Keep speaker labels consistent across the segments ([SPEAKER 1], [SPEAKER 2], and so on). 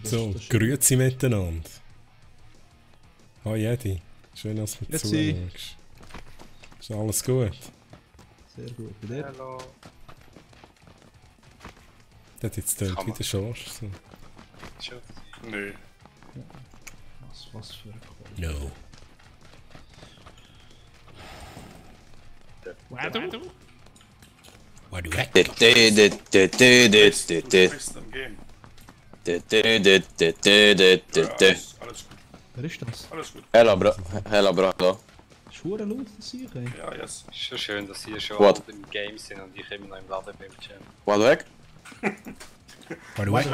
[SPEAKER 1] So, grüezi miteinander. Hi Edi, schön, dass du zuschaust. Ist alles gut?
[SPEAKER 2] Sehr gut, bei dir?
[SPEAKER 3] Hallo.
[SPEAKER 1] Das hat jetzt wieder Chance. So.
[SPEAKER 3] Nö.
[SPEAKER 2] Ja. Was für ein Call.
[SPEAKER 1] No.
[SPEAKER 2] Wadu?
[SPEAKER 1] Wadu weg.
[SPEAKER 3] Alles gut.
[SPEAKER 2] Wer ist das?
[SPEAKER 3] Alles gut.
[SPEAKER 4] Hella Brado.
[SPEAKER 2] Schwere laut, das ich, ey.
[SPEAKER 3] Ja, yes.
[SPEAKER 5] Ist schon schön, dass sie schon
[SPEAKER 4] What?
[SPEAKER 5] im Game sind und ich immer noch im Ladebildschirm.
[SPEAKER 4] Wadu weg?
[SPEAKER 1] Wadu weg.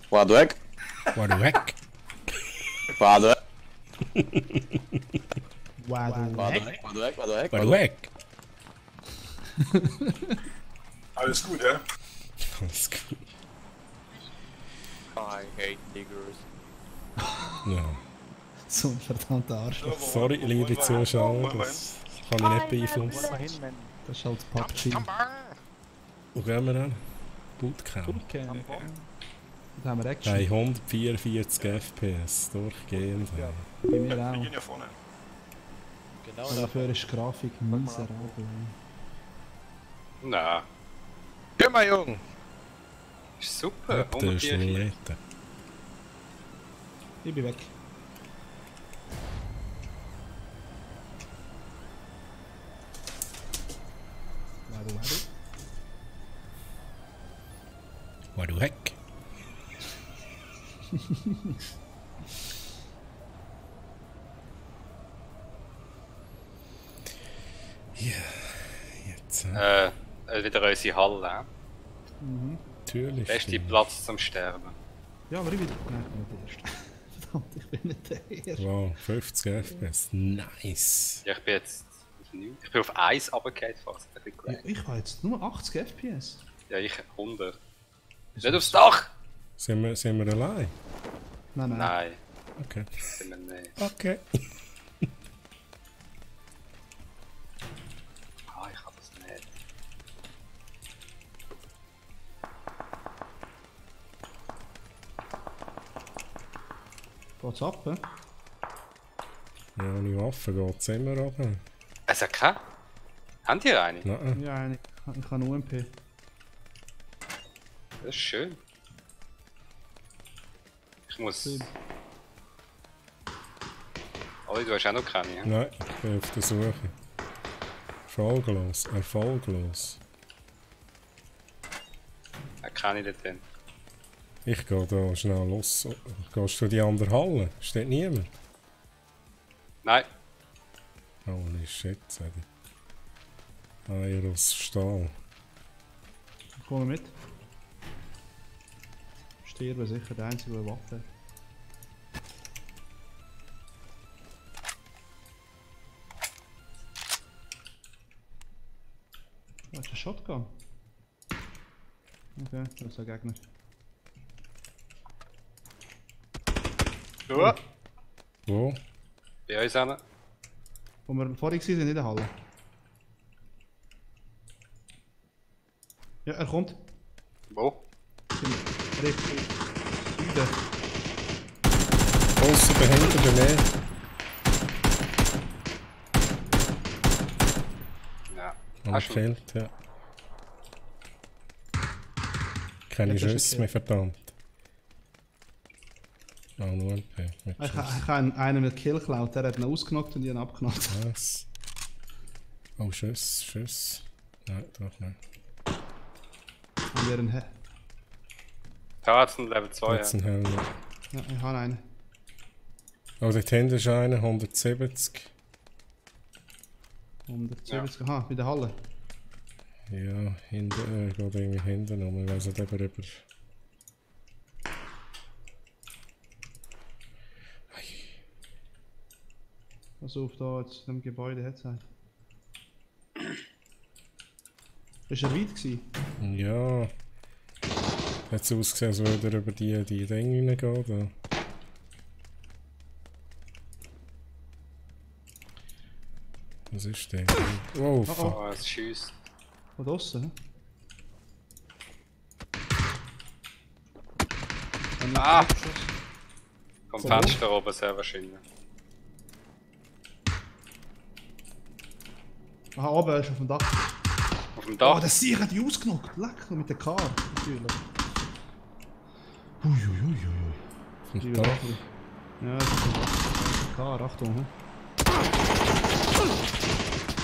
[SPEAKER 4] Wadu weg?
[SPEAKER 1] Wadu weg.
[SPEAKER 4] Wadu weg?
[SPEAKER 2] Wadu.
[SPEAKER 4] Wadu weg? Wadu weg?
[SPEAKER 1] Wadu weg.
[SPEAKER 3] Alles gut, ja?
[SPEAKER 1] Alles gut.
[SPEAKER 4] I hate niggers.
[SPEAKER 1] Ja.
[SPEAKER 2] So ein verdammter Arschloch.
[SPEAKER 1] Sorry, liebe Zuschauer, das kann ich nicht beeinflussen.
[SPEAKER 2] Das ist halt PUBG.
[SPEAKER 1] Wo gehen wir dann? Bootcamp.
[SPEAKER 2] Bootcamp. Da haben wir Action.
[SPEAKER 1] Hey, 144 FPS, durchgehend.
[SPEAKER 2] Bei mir
[SPEAKER 3] Wir
[SPEAKER 2] auch.
[SPEAKER 3] gehen ja vorne.
[SPEAKER 6] Genau
[SPEAKER 2] Aber dafür ist die Grafik miserabel.
[SPEAKER 5] Na,
[SPEAKER 6] Geh mal, Jung!
[SPEAKER 5] ist super.
[SPEAKER 1] Ab der
[SPEAKER 5] 104 Kilo.
[SPEAKER 1] Schlette.
[SPEAKER 2] Ich bin weg. Wadu, wadu.
[SPEAKER 1] Wadu weg. Ja, jetzt.
[SPEAKER 5] Wieder unsere Halle.
[SPEAKER 2] Mhm.
[SPEAKER 1] Natürlich.
[SPEAKER 5] Beste Platz zum Sterben.
[SPEAKER 2] Ja, aber ich bin... Nein, ich bin nicht der Erste. Verdammt, ich bin nicht der Erste.
[SPEAKER 1] Wow, 50 FPS. Nice.
[SPEAKER 5] Ja, ich bin jetzt auf 9. Ich bin auf 1 runtergefallen fast. Ein bisschen
[SPEAKER 2] Ja, ich habe jetzt nur 80 FPS.
[SPEAKER 5] Ja, ich 100. Nicht aufs Dach!
[SPEAKER 1] Sind wir allein?
[SPEAKER 2] Nein, nein.
[SPEAKER 5] Nein,
[SPEAKER 1] Okay.
[SPEAKER 5] sind wir nicht.
[SPEAKER 1] Okay.
[SPEAKER 5] Ah, ich habe das nicht.
[SPEAKER 2] Geht's ab, hä?
[SPEAKER 1] Ja, ohne Waffe geht's immer runter.
[SPEAKER 5] Es hat keine? Habt ihr eine?
[SPEAKER 1] Nein.
[SPEAKER 2] Ja, ich habe UMP.
[SPEAKER 5] Das ist schön. Ich muss... Oh, du hast auch noch keine, ja?
[SPEAKER 1] Nein, ich bin auf der Suche. Erfolglos, erfolglos.
[SPEAKER 5] Keine dort drin.
[SPEAKER 1] Ich gehe da schnell los. Gehst du in die andere Halle? Steht niemand?
[SPEAKER 5] Nein,
[SPEAKER 1] Holy shit, sag ich. Eier aus Stahl.
[SPEAKER 2] Ich komme mit. Sterben sicher der Einzige, der Waffe hat. Das ist ein Shotgun. Okay, das ist ein Gegner.
[SPEAKER 5] du!
[SPEAKER 1] Wo?
[SPEAKER 5] Bei uns hin.
[SPEAKER 2] Wo wir vorhin waren, in der Halle. Ja, er kommt.
[SPEAKER 5] Wo?
[SPEAKER 2] Richtig. Süden.
[SPEAKER 1] Aussen dahinter bei mir.
[SPEAKER 5] Ja.
[SPEAKER 1] Hast du gefehlt, ja. Keine
[SPEAKER 2] Ja, das ist
[SPEAKER 1] Schüsse
[SPEAKER 2] okay.
[SPEAKER 1] mehr, verdammt. Oh, nur MP. Mit
[SPEAKER 2] Ich
[SPEAKER 1] Schuss.
[SPEAKER 2] habe einen mit Kill geklaut, der hat ihn ausgenockt und ich ihn abgenockt.
[SPEAKER 1] Was? Oh, Schuss. Nein, doch nicht.
[SPEAKER 2] Und wir einen
[SPEAKER 5] Tatzen Level 2,
[SPEAKER 1] Jetzt
[SPEAKER 5] ja.
[SPEAKER 1] ein Helm.
[SPEAKER 2] Ja, ich habe einen.
[SPEAKER 1] Oh, dort hinten ist einer, 170.
[SPEAKER 2] 170, aha, bei der Halle.
[SPEAKER 1] Ja, hinten, geht irgendwie hinten rum. Ich weiss nicht, ob er über...
[SPEAKER 2] Also auf da jetzt in dem Gebäude hat es einen. Ist er weit gewesen?
[SPEAKER 1] Ja. Hat es ausgesehen, als würde er über die Dinge reingehen. Da. Was ist denn? Oh, fuck.
[SPEAKER 5] Oh, es schießt.
[SPEAKER 2] Von draussen, hä?
[SPEAKER 5] Ah! Vom
[SPEAKER 2] So,
[SPEAKER 5] Fenster oben sehr wahrscheinlich.
[SPEAKER 2] Aha, oben, er ist auf dem Dach.
[SPEAKER 5] Auf dem
[SPEAKER 2] Oh,
[SPEAKER 5] Dach?
[SPEAKER 2] der Sieg hat die ausgenockt. Leck, mit der Kar. Natürlich. Uiuiuiui.
[SPEAKER 1] Und da.
[SPEAKER 2] Ja, das ist ein Dach. Kar, Achtung. Hm?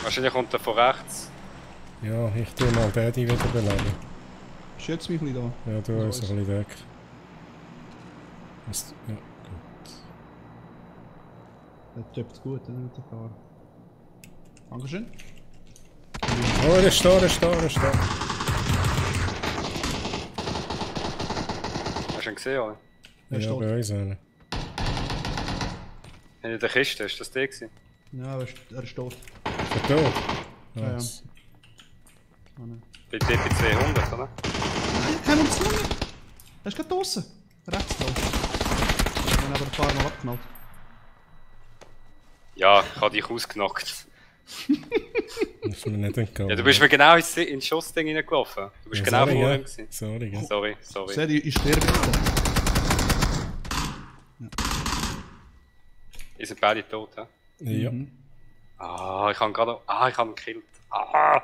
[SPEAKER 5] Wahrscheinlich kommt er von rechts.
[SPEAKER 1] Ja, ich tue mal Daddy wieder beleben.
[SPEAKER 2] Schütz mich ein bisschen da.
[SPEAKER 1] Ja, du
[SPEAKER 2] Was
[SPEAKER 1] hast ein
[SPEAKER 2] weiß.
[SPEAKER 1] bisschen weg. Ja, gut.
[SPEAKER 2] Der tippt gut, mit der Kar. Dankeschön.
[SPEAKER 1] Oh, er ist da, er ist da, er ist da.
[SPEAKER 5] Hast du ihn gesehen, oder?
[SPEAKER 2] Er ist
[SPEAKER 1] Ja,
[SPEAKER 2] tot.
[SPEAKER 1] bei uns einer.
[SPEAKER 5] In der Kiste, ist das der gewesen?
[SPEAKER 2] Ja, er ist tot.
[SPEAKER 1] Ist er tot?
[SPEAKER 2] Ja, ja.
[SPEAKER 1] Nice.
[SPEAKER 2] Oh, nein.
[SPEAKER 5] Bei DP 200, oder?
[SPEAKER 2] Nein, keine Munition mehr! Er ist gerade draussen. Rechts drauf. Ich habe ihn aber ein paar Mal abgeknallt.
[SPEAKER 5] Ja, ich habe dich ausgenockt.
[SPEAKER 1] Das ist mir nicht entgangen.
[SPEAKER 5] Ja, du bist mir genau ins Schussding reingelaufen. Du bist
[SPEAKER 1] Ja,
[SPEAKER 5] genau
[SPEAKER 1] sorry,
[SPEAKER 5] vor
[SPEAKER 1] ja.
[SPEAKER 5] ihm gewesen.
[SPEAKER 1] Sorry, gell.
[SPEAKER 5] Sorry.
[SPEAKER 2] Seht ihr, ich sterbe jetzt.
[SPEAKER 5] Ihr seid beide tot, hä?
[SPEAKER 1] Ja.
[SPEAKER 5] Ah, ich habe gerade... Ah, ich habe ihn gekillt. Ah!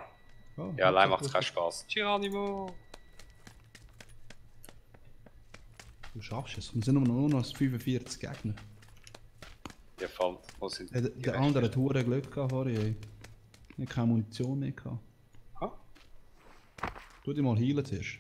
[SPEAKER 2] Oh,
[SPEAKER 5] Ja, allein macht es keinen Spaß. Geronimo!
[SPEAKER 2] Du schaffst es. Wir sind nur noch 45 Gegner.
[SPEAKER 5] Ja, voll. Wo sind die
[SPEAKER 2] Der andere hat hure Glück gehabt vorhin. Ey. Ich hatte keine Munition mehr. Gehabt.
[SPEAKER 5] Ah.
[SPEAKER 2] Tu dich mal heilen zuerst.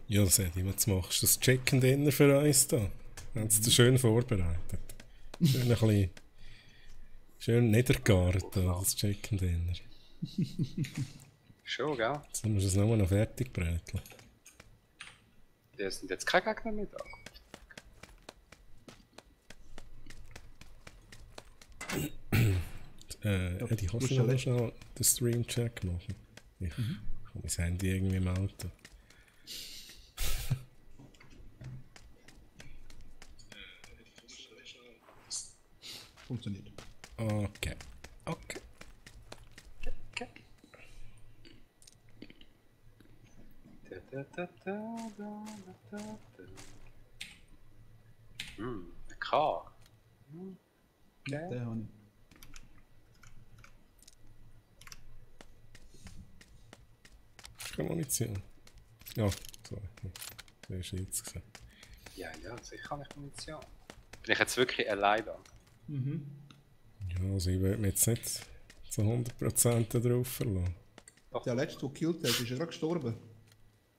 [SPEAKER 1] Ja, Sedi, was machst du? Das Chicken Dinner für uns da. Haben sie schön vorbereitet. Schön ein bisschen... Schön niedergart da, das Chicken Dinner.
[SPEAKER 5] Schon, gell?
[SPEAKER 1] Jetzt musst du es nur noch fertig bräteln.
[SPEAKER 5] Die sind jetzt keine Gegner mehr da.
[SPEAKER 1] Eddie, kannst du noch schnell den Stream-Check machen? Ich habe mein Handy irgendwie im Auto.
[SPEAKER 2] Funktioniert.
[SPEAKER 1] Okay. Okay.
[SPEAKER 5] Ein K.
[SPEAKER 2] Ja, den habe ich.
[SPEAKER 1] Keine Munition. Ja, sorry. Der ist jetzt gesehen.
[SPEAKER 5] Ja, sicher habe ich Munition. Bin ich jetzt wirklich allein da?
[SPEAKER 1] Ja, also ich würde mich jetzt nicht zu 100% da drauf verlassen.
[SPEAKER 2] Der letzte, der gekillt hat, ist ja gerade gestorben.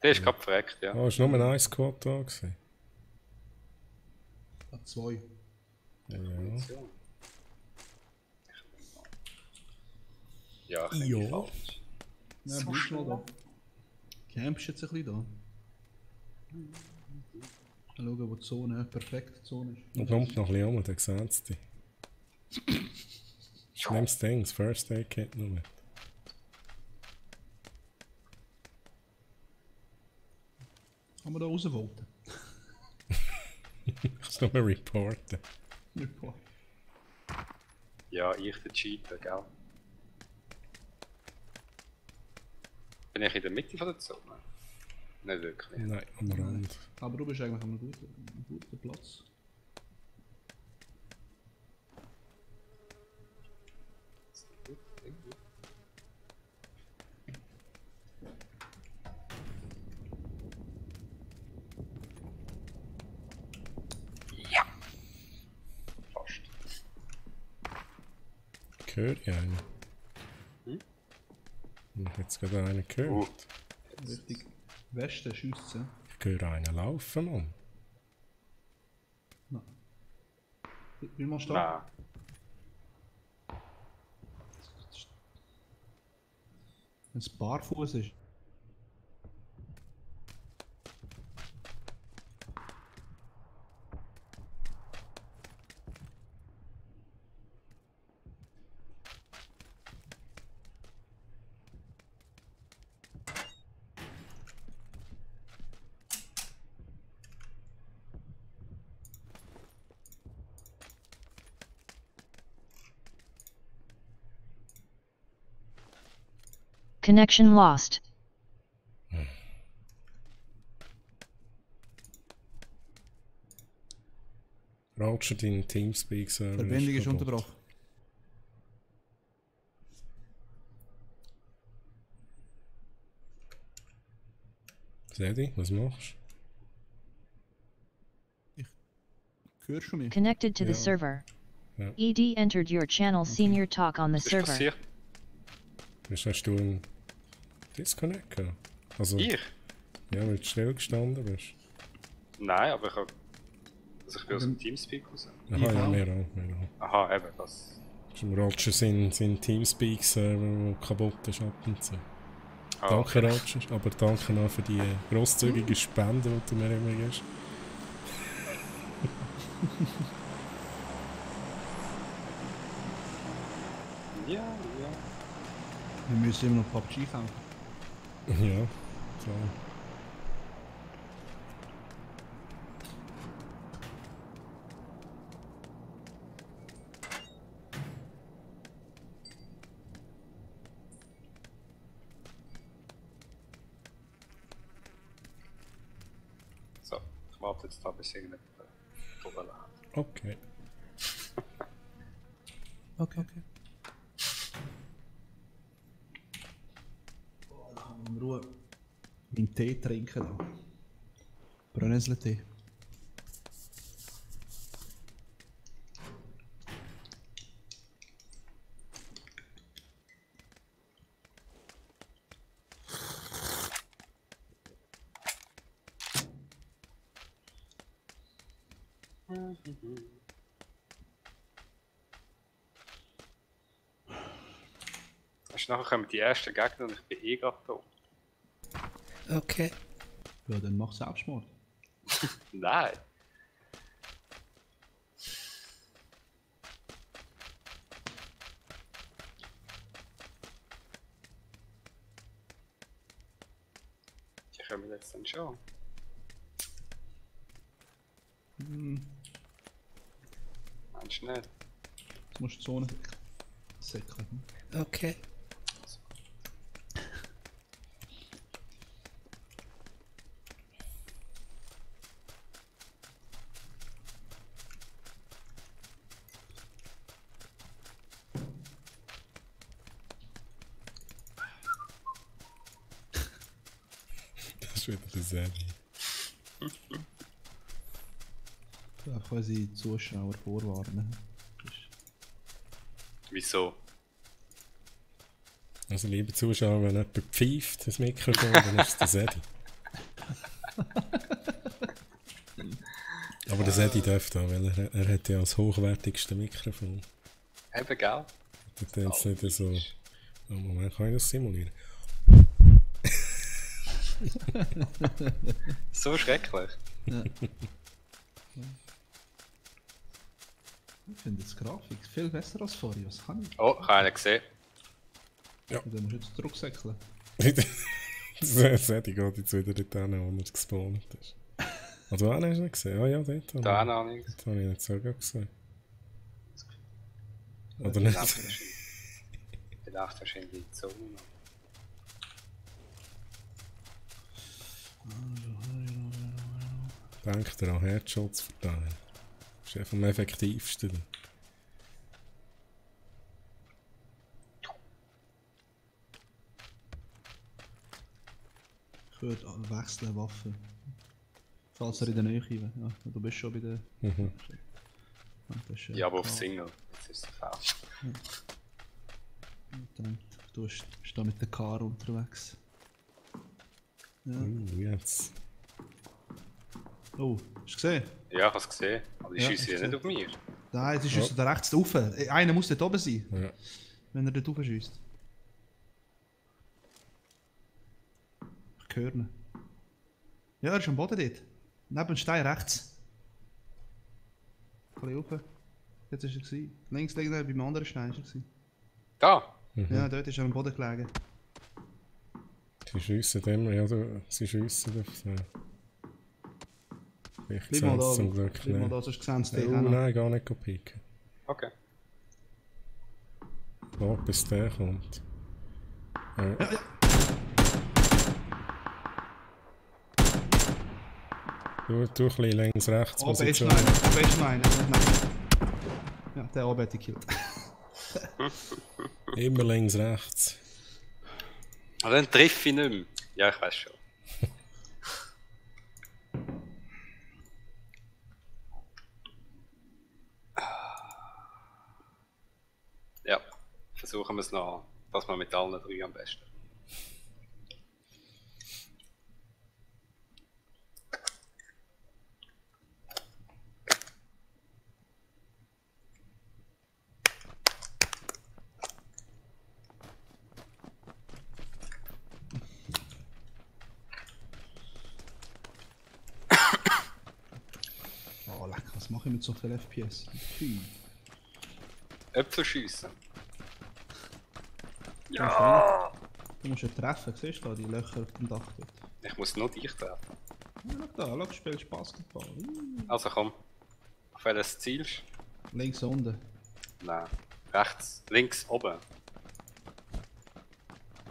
[SPEAKER 5] Der ist gerade verreckt, ja.
[SPEAKER 1] Ah, ist nur ein Squad da gewesen.
[SPEAKER 2] Ah, 2.
[SPEAKER 1] Ja.
[SPEAKER 5] Munition. Ja, ich
[SPEAKER 1] Ja.
[SPEAKER 5] denke falsch.
[SPEAKER 2] Ja, bleibst mal da. Campst jetzt ein bisschen da. Mal schauen, wo die Zone, perfekte Zone ist.
[SPEAKER 1] Und kommt noch ein bisschen um, dann sehen sie dich. Nimm das Ding, das First Aid Kit noch mit.
[SPEAKER 2] Kann man da rausvoten?
[SPEAKER 1] Kannst du noch mal reporten.
[SPEAKER 2] Report.
[SPEAKER 5] Ja, ich der Cheater, gell? Bin ich in der Mitte von der Zone? Nicht wirklich.
[SPEAKER 1] Nein, am Rand.
[SPEAKER 2] Aber du bist eigentlich an einem guten Platz.
[SPEAKER 5] Fast.
[SPEAKER 1] Gehört ich einen?
[SPEAKER 5] Hm?
[SPEAKER 1] Ich habe jetzt gerade einen gehört.
[SPEAKER 2] Richtig. Westen schiessen.
[SPEAKER 1] Ich höre einen laufen, Mann.
[SPEAKER 2] Nein. Wie machst du
[SPEAKER 5] Nein.
[SPEAKER 2] Wenn es barfuß ist.
[SPEAKER 7] Connection lost.
[SPEAKER 1] Roger, dein Teamspeak-Server
[SPEAKER 2] Verbindung ist
[SPEAKER 1] kaputt.
[SPEAKER 2] unterbrochen.
[SPEAKER 1] Sedi, was machst
[SPEAKER 2] Hörst du mich?
[SPEAKER 7] Connected to the
[SPEAKER 1] Yeah.
[SPEAKER 7] server.
[SPEAKER 1] Yeah.
[SPEAKER 7] ED entered your channel senior talk on the
[SPEAKER 5] Was ist
[SPEAKER 7] server.
[SPEAKER 5] passiert?
[SPEAKER 1] du? Hast du einen Disconnect gehabt? Also,
[SPEAKER 5] Ich?
[SPEAKER 1] ja, weil du still gestanden bist.
[SPEAKER 5] Nein, aber ich habe... Also ich bin aus dem Teamspeak raus.
[SPEAKER 1] Aha, ja, wir auch.
[SPEAKER 5] Aha, eben, das...
[SPEAKER 1] Das ist im Roger sein Teamspeak-Server, der kaputt ist ab und zu.
[SPEAKER 5] Ah,
[SPEAKER 1] Danke, Roger, aber danke noch für die grosszügige Spende, die du mir immer gibst.
[SPEAKER 5] Ja, ja.
[SPEAKER 2] Wir müssen immer noch PUBG kaufen.
[SPEAKER 1] Ja, so.
[SPEAKER 5] So, ich warte jetzt da, bis irgendjemand drüber lädt.
[SPEAKER 1] Okay.
[SPEAKER 2] Okay. In Ruhe meinen Tee trinken da. Brennnesseltee.
[SPEAKER 5] Weißt du, nachher kommen die ersten Gegner und ich bin eh gerade da.
[SPEAKER 1] Okay.
[SPEAKER 2] Ja, dann mach Selbstmord.
[SPEAKER 5] Nein! Die kommen jetzt dann schon. Meinst du nicht?
[SPEAKER 2] Jetzt musst du die Zone säckeln.
[SPEAKER 1] Okay. Das ist wieder der Sedi.
[SPEAKER 2] Ja, ich unsere Zuschauer vorwarnen.
[SPEAKER 5] Wieso?
[SPEAKER 1] Also, liebe Zuschauer, wenn jemand pfeift, das Mikrofon, dann ist es der Sedi. Aber der Sedi darf da, weil er hat ja das hochwertigste Mikrofon.
[SPEAKER 5] Eben, gell?
[SPEAKER 1] Das ist jetzt nicht so... Oh, Moment, kann ich das simulieren?
[SPEAKER 5] So schrecklich.
[SPEAKER 2] Ich finde das Grafik viel besser als vorher. Was kann ich?
[SPEAKER 5] Oh, ich habe einen gesehen.
[SPEAKER 2] Dann musst du jetzt zurücksäckeln.
[SPEAKER 1] Der Sedi geht jetzt wieder dort hin, wo er gespawnt ist. Also, wann hast du ihn gesehen? Ah ja, dort.
[SPEAKER 5] Da habe ich
[SPEAKER 1] Das habe ich jetzt sogar gesehen. Oder
[SPEAKER 5] Die
[SPEAKER 1] nicht?
[SPEAKER 5] läuft wahrscheinlich in die Zone.
[SPEAKER 1] Denkt daran, Headshots verteilen. Das ist einfach am effektivsten.
[SPEAKER 2] Ich würde wechseln Waffen. Falls er in der Nähe ist. Ja, du bist schon bei der...
[SPEAKER 1] Mhm.
[SPEAKER 2] Das ist,
[SPEAKER 5] Ja, aber auf
[SPEAKER 2] klar.
[SPEAKER 5] Single. Jetzt ist es falsch.
[SPEAKER 2] Dann, du bist da mit der Car unterwegs. Ja.
[SPEAKER 1] Jetzt.
[SPEAKER 2] Oh, hast du gesehen?
[SPEAKER 5] Ja, ich habe es gesehen. Aber die
[SPEAKER 2] Ja,
[SPEAKER 5] schiessen ja
[SPEAKER 2] ich
[SPEAKER 5] nicht auf mich.
[SPEAKER 2] Nein, es ist just da rechts rauf. Einer muss dort oben sein,
[SPEAKER 1] Ja.
[SPEAKER 2] wenn er dort rauf schießt. Ich höre ihn. Ja, er ist am Boden dort. Neben dem Stein rechts. Ein bisschen rauf. Jetzt war er. Gewesen. Links liegt er beim anderen Stein. Ist er gewesen.
[SPEAKER 5] Da!
[SPEAKER 2] Ja, dort ist er am Boden gelegen.
[SPEAKER 1] Sie schiessen immer, ja, sie schiessen auf so. Ich
[SPEAKER 2] Bleib mal da,
[SPEAKER 1] zum Glück
[SPEAKER 2] bleib mal
[SPEAKER 1] nicht.
[SPEAKER 2] da, sonst sehen sie dich
[SPEAKER 1] Oh
[SPEAKER 2] auch noch.
[SPEAKER 1] nein, gar nicht picken.
[SPEAKER 5] Okay.
[SPEAKER 1] Warte, bis der kommt. Ja. Du ein bisschen links, rechts
[SPEAKER 2] Oben ist
[SPEAKER 1] Position.
[SPEAKER 2] noch einer, oben ist noch einer. Nein. Ja, der oben hat die gekillt.
[SPEAKER 1] Immer links, rechts.
[SPEAKER 5] Aber dann treffe ich nicht mehr. Ja, ich weiß schon. Ja, versuchen wir es noch, dass wir mit allen drei am besten.
[SPEAKER 2] Oh, lecker, was mache ich mit so viel FPS? Pfui.
[SPEAKER 5] Äpfel schiessen.
[SPEAKER 2] Du musst ihn treffen, siehst du da, die Löcher auf dem Dach dort.
[SPEAKER 5] Ich muss nur dich treffen.
[SPEAKER 2] Ja, schau da, schau, du spielst Basketball.
[SPEAKER 5] Also komm. Auf welches zielst
[SPEAKER 2] Links unten.
[SPEAKER 5] du? Nein. Rechts. Links oben.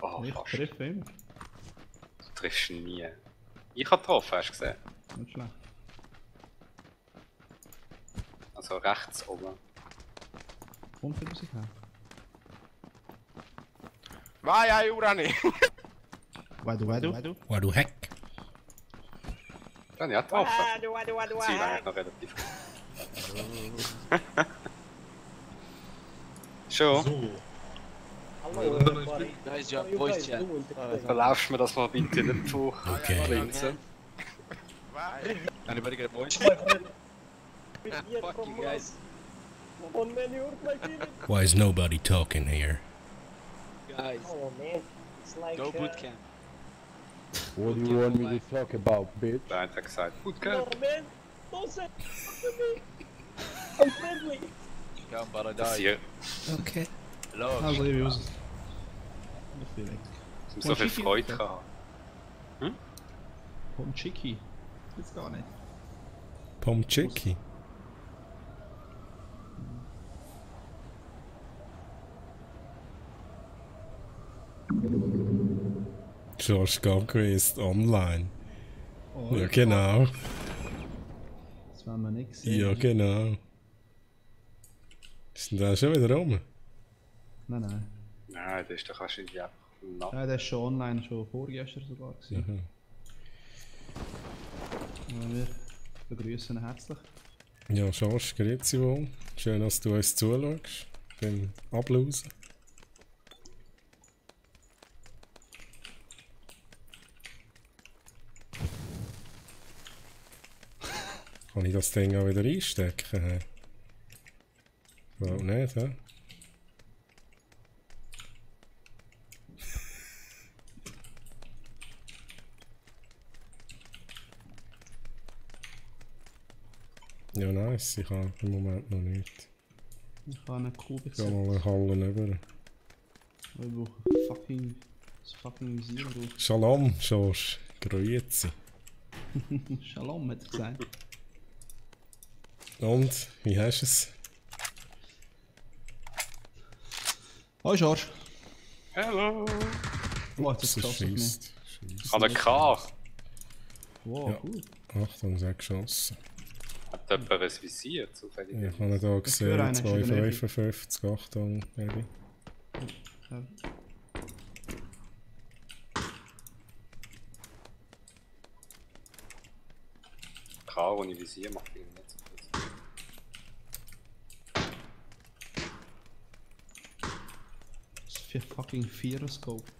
[SPEAKER 5] Oh,
[SPEAKER 2] Ich
[SPEAKER 5] fast.
[SPEAKER 2] treffe immer.
[SPEAKER 5] Du triffst ihn nie. Ich habe getroffen, hast du gesehen?
[SPEAKER 2] Nicht schlecht.
[SPEAKER 5] Also rechts oben.
[SPEAKER 2] Kommt für sich her.
[SPEAKER 6] Vai, ai, Urani!
[SPEAKER 2] Weil du.
[SPEAKER 1] Wow, du Heck.
[SPEAKER 5] Dann ja, getroffen. Ziel eigentlich noch relativ gut. Schon?
[SPEAKER 4] Nice job, voice chat.
[SPEAKER 5] Verlaufst mir das mal bitte nicht zu
[SPEAKER 1] Okay.
[SPEAKER 5] links.
[SPEAKER 6] Anybody get a voice?
[SPEAKER 4] Fuck you guys.
[SPEAKER 1] Why is nobody talking here?
[SPEAKER 4] Guys,
[SPEAKER 8] Oh man, it's like
[SPEAKER 4] go bootcamp.
[SPEAKER 9] What do you want me to talk about, bitch?
[SPEAKER 5] Der eine hat gesagt,
[SPEAKER 8] No
[SPEAKER 5] Bootcamp.
[SPEAKER 8] man, don't say to me. I'm friendly.
[SPEAKER 6] Come, but I
[SPEAKER 5] Das
[SPEAKER 6] die.
[SPEAKER 5] hier.
[SPEAKER 1] Okay.
[SPEAKER 6] Hello.
[SPEAKER 2] Also, ich muss. Vielleicht.
[SPEAKER 5] So viel Freude haben.
[SPEAKER 2] Vom Chicky. Jetzt gar nicht.
[SPEAKER 1] Pom Chicky. George Gabquist online.
[SPEAKER 2] Oh,
[SPEAKER 1] Ja, genau.
[SPEAKER 2] das werden wir nicht sehen.
[SPEAKER 1] Ja, genau. Ist denn der schon wieder rum?
[SPEAKER 2] Nein.
[SPEAKER 5] Nein, das ist doch wahrscheinlich einfach noch.
[SPEAKER 2] Ja, der ist schon online, schon vorgestern sogar gewesen. Ja, wir begrüßen ihn herzlich.
[SPEAKER 1] Ja, George, grüezi wohl. Schön, dass du uns zuschaust. Beim Ablausen. Kann ich das Ding auch wieder einstecken? Hä? Glaub nicht, hä? Ja, nice. Ich habe im Moment noch nicht.
[SPEAKER 2] Ich habe einen Kubik.
[SPEAKER 1] Ich gehe mal eine Halle rüber.
[SPEAKER 2] Wir brauchen das fucking Visier.
[SPEAKER 1] Shalom, George. Grüezi.
[SPEAKER 2] Shalom, hat er gesagt.
[SPEAKER 1] Und, wie hast du es?
[SPEAKER 2] Hoi, George.
[SPEAKER 5] Hello!
[SPEAKER 2] Oh, jetzt
[SPEAKER 1] Das
[SPEAKER 2] ist es geschossen.
[SPEAKER 1] scheisst.
[SPEAKER 5] Ich habe einen K.
[SPEAKER 2] Wow,
[SPEAKER 1] Ja.
[SPEAKER 2] gut.
[SPEAKER 1] Achtung, sehr geschossen.
[SPEAKER 5] Hat jemand ein Visier zufällig?
[SPEAKER 1] Ich habe da
[SPEAKER 2] höre
[SPEAKER 1] gesehen,
[SPEAKER 2] einen, ist in der Nähe.
[SPEAKER 1] 255, Achtung, Baby.
[SPEAKER 2] Ja.
[SPEAKER 5] K ohne Visier macht irgendwie nicht so viel Sinn.
[SPEAKER 2] Das ist für fucking Vierer-Scope.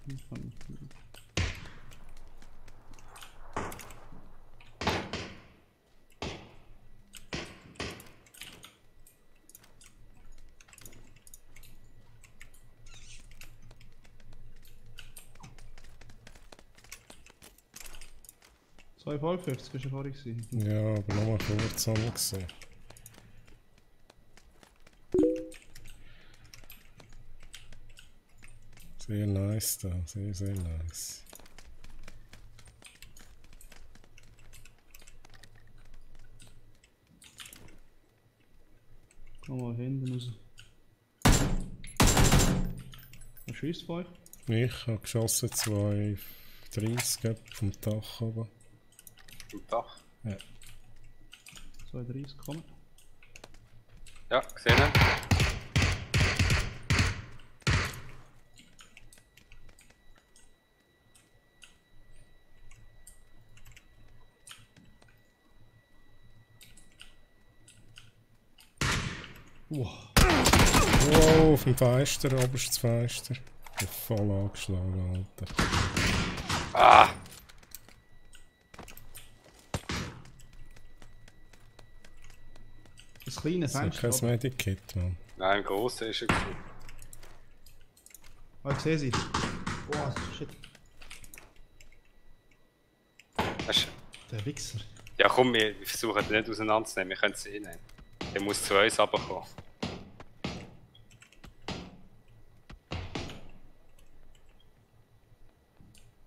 [SPEAKER 2] Zwei Vollfifts, bist du vorhin gewesen.
[SPEAKER 1] Ja, aber nochmal kurz haben wir gesehen. Sehr nice da, sehr, sehr nice.
[SPEAKER 2] Komm mal hinten raus. Wer schießt von euch?
[SPEAKER 1] Ich habe geschossen 230 vom Dach oben.
[SPEAKER 5] Im Dach.
[SPEAKER 1] Ja.
[SPEAKER 2] 32, komm.
[SPEAKER 5] Ja, gesehen.
[SPEAKER 2] Wow.
[SPEAKER 1] Wow, auf dem Fenster, oberstes Fenster. Ich bin voll angeschlagen, Alter.
[SPEAKER 5] Ah!
[SPEAKER 2] Das kleine
[SPEAKER 1] So
[SPEAKER 2] Fenster.
[SPEAKER 1] kein Medikit, Mann.
[SPEAKER 5] Nein, im Grossen ist er gewesen.
[SPEAKER 2] Oh, ich sehe sie. Boah, shit.
[SPEAKER 5] Weißt
[SPEAKER 2] Der Wichser.
[SPEAKER 5] du, ja komm, wir versuchen den nicht auseinanderzunehmen, wir können es eh nicht. Der muss zu uns runterkommen.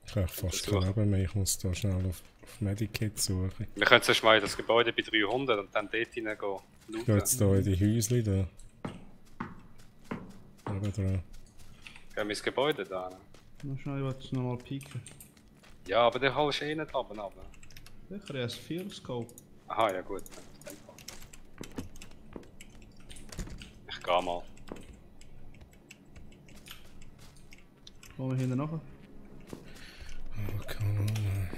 [SPEAKER 1] Ich habe fast kein Leben mehr, ich muss da schnell auf Medikit suchen.
[SPEAKER 5] Wir können zuerst mal in das Gebäude bei 300 und dann dort hineingehen.
[SPEAKER 1] Ich gehe jetzt hier in die Häuschen da. Oben dran.
[SPEAKER 5] Gehen wir ins Gebäude da?
[SPEAKER 2] Noch schnell, ich wollte nochmal pieken.
[SPEAKER 5] Ja, aber der holst du eh nicht runter.
[SPEAKER 2] Sicher, er ist 4 Scope.
[SPEAKER 5] Aha, ja gut. Ich geh mal.
[SPEAKER 2] Wo wir hinten nachher?
[SPEAKER 1] Oh, keine Ahnung.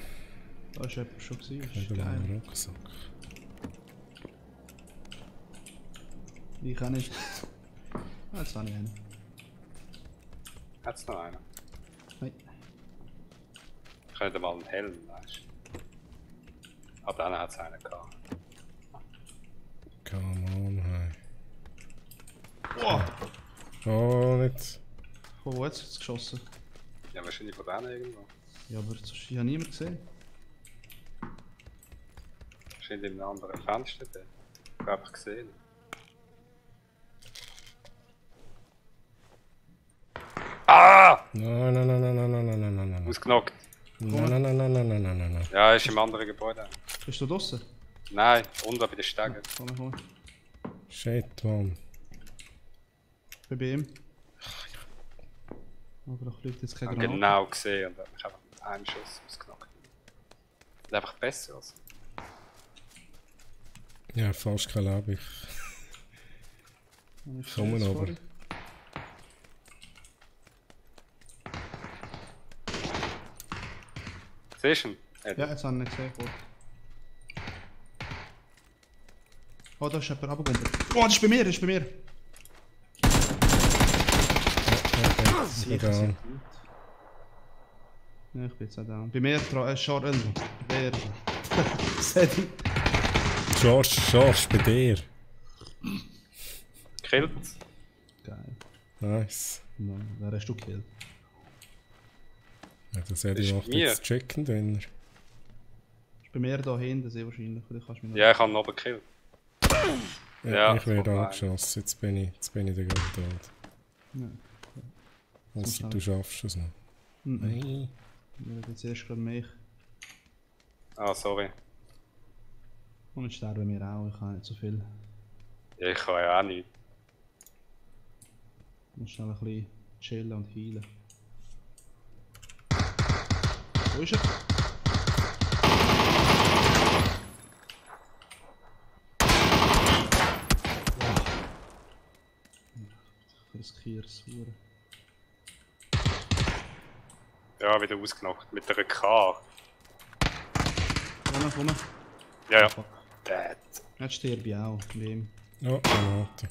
[SPEAKER 2] Da ist jemand schon gewesen. Das
[SPEAKER 1] Ich
[SPEAKER 2] ist
[SPEAKER 1] habe
[SPEAKER 2] geil.
[SPEAKER 1] einen Rucksack.
[SPEAKER 2] Ich auch nicht. Ah, jetzt habe ich einen.
[SPEAKER 5] Hat's noch einen?
[SPEAKER 2] Nein.
[SPEAKER 5] Ich könnte mal einen Helm, weißt du. Aber dann hat's einen gehabt.
[SPEAKER 1] Come on, hey.
[SPEAKER 2] Boah!
[SPEAKER 1] Oh, nicht.
[SPEAKER 2] Von wo hat es geschossen?
[SPEAKER 5] Ja, wahrscheinlich von denen irgendwo.
[SPEAKER 2] Ja, aber ich habe niemanden gesehen.
[SPEAKER 5] Wahrscheinlich in einem anderen Fenster dort. Ich habe einfach gesehen. Ah!
[SPEAKER 1] Nein, nein, nein, nein, nein, nein, nein, nein, nein, nein.
[SPEAKER 5] Ausgenockt.
[SPEAKER 1] Nein, nein, nein, nein, nein, nein, nein, nein.
[SPEAKER 5] Ja, er ist im anderen Gebäude.
[SPEAKER 2] Bist du draußen?
[SPEAKER 5] Nein, unten bei den Stegen.
[SPEAKER 2] Komm.
[SPEAKER 1] Shit, Mann.
[SPEAKER 2] Ich bin bei ihm. Aber da fliegt jetzt
[SPEAKER 5] Ich
[SPEAKER 2] keine
[SPEAKER 5] habe
[SPEAKER 2] Granate.
[SPEAKER 5] genau gesehen und habe mich einfach mit einem Schuss ausgenockt. Das ist einfach besser als.
[SPEAKER 1] Ja, fast kein Leben. Ich komme aber.
[SPEAKER 5] Siehst du ihn?
[SPEAKER 2] Ja, jetzt habe ich ihn gesehen. Gut. Oh, da ist jemand runtergekommen. Oh, das ist bei mir, das ist bei mir.
[SPEAKER 1] Okay, down.
[SPEAKER 2] Ja, ich bin jetzt auch down. Bei mir Short irgendwo. Wer? Sedi.
[SPEAKER 1] George, bei dir.
[SPEAKER 5] Killt.
[SPEAKER 2] Geil.
[SPEAKER 1] Nice.
[SPEAKER 2] Nein, wer hast du gekillt?
[SPEAKER 1] Ja, das hätte ich
[SPEAKER 5] Ist
[SPEAKER 1] macht
[SPEAKER 5] mir.
[SPEAKER 1] jetzt Chicken Dinner.
[SPEAKER 2] Ist bei mir da hinten sehr wahrscheinlich. Vielleicht kannst du mich noch...
[SPEAKER 5] Ja, ich habe ihn oben gekillt.
[SPEAKER 1] Ja,
[SPEAKER 5] Ja,
[SPEAKER 1] ich werde
[SPEAKER 5] vorbei.
[SPEAKER 1] angeschossen, jetzt bin ich der Gott tot.
[SPEAKER 2] Ja.
[SPEAKER 1] Also, du schaffst es noch.
[SPEAKER 2] Nein. Wir jetzt erst gerade mich.
[SPEAKER 5] Ah, sorry.
[SPEAKER 2] Und jetzt sterben wir auch, ich habe nicht so viel.
[SPEAKER 5] Ja, ich kann ja auch nicht.
[SPEAKER 2] Ich muss schnell ein bisschen chillen und healen. Wo ist er? Ich riskiere es.
[SPEAKER 5] Ja, wieder ausgenockt. Mit einer K.
[SPEAKER 2] Komm.
[SPEAKER 5] Ja, ja. Dead.
[SPEAKER 2] Jetzt sterbe ich auch. Bei ihm.
[SPEAKER 1] Oh, Granate.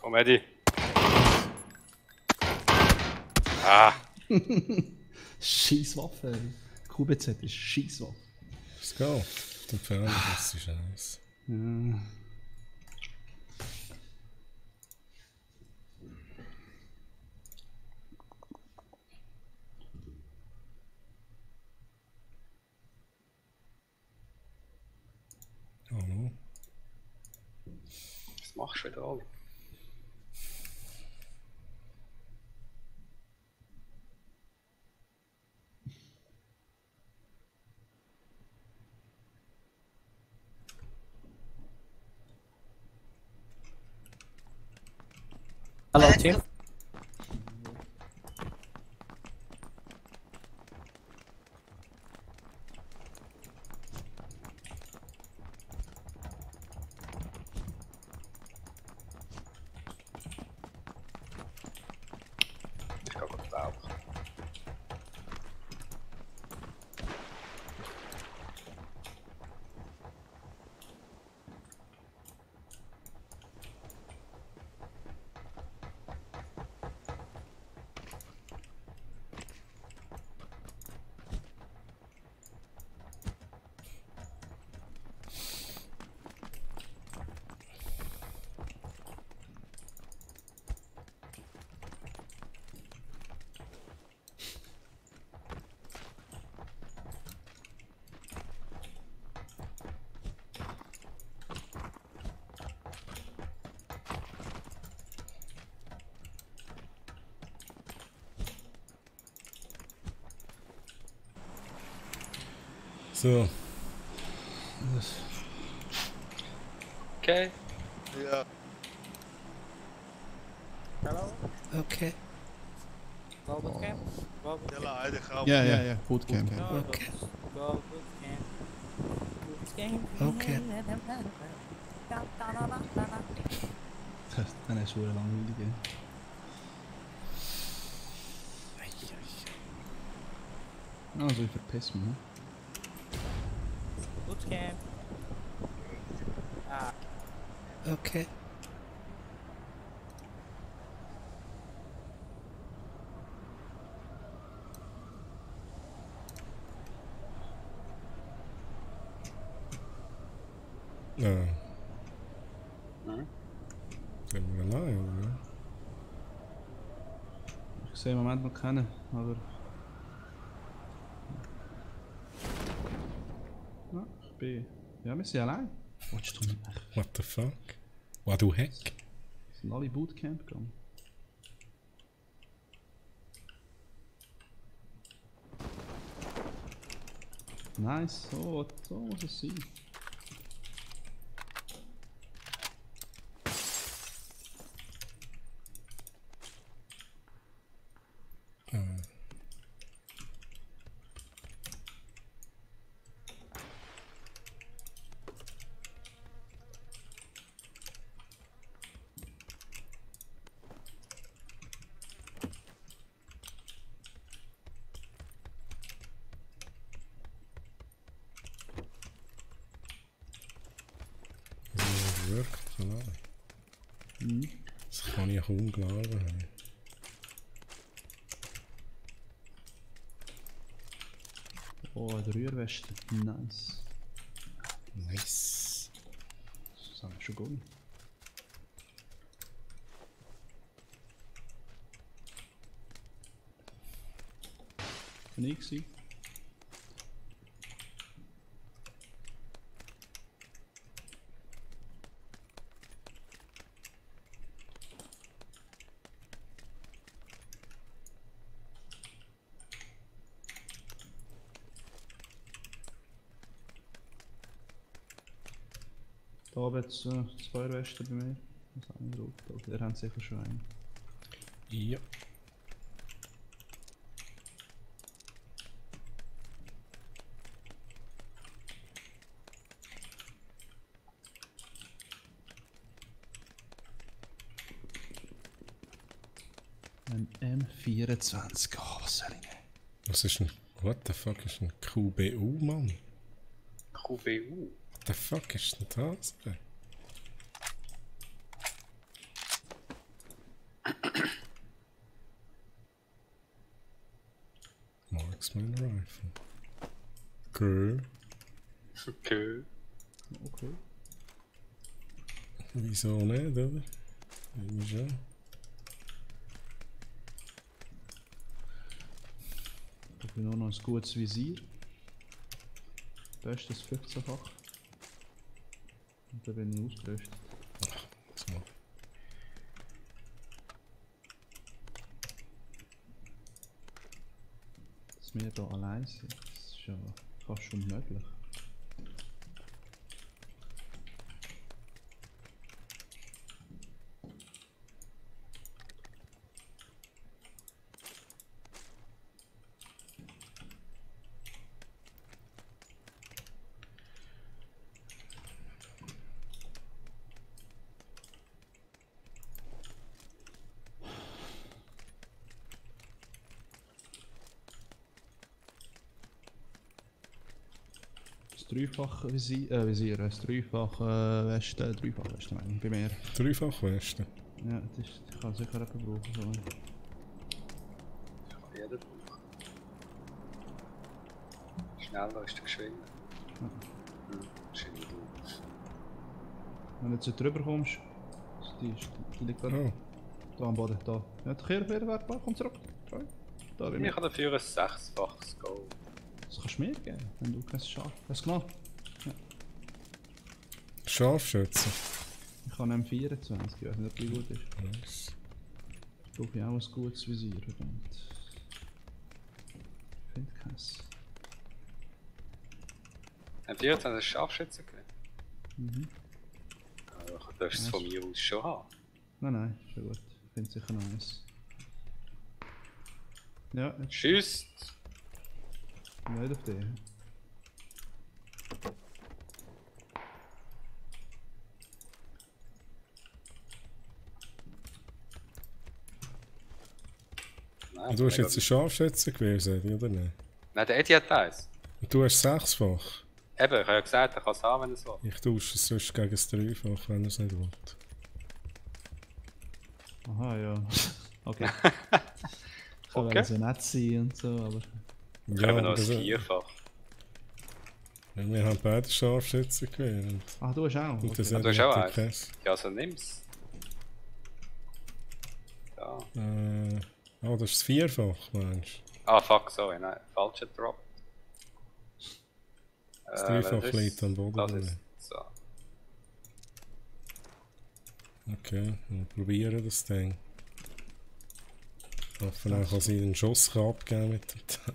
[SPEAKER 5] Komm, Eddie. Ah,
[SPEAKER 2] Scheisswaffe. QBZ ist Scheisswaffe.
[SPEAKER 1] Let's go. Die Entfernung, das ist nice.
[SPEAKER 2] Ja.
[SPEAKER 1] Oh no.
[SPEAKER 5] was machst du wieder alle?
[SPEAKER 10] Hallo Team.
[SPEAKER 1] So.
[SPEAKER 5] Okay.
[SPEAKER 6] Ja.
[SPEAKER 1] Okay.
[SPEAKER 6] Yalla, هيدي خاب.
[SPEAKER 2] Ja, ja, ja, Bootcamp.
[SPEAKER 1] Okay. Okay.
[SPEAKER 2] Dann ist es langweilig. Also, ich verpiss mich, ne?
[SPEAKER 1] Okay. Ja. Sind wir allein, oder?
[SPEAKER 2] Ich sehe im Moment noch keinen, aber... Ja, ich bin... Ja, wir sind allein. Wolltest du nicht echt?
[SPEAKER 1] What the fuck? What du Heck?
[SPEAKER 2] Sind alle Bootcamp gegangen? Nice, so muss es sein.
[SPEAKER 1] Wirklich allein. Das kann ich kaum glauben.
[SPEAKER 2] Oh, der Rührweste. Nice.
[SPEAKER 1] Nice.
[SPEAKER 2] Das habe ich schon gut. Kann ich sein? Da oben jetzt zwei Westen bei mir. Das habe ich gut. Ihr habt sicher schon einen.
[SPEAKER 1] Ja.
[SPEAKER 2] Ein M24. Oh, was soll ich nehmen?
[SPEAKER 1] Was ist ein... What the fuck ist ein QBU, Mann?
[SPEAKER 5] QBU?
[SPEAKER 1] What the fuck ist denn das? Marksman Rifle. Okay.
[SPEAKER 5] Okay.
[SPEAKER 2] Okay.
[SPEAKER 1] Wieso nicht, oder? Irgendwie schon.
[SPEAKER 2] Ich bin nur noch ein gutes Visier. Bestes 15-fach. Und dann bin ich ausgerüstet.
[SPEAKER 1] Was mal.
[SPEAKER 2] Dass wir hier allein sind, das ist ja fast schon unmöglich. Das dreifache Visier, das dreifache Weste, meine ich, bei mir.
[SPEAKER 1] Dreifach Westen.
[SPEAKER 2] Ja, das kann sicher jemand brauchen. So.
[SPEAKER 5] Das kann jeder brauchen. Schneller ist der geschwind. Schön du.
[SPEAKER 2] Wenn du jetzt hier drüber kommst, die liegt da, da am Boden, da. Ja, der Kehrwert, komm zurück. Da bin
[SPEAKER 5] Ich
[SPEAKER 2] ich.
[SPEAKER 5] habe dafür ein 6-faches Gold.
[SPEAKER 2] Das kannst du mir geben, wenn du kein Schaf hast. Genau. Ja.
[SPEAKER 1] Scharfschütze.
[SPEAKER 2] Ich habe M24, ich weiß nicht, ob die gut ist.
[SPEAKER 1] Nice.
[SPEAKER 2] Brauche ich auch ein gutes Visier. Und ich finde keins.
[SPEAKER 5] M24 ist Scharfschützengewehr.
[SPEAKER 2] Mhm.
[SPEAKER 5] Also, du darfst es von mir aus schon haben.
[SPEAKER 2] Nein, ist schon gut. Ich finde es sicher nice. Ja, jetzt
[SPEAKER 5] Tschüss!
[SPEAKER 2] nicht auf die.
[SPEAKER 5] Nein,
[SPEAKER 1] Du hast jetzt ein Scharfschützengewehr, Sedi, oder nicht?
[SPEAKER 5] Nein, der Eddie hat eins.
[SPEAKER 1] Und du hast 6-fach.
[SPEAKER 5] Eben, ich habe ja gesagt, er kann es haben, wenn er es will.
[SPEAKER 1] Ich tausche es sonst gegen das 3-fach, wenn er es nicht will.
[SPEAKER 2] Aha, ja. Okay. Kann
[SPEAKER 5] Okay.
[SPEAKER 2] so nett sein und so, aber.
[SPEAKER 5] Ich habe noch ein
[SPEAKER 1] das-
[SPEAKER 5] Vierfach.
[SPEAKER 1] wir haben beide Scharfschützengewehr.
[SPEAKER 2] Ah, du hast auch.
[SPEAKER 1] Und das
[SPEAKER 2] Okay.
[SPEAKER 5] du hast auch
[SPEAKER 1] hat
[SPEAKER 5] eins?
[SPEAKER 1] keins.
[SPEAKER 5] Ja, also nimm's. Da.
[SPEAKER 1] Oh, das ist das 4-fach, meinst du?
[SPEAKER 5] Ah, fuck, sorry, nein, falscher Drop.
[SPEAKER 1] Das 3-fach
[SPEAKER 5] das
[SPEAKER 1] liegt am Boden.
[SPEAKER 5] Das
[SPEAKER 1] oder
[SPEAKER 5] ist
[SPEAKER 1] nicht?
[SPEAKER 5] so.
[SPEAKER 1] Okay, wir probieren das Ding. Ich hoffe auch, dass ich einen Schuss kann abgeben mit dem Teil.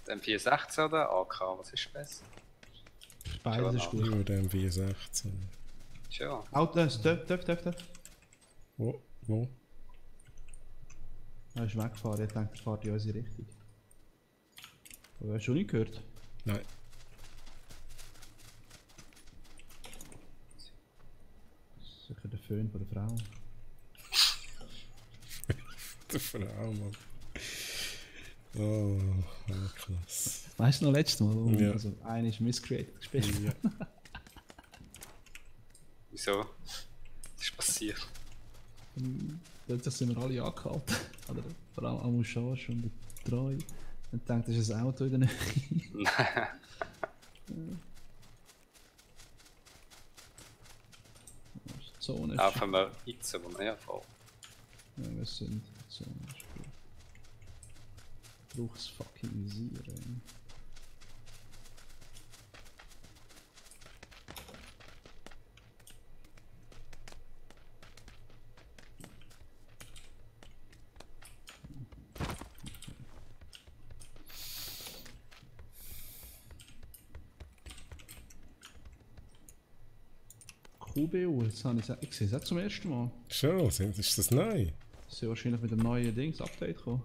[SPEAKER 5] Der M416 oder AK, was ist besser?
[SPEAKER 2] Beides ist
[SPEAKER 1] Ich
[SPEAKER 2] gut.
[SPEAKER 1] würde M416.
[SPEAKER 5] Schon.
[SPEAKER 2] Auto, darf.
[SPEAKER 1] Wo?
[SPEAKER 2] Er ist weggefahren, ich denke, er fährt in unsere Richtung. Aber hast du nicht gehört?
[SPEAKER 1] Nein.
[SPEAKER 2] Sicher der Föhn von der Frau.
[SPEAKER 1] Der Frau, Mann. Oh, klasse.
[SPEAKER 2] Weißt du noch letztes Mal, wo
[SPEAKER 1] Ja.
[SPEAKER 2] also einer ist Miscreated gespielt?
[SPEAKER 1] Ja.
[SPEAKER 5] Wieso? Was ist passiert?
[SPEAKER 2] Plötzlich sind wir alle angehalten. Oder vor allem am Schorsch und der Treu. Und denkt, das ist ein Auto in der Nähe.
[SPEAKER 5] Nein.
[SPEAKER 2] Die Zone ist
[SPEAKER 5] Laufen wir jetzt, aber ja, voll.
[SPEAKER 2] Ja, wir sind. Die Zone ist gut. Ich brauche das fucking Visier. Ey. QBU, jetzt habe ich sehe es auch zum ersten Mal.
[SPEAKER 1] Schon, ist das neu?
[SPEAKER 2] Das ist ja wahrscheinlich mit dem neuen Dings Update gekommen.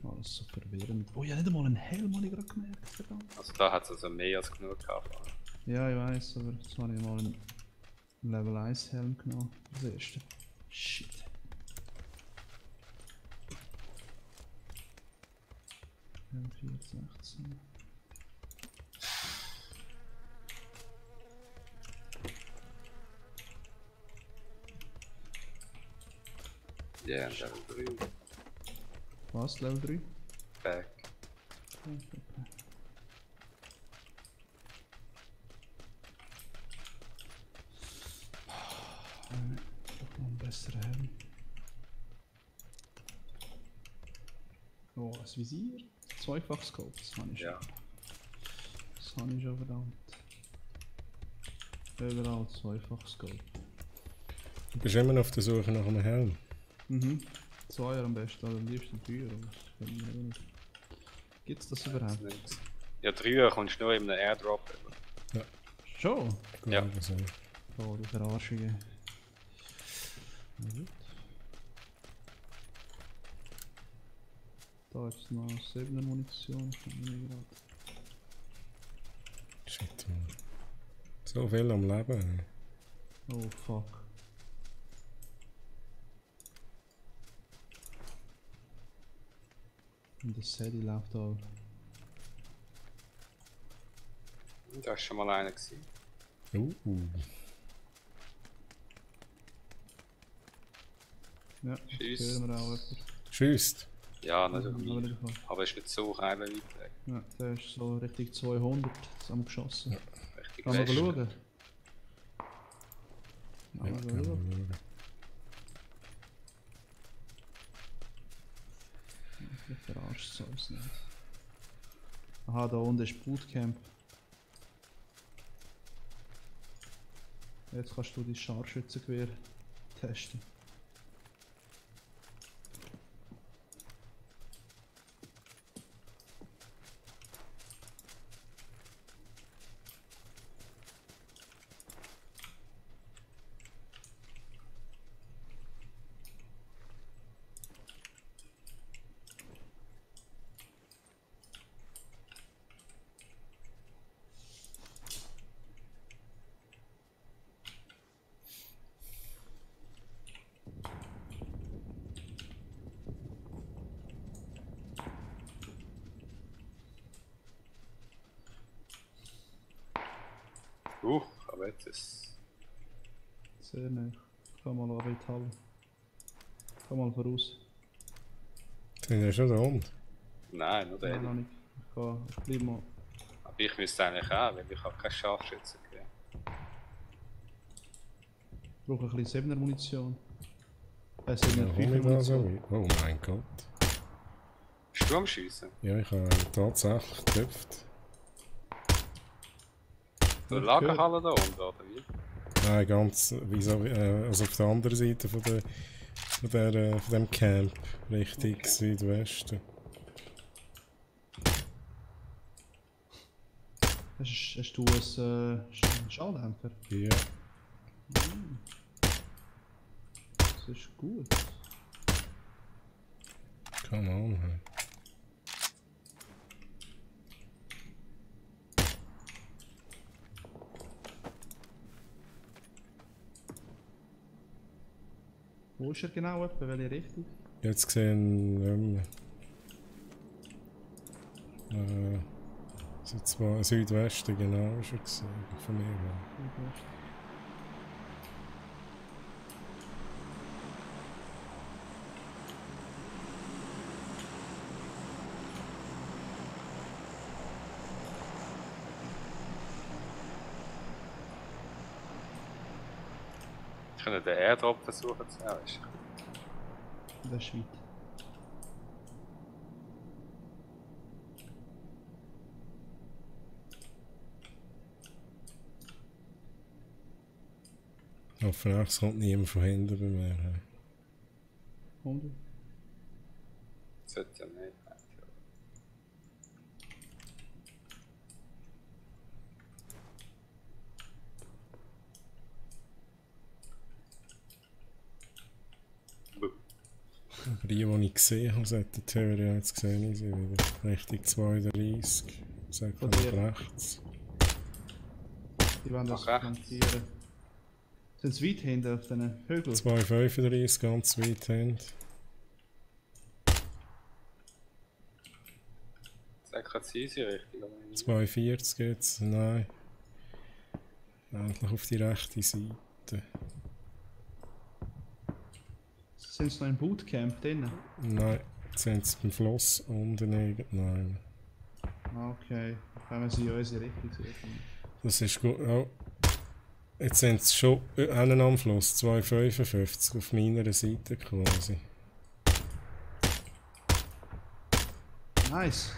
[SPEAKER 2] Alles so verwirrend. Oh ja, nicht einmal einen Helm habe ich gerade gemerkt, verdammt.
[SPEAKER 5] Also da hat es also mehr als genug gehabt.
[SPEAKER 2] Ja, ich weiß, aber jetzt habe ich mal einen Level 1 Helm genommen. Das erste. Shit. M416.
[SPEAKER 5] Ja, Level 3.
[SPEAKER 2] Was? Level 3?
[SPEAKER 5] Back.
[SPEAKER 2] Okay. Doch noch ein besserer Helm. Oh, das Visier. Zweifach Scope, das habe ich schon.
[SPEAKER 5] Ja.
[SPEAKER 2] Das habe ich schon verdammt. Überall zweifach Scope.
[SPEAKER 1] Du bist immer noch auf der Suche nach einem Helm.
[SPEAKER 2] Mhm. Zweier am besten, oder am liebsten Dreier. Gibt es das überhaupt?
[SPEAKER 5] Ja, 3 kommst du nur in einem Airdrop.
[SPEAKER 2] Schon?
[SPEAKER 5] Ja.
[SPEAKER 1] Also,
[SPEAKER 2] Oh, die Verarschungen. Na gut. Da ist noch 7er Munition.
[SPEAKER 1] shit, man. So viel am Leben.
[SPEAKER 2] Oh fuck. Und das Sedi läuft auch.
[SPEAKER 5] Da war schon mal einer gewesen.
[SPEAKER 2] Ja,
[SPEAKER 5] Tschüss.
[SPEAKER 2] das hören wir auch jemanden.
[SPEAKER 1] Schießt.
[SPEAKER 5] Ja,
[SPEAKER 2] Aber
[SPEAKER 5] natürlich.
[SPEAKER 2] nicht gefallen.
[SPEAKER 5] Aber ist nicht so rein weit weg.
[SPEAKER 2] Ja, der ist so richtig 200 zusammengeschossen.
[SPEAKER 5] Richtig
[SPEAKER 2] Kann man
[SPEAKER 5] West.
[SPEAKER 2] schauen?
[SPEAKER 1] Ja,
[SPEAKER 2] Kann man
[SPEAKER 1] kann man
[SPEAKER 2] schauen?
[SPEAKER 1] schauen.
[SPEAKER 2] Ich verarscht es uns nicht. Aha, da unten ist Bootcamp. Jetzt kannst du dein Scharfschützengewehr testen.
[SPEAKER 5] Aber jetzt ist...
[SPEAKER 2] Sehr nah. Ich kann mal in die Halle. Ich kann mal voraus.
[SPEAKER 1] Sind ja schon der Hund?
[SPEAKER 5] Nein, nur der.
[SPEAKER 2] Nein, noch nicht. Ich bleib mal.
[SPEAKER 5] Aber ich müsste eigentlich auch, weil ich habe keine Scharfschütze gegeben.
[SPEAKER 2] Ich brauche ein bisschen 7er Munition.
[SPEAKER 1] Ja,
[SPEAKER 2] 7er
[SPEAKER 1] komm ich da so weit? Oh mein Gott.
[SPEAKER 5] Bist du am Schiessen?
[SPEAKER 1] Ja, ich habe tatsächlich getöpft.
[SPEAKER 5] Der Lagerhalle da unten, oder wie?
[SPEAKER 1] Nein, ganz, also auf der anderen Seite von dem Camp, Richtung Südwesten.
[SPEAKER 2] Hast du einen Schalldämpfer?
[SPEAKER 1] Ja.
[SPEAKER 2] Das ist gut.
[SPEAKER 1] Come on, hey.
[SPEAKER 2] Wo ist er genau? Etwa? Welche Richtung?
[SPEAKER 1] Jetzt gesehen, so zwei Südwesten genau ist er gesehen, von mir her.
[SPEAKER 5] Ich könnte den Airdrop versuchen zu erreichen.
[SPEAKER 2] Das ist weit.
[SPEAKER 1] Auf rechts kommt niemand von hinten bei mir. Hey.
[SPEAKER 2] 100.
[SPEAKER 5] Sollte ja nicht.
[SPEAKER 1] Aber die ich gesehen habe, sollten Theorie jetzt gesehen sein, wieder Richtung 32. Sagt man nach rechts.
[SPEAKER 2] Die wollen das
[SPEAKER 5] Nach rechts.
[SPEAKER 2] flankieren. Sind sie weit hinten auf diesen Hügeln?
[SPEAKER 1] 235 ganz weit hinten.
[SPEAKER 5] Das ist keine easy Richtung.
[SPEAKER 1] 240 geht's, nein. Endlich auf die rechte Seite.
[SPEAKER 2] Sind sie noch im Bootcamp drin?
[SPEAKER 1] Nein, jetzt sind sie beim Fluss unten irgendein.
[SPEAKER 2] Okay, wenn wir sie in unsere Richtung sehen.
[SPEAKER 1] Das ist gut. Oh. Jetzt sind sie schon einen am Fluss, 255 auf meiner Seite quasi.
[SPEAKER 2] Nice!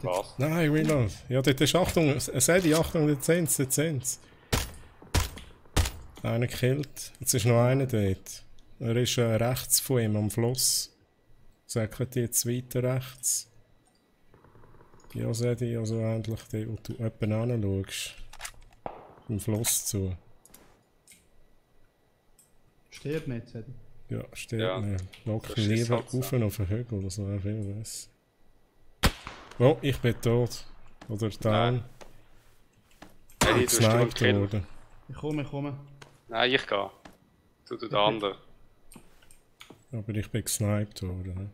[SPEAKER 5] Was?
[SPEAKER 1] Nein, Reload. Ja, dort ist Achtung, Sedi, Achtung, dort sind sie. Einer gekillt. Jetzt ist noch einer dort. Er ist rechts von ihm am Fluss. Säckelt jetzt weiter rechts. Ja, Sedi, also endlich der, wo du jemanden anschaust. Im Fluss zu.
[SPEAKER 2] Stirbt nicht, Sedi.
[SPEAKER 1] Ja, steht
[SPEAKER 5] Ja,
[SPEAKER 1] nicht. Lock
[SPEAKER 5] das
[SPEAKER 1] ihn
[SPEAKER 5] ist
[SPEAKER 1] lieber
[SPEAKER 5] halt so.
[SPEAKER 1] auf auf den Hügel, das wäre viel besser. Oh, ich bin tot. Oder down.
[SPEAKER 5] Hey, du hast du
[SPEAKER 1] Gesniped
[SPEAKER 5] killen.
[SPEAKER 1] worden.
[SPEAKER 2] Ich komme.
[SPEAKER 5] Nein, ich gehe. Du der andere.
[SPEAKER 1] Aber ich bin gesniped worden.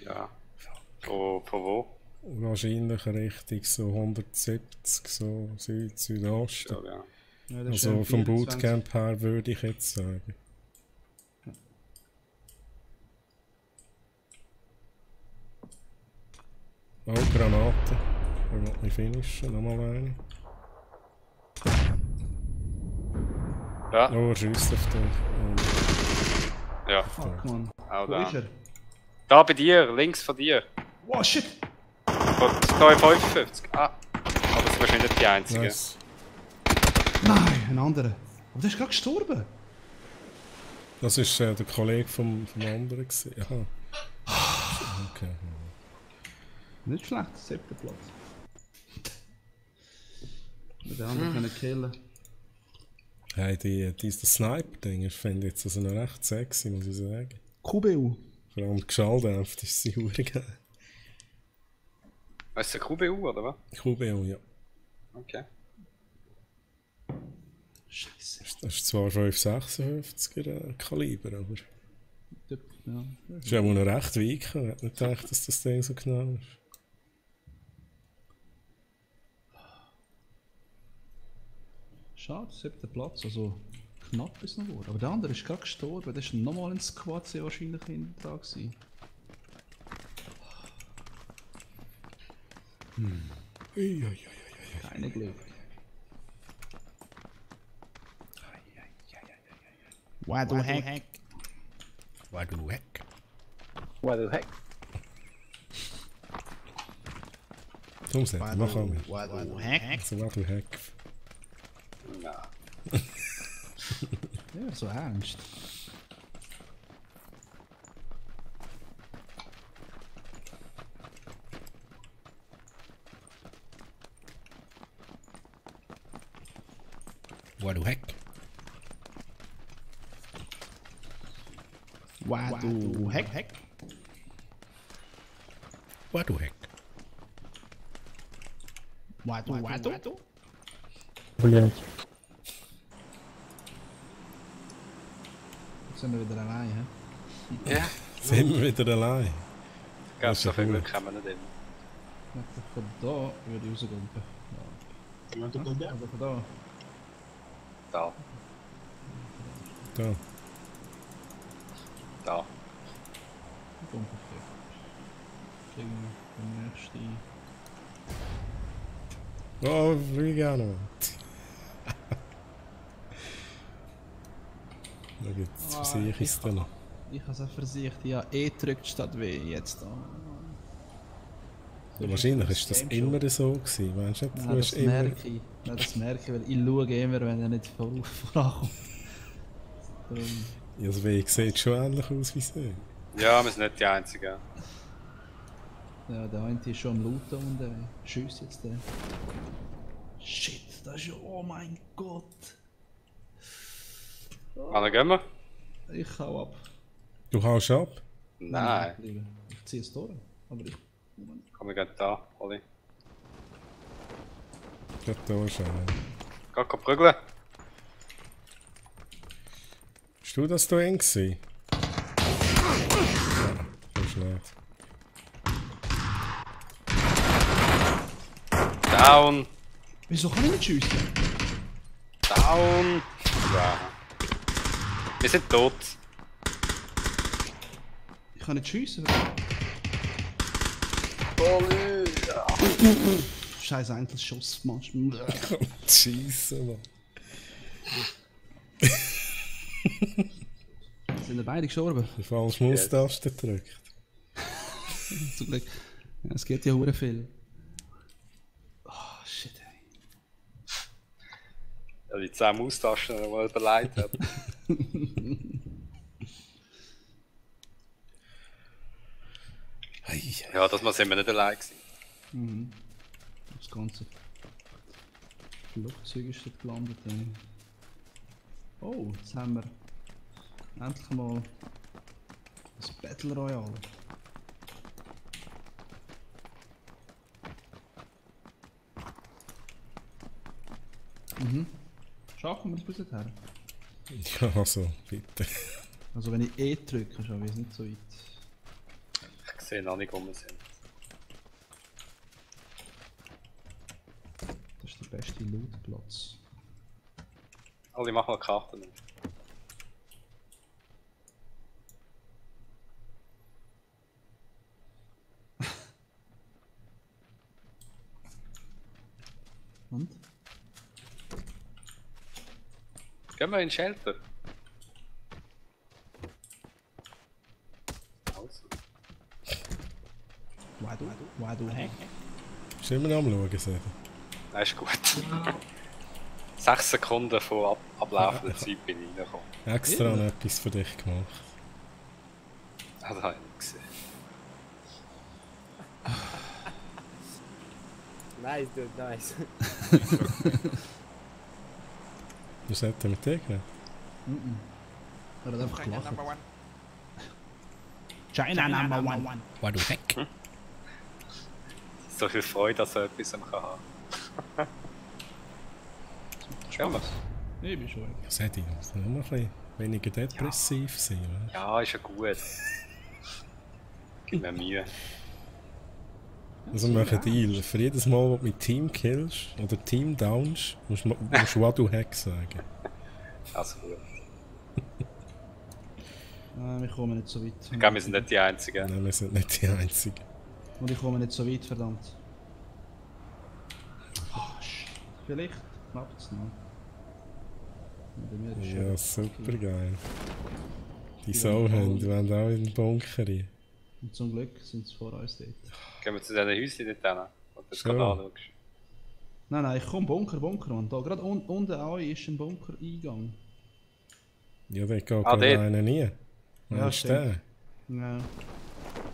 [SPEAKER 5] Ja. Von wo?
[SPEAKER 1] Wahrscheinlich Richtung so 170, so Südosten.
[SPEAKER 5] Ja, ja.
[SPEAKER 2] Ja, das ist
[SPEAKER 1] Also vom
[SPEAKER 2] 24.
[SPEAKER 1] Bootcamp her würde ich jetzt sagen. Oh, Granate. Er will mich finishen, nochmal eine.
[SPEAKER 5] Ja,
[SPEAKER 1] Oh, er schießt auf dich.
[SPEAKER 5] ja.
[SPEAKER 2] Fuck, man.
[SPEAKER 5] Auch
[SPEAKER 2] Wo
[SPEAKER 5] da.
[SPEAKER 2] ist er?
[SPEAKER 5] Da bei dir, links von dir.
[SPEAKER 2] Oh shit!
[SPEAKER 5] Von 255. Ah. Aber das ist wahrscheinlich nicht die einzige.
[SPEAKER 1] Nice.
[SPEAKER 2] Nein, ein anderer. Aber der ist gerade gestorben.
[SPEAKER 1] Das war der Kollege vom anderen. Gewesen. Aha. Okay.
[SPEAKER 2] Nicht schlecht, 7. Platz. Mit den anderen können killen.
[SPEAKER 1] Hey, das Sniper-Ding, ich finde jetzt also noch recht sexy, muss ich sagen.
[SPEAKER 2] QBU.
[SPEAKER 1] Vor allem die Geschalldämpft ist sie hure geil.
[SPEAKER 5] Weißt du, QBU oder was?
[SPEAKER 1] QBO, ja.
[SPEAKER 5] Okay.
[SPEAKER 2] Scheiße.
[SPEAKER 1] Das ist zwar 5,56er Kaliber, aber
[SPEAKER 2] Ja.
[SPEAKER 1] ist auch noch recht weit gekommen. Ich hätte nicht gedacht, dass das Ding so genau ist.
[SPEAKER 2] Schade, 7. Platz, also knapp ist noch geworden. Aber der andere ist gerade gestorben, der ist nochmal in Squad sehr wahrscheinlich hinten dran gewesen. Keine Glück. What the heck?
[SPEAKER 1] What the heck?
[SPEAKER 5] What the heck?
[SPEAKER 1] Komm, Seth, mach auch mit.
[SPEAKER 2] What the heck?
[SPEAKER 1] So, what the heck?
[SPEAKER 5] Na.
[SPEAKER 2] Ja, so ernst.
[SPEAKER 1] What the heck?
[SPEAKER 2] What the heck?
[SPEAKER 1] What the heck?
[SPEAKER 2] What?
[SPEAKER 9] Brilliant.
[SPEAKER 2] Jetzt sind wir wieder allein, hä?
[SPEAKER 5] Ja.
[SPEAKER 1] Sind wir wieder allein?
[SPEAKER 5] Ganz so
[SPEAKER 1] ist
[SPEAKER 5] viel
[SPEAKER 1] gut.
[SPEAKER 5] Glück haben wir nicht immer.
[SPEAKER 2] Von da würde ich rausgumpen. Ja. Oder von da.
[SPEAKER 5] Da.
[SPEAKER 1] Da.
[SPEAKER 5] Da.
[SPEAKER 2] Gumpen kriegen wir den nächsten.
[SPEAKER 1] Oh, wie gerne. Da gibt's versicher es dann noch.
[SPEAKER 2] Ich habe es auch versichert, ja, E drückt statt W jetzt da.
[SPEAKER 1] Wahrscheinlich ist das immer so gewesen, meinst du nicht? Du
[SPEAKER 2] Nein,
[SPEAKER 1] hast
[SPEAKER 2] das
[SPEAKER 1] immer...
[SPEAKER 2] merke ich. Nein, das merke ich, weil ich schaue immer, wenn er nicht vorankommt. Darum-
[SPEAKER 1] Ja, das Weg sieht schon ähnlich aus wie so.
[SPEAKER 5] Ja, wir sind nicht die Einzigen.
[SPEAKER 2] Ja, der eine ist schon am Looten und der schießt jetzt den. Shit, das ist ja, oh mein Gott.
[SPEAKER 5] Wann gehen wir?
[SPEAKER 2] Ich hau ab.
[SPEAKER 1] Du haust ab?
[SPEAKER 5] Nein.
[SPEAKER 2] Ich ziehe es durch. Aber ich.
[SPEAKER 5] Komm, wir gehen da, Oli.
[SPEAKER 1] Gerade da schauen.
[SPEAKER 5] Geh prügeln.
[SPEAKER 1] Bist du das da eng gewesen? Ja, so schlecht.
[SPEAKER 5] Down.
[SPEAKER 2] Wieso kann ich nicht schiessen?
[SPEAKER 5] Down. Ja. Wir sind tot.
[SPEAKER 2] Ich kann nicht schiessen.
[SPEAKER 5] Oli. Ja.
[SPEAKER 2] Scheiß Einzelschuss, Mann.
[SPEAKER 1] Scheisse, Mann.
[SPEAKER 2] Sind wir beide gestorben?
[SPEAKER 1] Die falsche Maustaste gedrückt.
[SPEAKER 2] Zum Glück. Ja, es geht ja hure viel. Oh, shit, ey.
[SPEAKER 5] Ja, die 10 Maustasten, die man überlegt hat. Ja, das sind wir nicht allein gewesen.
[SPEAKER 2] Das ganze Flugzeug ist dort gelandet, ey. Oh, jetzt haben wir endlich mal das Battle Royale. Schaffen wir es bis dahin?
[SPEAKER 1] Ja, also, bitte.
[SPEAKER 2] Also wenn ich E drücke, schaffe ich es nicht so weit.
[SPEAKER 5] Ich sehe noch nicht, wo wir sind.
[SPEAKER 2] Das ist der beste Lootplatz.
[SPEAKER 5] Oli, mach mal Karten.
[SPEAKER 2] Und?
[SPEAKER 5] Gehen wir in den Shelter. Also.
[SPEAKER 2] Why do heck?
[SPEAKER 1] Bist du immer noch am Schauen, Seth?
[SPEAKER 5] Das ist gut. 6 Sekunden vor ablaufender Zeit bin ich reingekommen.
[SPEAKER 1] Extra noch etwas für dich gemacht.
[SPEAKER 5] Das habe ich nicht gesehen.
[SPEAKER 4] Nice, dude, nice.
[SPEAKER 1] Was hat er mit dir geredet?
[SPEAKER 2] Er hat einfach gelacht. China number one.
[SPEAKER 1] War du weg?
[SPEAKER 5] So viel Freude, dass er etwas haben kann. Schau mal.
[SPEAKER 2] Ich bin schon weg.
[SPEAKER 1] Was hat ich? Muss noch ein bisschen weniger depressiv sein, oder?
[SPEAKER 5] Ja, ist ja gut. Gib mir Mühe.
[SPEAKER 1] Also mach einen Deal. Für jedes Mal, wo du mit Team killst oder Team downst, musst du Wadu Hack sagen.
[SPEAKER 5] Also gut.
[SPEAKER 2] Nein, wir kommen nicht so weit.
[SPEAKER 5] Ich glaube, wir sind nicht die Einzigen.
[SPEAKER 1] Nein, wir sind nicht die Einzigen.
[SPEAKER 2] Und ich komme nicht so weit, verdammt. Oh, shit. Vielleicht klappt es noch. Bei mir ist
[SPEAKER 1] Ja,
[SPEAKER 2] es
[SPEAKER 1] super geil. Die
[SPEAKER 2] Die
[SPEAKER 1] Sau
[SPEAKER 2] wollen
[SPEAKER 1] haben, die wollen auch in den Bunker rein.
[SPEAKER 2] Und zum Glück sind sie vor uns dort.
[SPEAKER 5] Gehen wir zu diesen Häuschen nicht hin? Und das
[SPEAKER 1] So.
[SPEAKER 5] gerade anschaust.
[SPEAKER 2] Nein, ich komme Bunker, und da gerade unten auch ist ein Bunker-Eingang.
[SPEAKER 1] Ja, der geht
[SPEAKER 5] Ah,
[SPEAKER 1] gerade
[SPEAKER 5] dort.
[SPEAKER 1] einer nie.
[SPEAKER 2] Ja,
[SPEAKER 1] Meinst du
[SPEAKER 2] stimmt.
[SPEAKER 1] den?
[SPEAKER 2] Ja.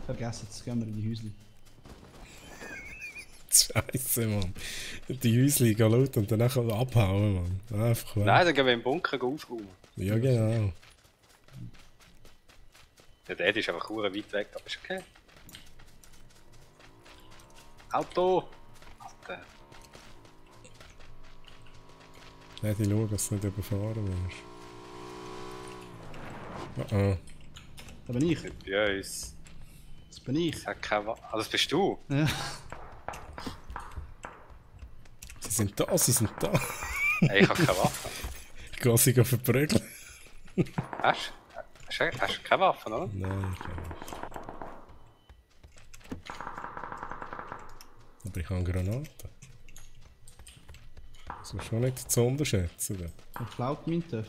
[SPEAKER 2] Vergessen, jetzt gehen wir in die Häuschen.
[SPEAKER 1] Scheiße, Mann. Die Häusli gehen laut und danach abhauen, Mann. Einfach weg.
[SPEAKER 5] Nein, dann gehen wir im Bunker aufräumen.
[SPEAKER 1] Ja, genau.
[SPEAKER 5] Ja, der ist einfach verdammt weit weg, aber ist okay. Auto! Alter.
[SPEAKER 1] Nein, die schauen, dass du nicht überfahren wirst. Oh.
[SPEAKER 2] Da bin ich.
[SPEAKER 5] Nicht bei uns.
[SPEAKER 2] Das bin ich.
[SPEAKER 5] Das hat keine Ah, das bist du?
[SPEAKER 2] Ja.
[SPEAKER 1] Sie sind da, sie sind da.
[SPEAKER 5] Hey, ich habe keine Waffe.
[SPEAKER 1] Ich gehe sie verprügeln.
[SPEAKER 5] Hast du keine Waffe, oder?
[SPEAKER 1] Nein, ich kann nicht. Aber ich habe Granaten. Das ist schon nicht zu unterschätzen. Da.
[SPEAKER 2] Er klaut mein Töff.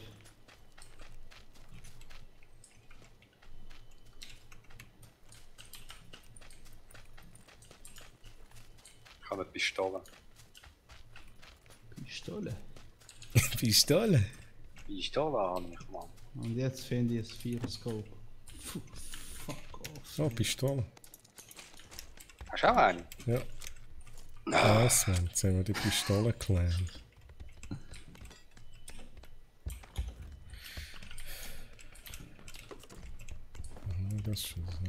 [SPEAKER 5] Ich habe eine Pistole.
[SPEAKER 2] Pistole.
[SPEAKER 1] Pistole?
[SPEAKER 5] Pistole habe ich, Mann.
[SPEAKER 2] Und jetzt finde ich ein Vierer-Scope. Fuck off.
[SPEAKER 1] Oh, Pistole.
[SPEAKER 5] Hast du auch eine?
[SPEAKER 1] Ja. Nice, Mann. Jetzt haben wir die Pistole gelernt. Das ist schon so.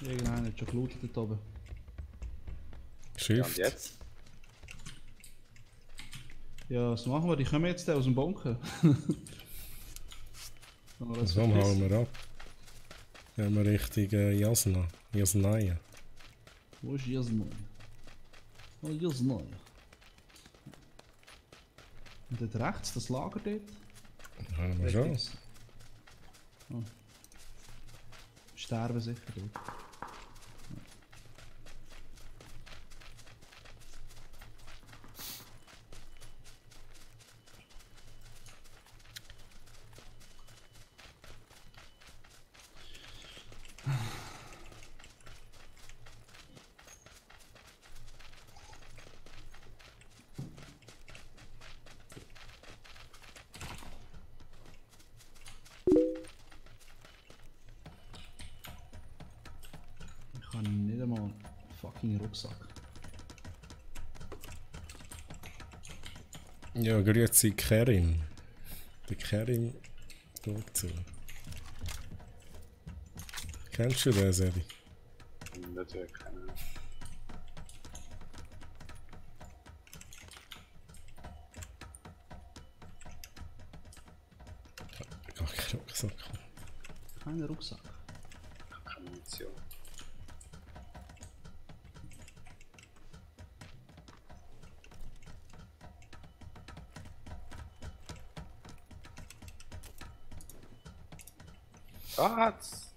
[SPEAKER 2] Irgendeiner hat schon gelootet dort oben.
[SPEAKER 5] Ja,
[SPEAKER 1] Shift.
[SPEAKER 5] und jetzt?
[SPEAKER 2] Ja, was machen wir? Die kommen jetzt aus dem Bunker.
[SPEAKER 1] So hauen wir ab. Gehen wir Richtung Jasna. Jasnaya.
[SPEAKER 2] Wo ist Jasnaya? Oh, Jasnaya. Und dort rechts, das Lager dort?
[SPEAKER 1] Haben wir schon.
[SPEAKER 2] Rechts. Oh. Sterben sicher dort. Ich habe nicht einmal einen fucking Rucksack.
[SPEAKER 1] Ja, grüezi Kerim. Der Kerim schaut zu. Kennst du den, Sedi?
[SPEAKER 5] Nicht wirklich. Nein.
[SPEAKER 1] Gar keinen Rucksack.
[SPEAKER 2] Kein Rucksack.
[SPEAKER 5] Keine Munition. Da hat's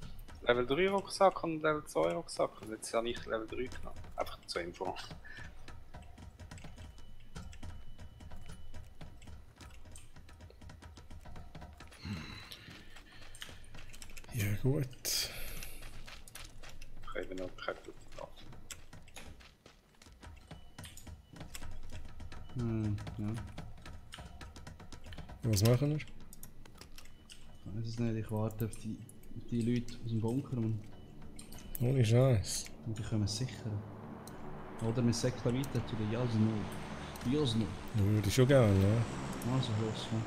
[SPEAKER 5] Level 3 Rucksack und Level 2 Rucksack. Und jetzt habe ich Level 3 genommen. Einfach zur Info.
[SPEAKER 1] Ja, gut.
[SPEAKER 5] Ich habe noch keine gute Waffe.
[SPEAKER 2] Ja.
[SPEAKER 1] Was machen wir?
[SPEAKER 2] Ich weiß es nicht, ich warte auf die Leute aus dem Bunker und
[SPEAKER 1] Ohne Scheiß.
[SPEAKER 2] die können es sichern. Oder wir säckeln weiter zu den Jasno. Jasno.
[SPEAKER 1] Würde ich schon gerne, ja.
[SPEAKER 2] Also los. Ja.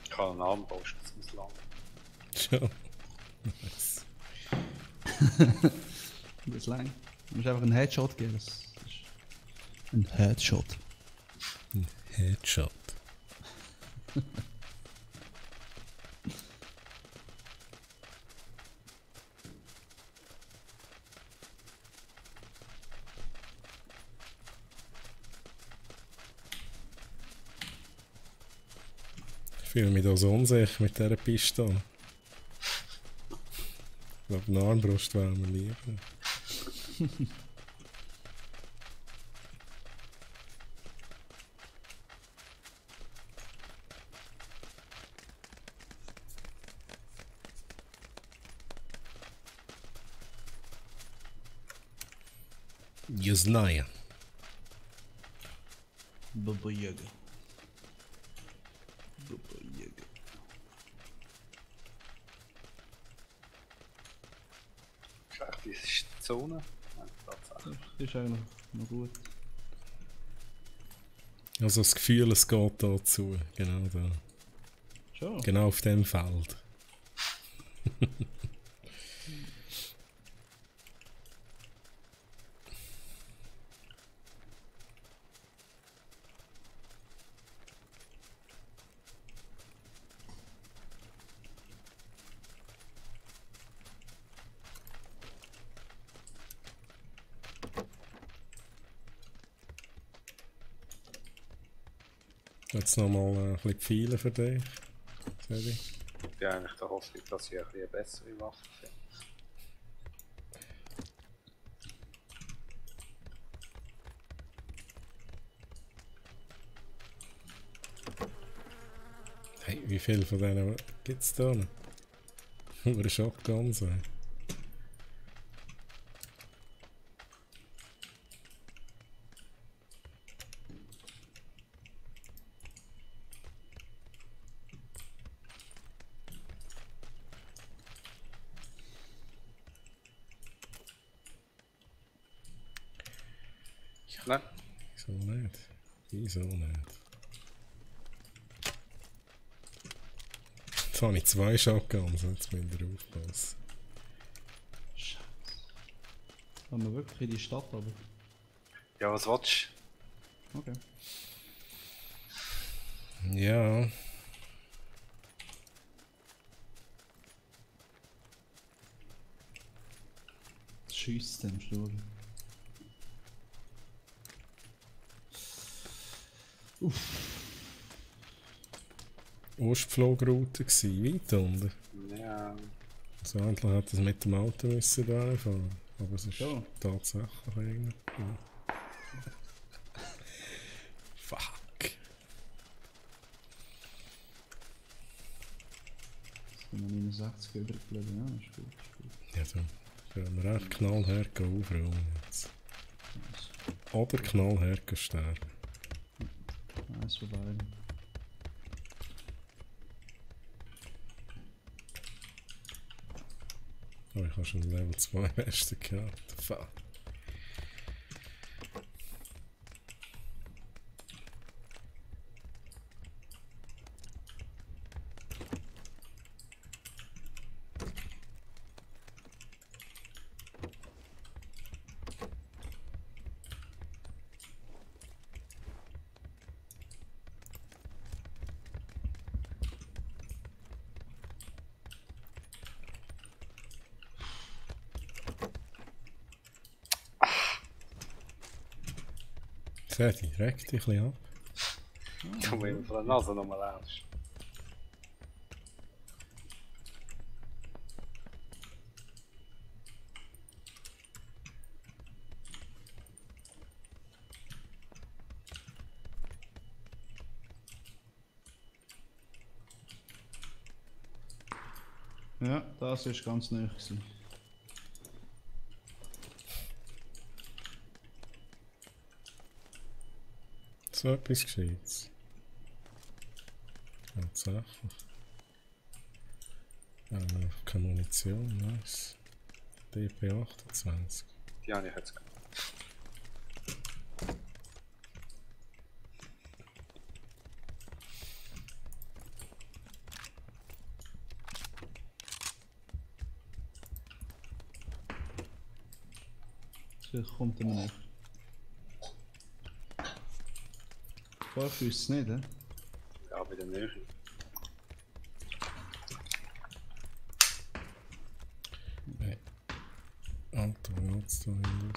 [SPEAKER 5] Ich kann einen Armbrust, das muss lang.
[SPEAKER 1] Schon. Nice.
[SPEAKER 2] Das ist lang. Du musst einfach einen Headshot geben. Das ist ein Headshot.
[SPEAKER 1] Headshot. Ich fühle mich da so unsicher mit dieser Pistole. Ich glaube, eine Armbrust wäre mir lieber. Я знаю.
[SPEAKER 2] Baba Yaga. Baba Yaga.
[SPEAKER 5] Ist echt die Zone? Nein, tatsächlich.
[SPEAKER 2] Das ist eigentlich noch gut.
[SPEAKER 1] Also das Gefühl, es geht da zu. Genau da.
[SPEAKER 2] Schon.
[SPEAKER 1] Genau auf dem Feld. Jetzt nochmal ein bisschen Pfeile für dich. Sorry.
[SPEAKER 5] Ich bin eigentlich der Hoffnung, dass ich ein bisschen eine bessere Waffe finde.
[SPEAKER 1] Hey, wie viele von denen gibt es da noch? Nur Shotgun sein.
[SPEAKER 5] Nein,
[SPEAKER 1] Wieso nicht? Wieso nicht? Jetzt habe ich 2 Shotguns, jetzt müsst ihr aufpassen.
[SPEAKER 2] Scheiße. Kommen wir wirklich in die Stadt, aber.
[SPEAKER 5] ja, was willst
[SPEAKER 2] Okay.
[SPEAKER 1] Ja,
[SPEAKER 2] Schießt dem Sturm.
[SPEAKER 1] Ostflugroute gsi, weit unten.
[SPEAKER 5] du? Ja,
[SPEAKER 1] Also eigentlich hätte es mit dem Auto müssen da fahren, aber es ist
[SPEAKER 2] Ja.
[SPEAKER 1] tatsächlich irgendwie. Ja. Fuck.
[SPEAKER 2] Es sind noch 69 übrig geblieben, ja, ist gut, ist gut.
[SPEAKER 1] Ja, dann können wir echt knallhart aufräumen jetzt. Oder knallhart sterben.
[SPEAKER 2] Eins von beiden.
[SPEAKER 1] Oh, ich habe schon Level 2 Beste gehabt. Fuck. Seti, reg dich ein bisschen ab.
[SPEAKER 5] du mir von der Nase nochmal aus.
[SPEAKER 2] Ja, das ist ganz neu gewesen.
[SPEAKER 1] So etwas Gescheites. Tatsächlich. Keine Munition, nice. DP28.
[SPEAKER 5] Die habe ich jetzt gehabt.
[SPEAKER 2] Das kommt immer nicht. Vorher ist es nicht, hä?
[SPEAKER 5] Ja, bei der Nähe.
[SPEAKER 1] Nee. Alter, was hat's da hinten?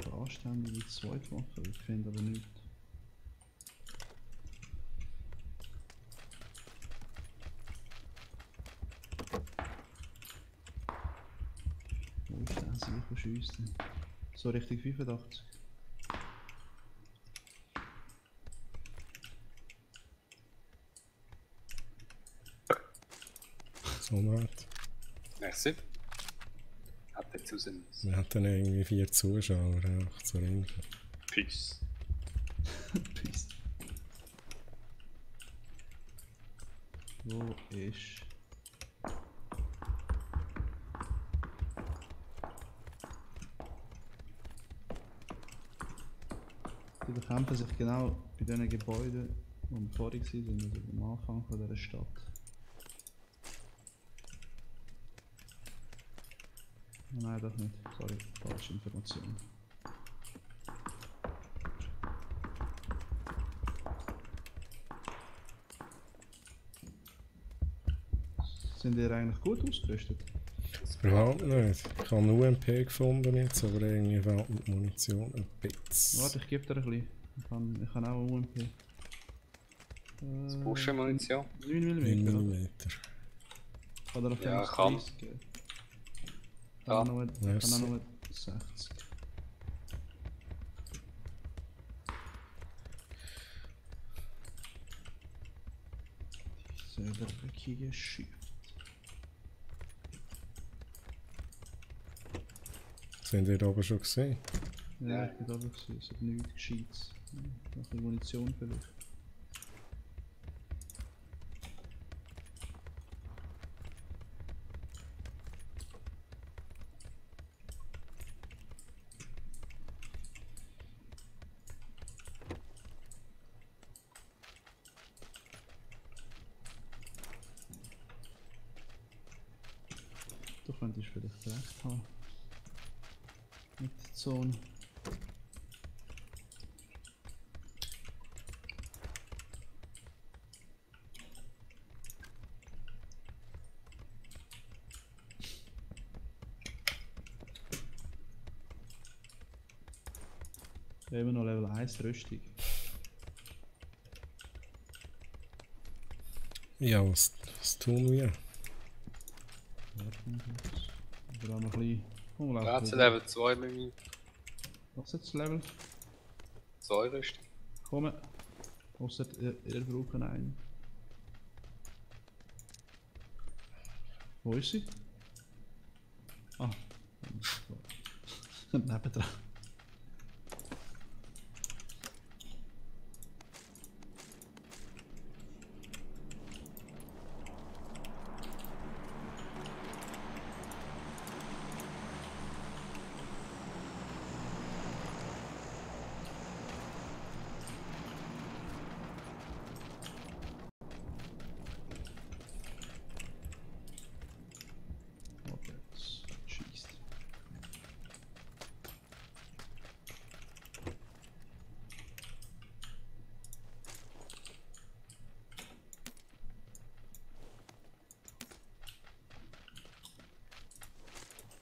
[SPEAKER 2] So anständige Zweitwaffe, ich finde aber nicht. Wo ist der sicher schiessen? So richtig 85.
[SPEAKER 1] So nett.
[SPEAKER 5] Merci. Hat jetzt raus müssen.
[SPEAKER 1] Wir hatten irgendwie 4 Zuschauer, einfach zu ringen.
[SPEAKER 5] Peace.
[SPEAKER 2] Peace. Wo ist... Die bekämpfen sich genau bei diesen Gebäuden, die wir vorhin waren, also am Anfang von dieser Stadt. Nein, doch nicht. Sorry, falsche Information. Sind ihr eigentlich gut ausgerüstet?
[SPEAKER 1] Überhaupt nicht. Ich habe eine UMP gefunden jetzt, aber irgendwie fehlt mit Munition ein bisschen.
[SPEAKER 2] Warte, ich gebe dir ein bisschen. Ich kann auch eine UMP.
[SPEAKER 5] Das Buschenmunition.
[SPEAKER 2] 9 mm.
[SPEAKER 1] 9 mm.
[SPEAKER 2] Oder auf
[SPEAKER 5] Ja,
[SPEAKER 2] 30 geben.
[SPEAKER 5] Ja.
[SPEAKER 2] Dann noch
[SPEAKER 1] Merci.
[SPEAKER 2] 60. So, der dreckige Schiff.
[SPEAKER 1] Sind ihr oben schon gesehen?
[SPEAKER 2] Ja, ich bin da gesehen, es hat nichts Gescheites. Noch ein bisschen Munition vielleicht. Du könntest vielleicht recht haben. Mit der Zone. Wir haben immer noch Level 1 Rüstung.
[SPEAKER 1] Ja, was tun wir?
[SPEAKER 2] Warten wir kurz. Wir haben noch ein bisschen... Oh,
[SPEAKER 5] Ja, zu Level 2 mit mir.
[SPEAKER 2] Was ist jetzt das Level?
[SPEAKER 5] 2 Rüstung.
[SPEAKER 2] Kommen. Ausser ihr brauchen einen. Wo ist sie? Ah. Nebendran. Okay, das schießt.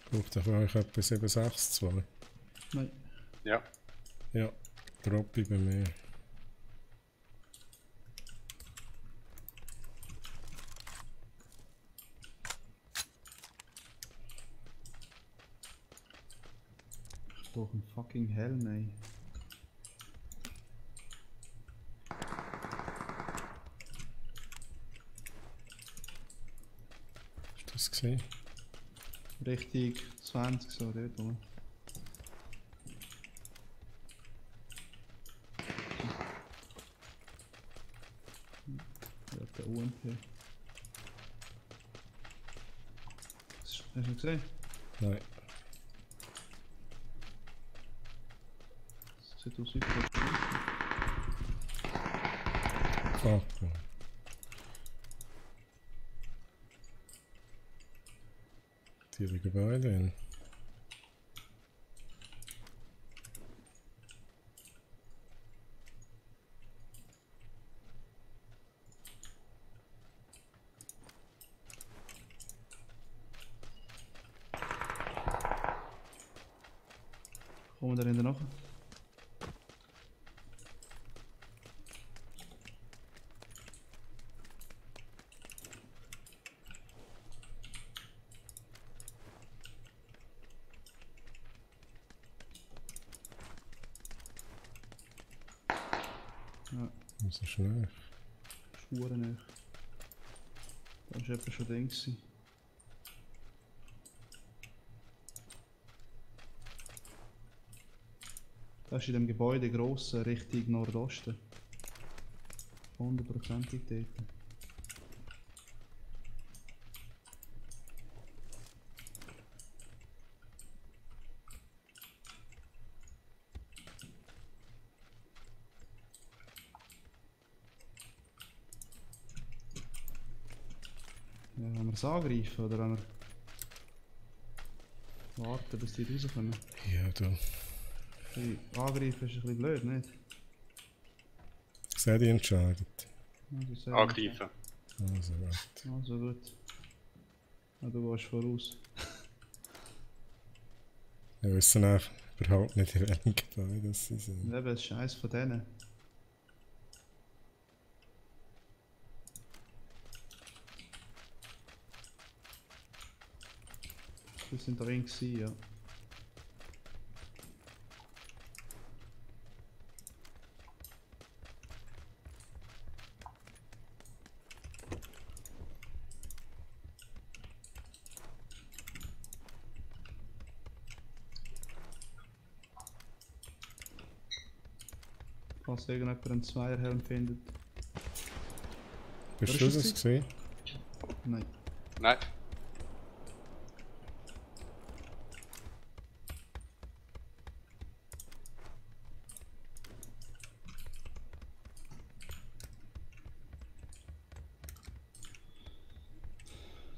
[SPEAKER 1] Braucht ihr von euch etwa 762?
[SPEAKER 2] Nein.
[SPEAKER 5] Ja.
[SPEAKER 1] Ja, droppe ich bei mir.
[SPEAKER 2] brauche einen fucking Helm, ey.
[SPEAKER 1] Hast du das gesehen?
[SPEAKER 2] Richtig 20 so, dort oben. Ja, der UMP. Hast du ihn gesehen?
[SPEAKER 1] Nein.
[SPEAKER 2] Das sieht aus wie ein
[SPEAKER 1] Fuck. Man. Die liegen beide hin.
[SPEAKER 2] Kommen wir da hinten noch? Ja,
[SPEAKER 1] So schnell.
[SPEAKER 2] Schuhe nicht. Da war jemand schon drin gewesen. Das ist in dem Gebäude grossen Richtung Nordosten. 100%ig dort. Ja, wollen wir es angreifen oder wollen wir warten, bis die rauskommen?
[SPEAKER 1] Ja, du.
[SPEAKER 2] Angreifen ist ein bisschen blöd, nicht?
[SPEAKER 1] Seid ihr entscheidet.
[SPEAKER 2] Also, sehr
[SPEAKER 5] Angreifen.
[SPEAKER 1] Also, gut.
[SPEAKER 2] gut. Also gut. Ja, du gehst voraus.
[SPEAKER 1] Wir wissen einfach überhaupt nicht, in welchem Gebäude das sie sind.
[SPEAKER 2] Eben, es ist eins von denen. Wir sind drin gewesen, ja. Falls irgendjemand einen Zweierhelm findet.
[SPEAKER 1] Bist
[SPEAKER 2] Wer
[SPEAKER 1] du
[SPEAKER 2] ist
[SPEAKER 1] das
[SPEAKER 2] das
[SPEAKER 1] gesehen?
[SPEAKER 2] Nein.
[SPEAKER 5] Nein.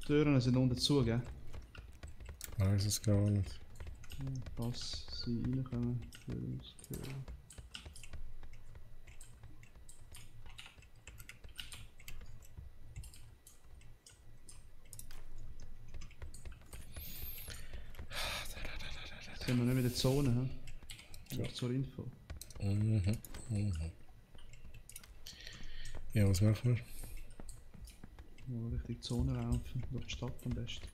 [SPEAKER 2] Die Türen sind unten zu, gell?
[SPEAKER 1] Ich weiß es gar nicht.
[SPEAKER 2] Falls sie reinkommen. Tür. Sind wir nicht in der Zone, hä?
[SPEAKER 1] Ja.
[SPEAKER 2] Ja. Zur Info.
[SPEAKER 1] Mhm. Mhm. Ja, was machen wir?
[SPEAKER 2] Mal richtig Zone laufen, durch die Stadt am besten.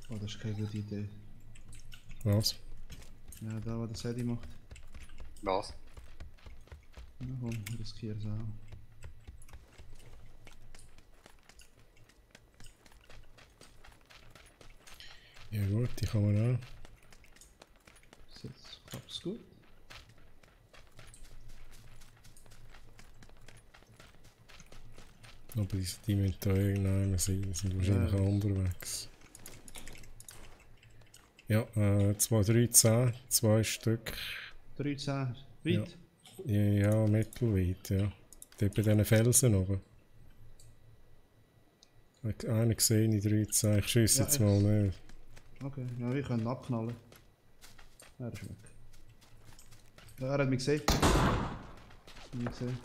[SPEAKER 2] Oh, das ist keine gute Idee.
[SPEAKER 1] Was?
[SPEAKER 2] Ja, da, was der Sedi macht.
[SPEAKER 5] Was?
[SPEAKER 2] Na komm, riskier es auch.
[SPEAKER 1] Ja gut, die kann man auch.
[SPEAKER 2] Bis jetzt klappt's gut.
[SPEAKER 1] Aber die müssen da irgendwann sein, die sind wahrscheinlich
[SPEAKER 2] Ja.
[SPEAKER 1] auch unterwegs. Ja, 2, 3, 10, 2 Stück.
[SPEAKER 2] 13, weit.
[SPEAKER 1] Ja, mittelweit, ja. Dort bei diesen Felsen oben. Einen gesehen in 13, ich schiesse
[SPEAKER 2] Ja,
[SPEAKER 1] jetzt mal nicht.
[SPEAKER 2] Okay, ja, wir können ihn abknallen. Er ist weg. Ja, er hat mich gesehen. Mich gesehen.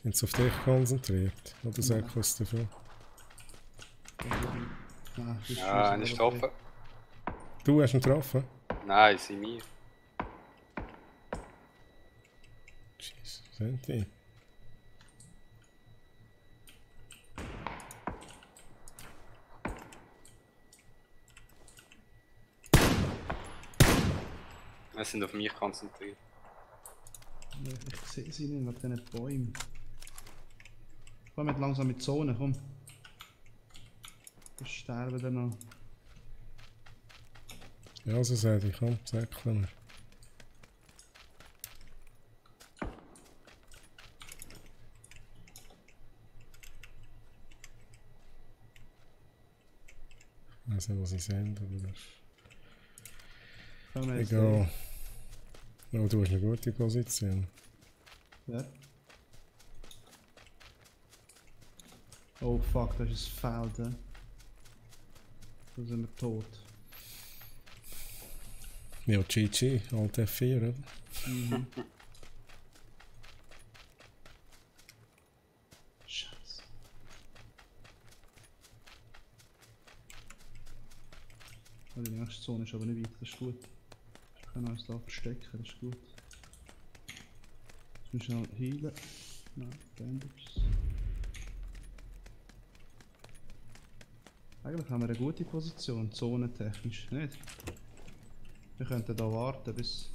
[SPEAKER 1] Sind sie auf dich konzentriert? Oder sag ich was dafür?
[SPEAKER 2] Ah, das ist
[SPEAKER 5] Ja, einer ist getroffen.
[SPEAKER 1] Du hast ihn getroffen?
[SPEAKER 5] Nein, sie mir.
[SPEAKER 1] Jesus, sind die?
[SPEAKER 5] Wir sind auf mich konzentriert.
[SPEAKER 2] Ich sehe sie nicht, wegen diesen Bäumen. Komm jetzt langsam mit die Zone, komm. Wir sterben dann noch.
[SPEAKER 1] Ja, so sag ich, komm, säckeln wir. Ich weiß nicht, was ich sende, aber das
[SPEAKER 2] Können wir
[SPEAKER 1] ist
[SPEAKER 2] jetzt
[SPEAKER 1] egal. Aber du hast eine gute Position.
[SPEAKER 2] Ja. Oh fuck, das ist ein Feld. Da sind wir tot.
[SPEAKER 1] Ja, GG, Alt F4, oder?
[SPEAKER 2] Mhm. Scheiße. Oh, die nächste Zone ist aber nicht weit, das ist gut. Wir können uns da verstecken, das ist gut. Jetzt müssen wir schnell healen. Nein, Bandages. Eigentlich haben wir eine gute Position, zonentechnisch, nicht? Wir könnten da warten, bis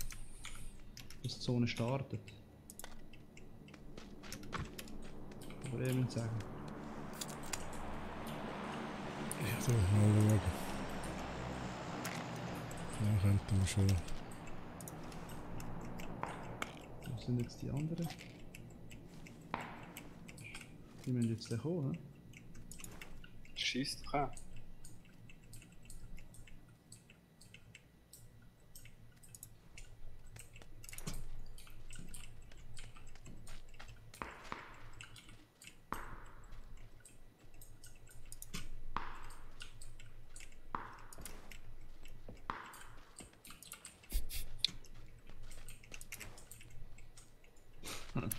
[SPEAKER 2] die Zone startet. Aber ich würde sagen.
[SPEAKER 1] Ja, so, mal schauen. Ja, könnten wir schon.
[SPEAKER 2] Wo sind jetzt die anderen? Die müssen jetzt da kommen, hä?
[SPEAKER 5] Schießt doch an.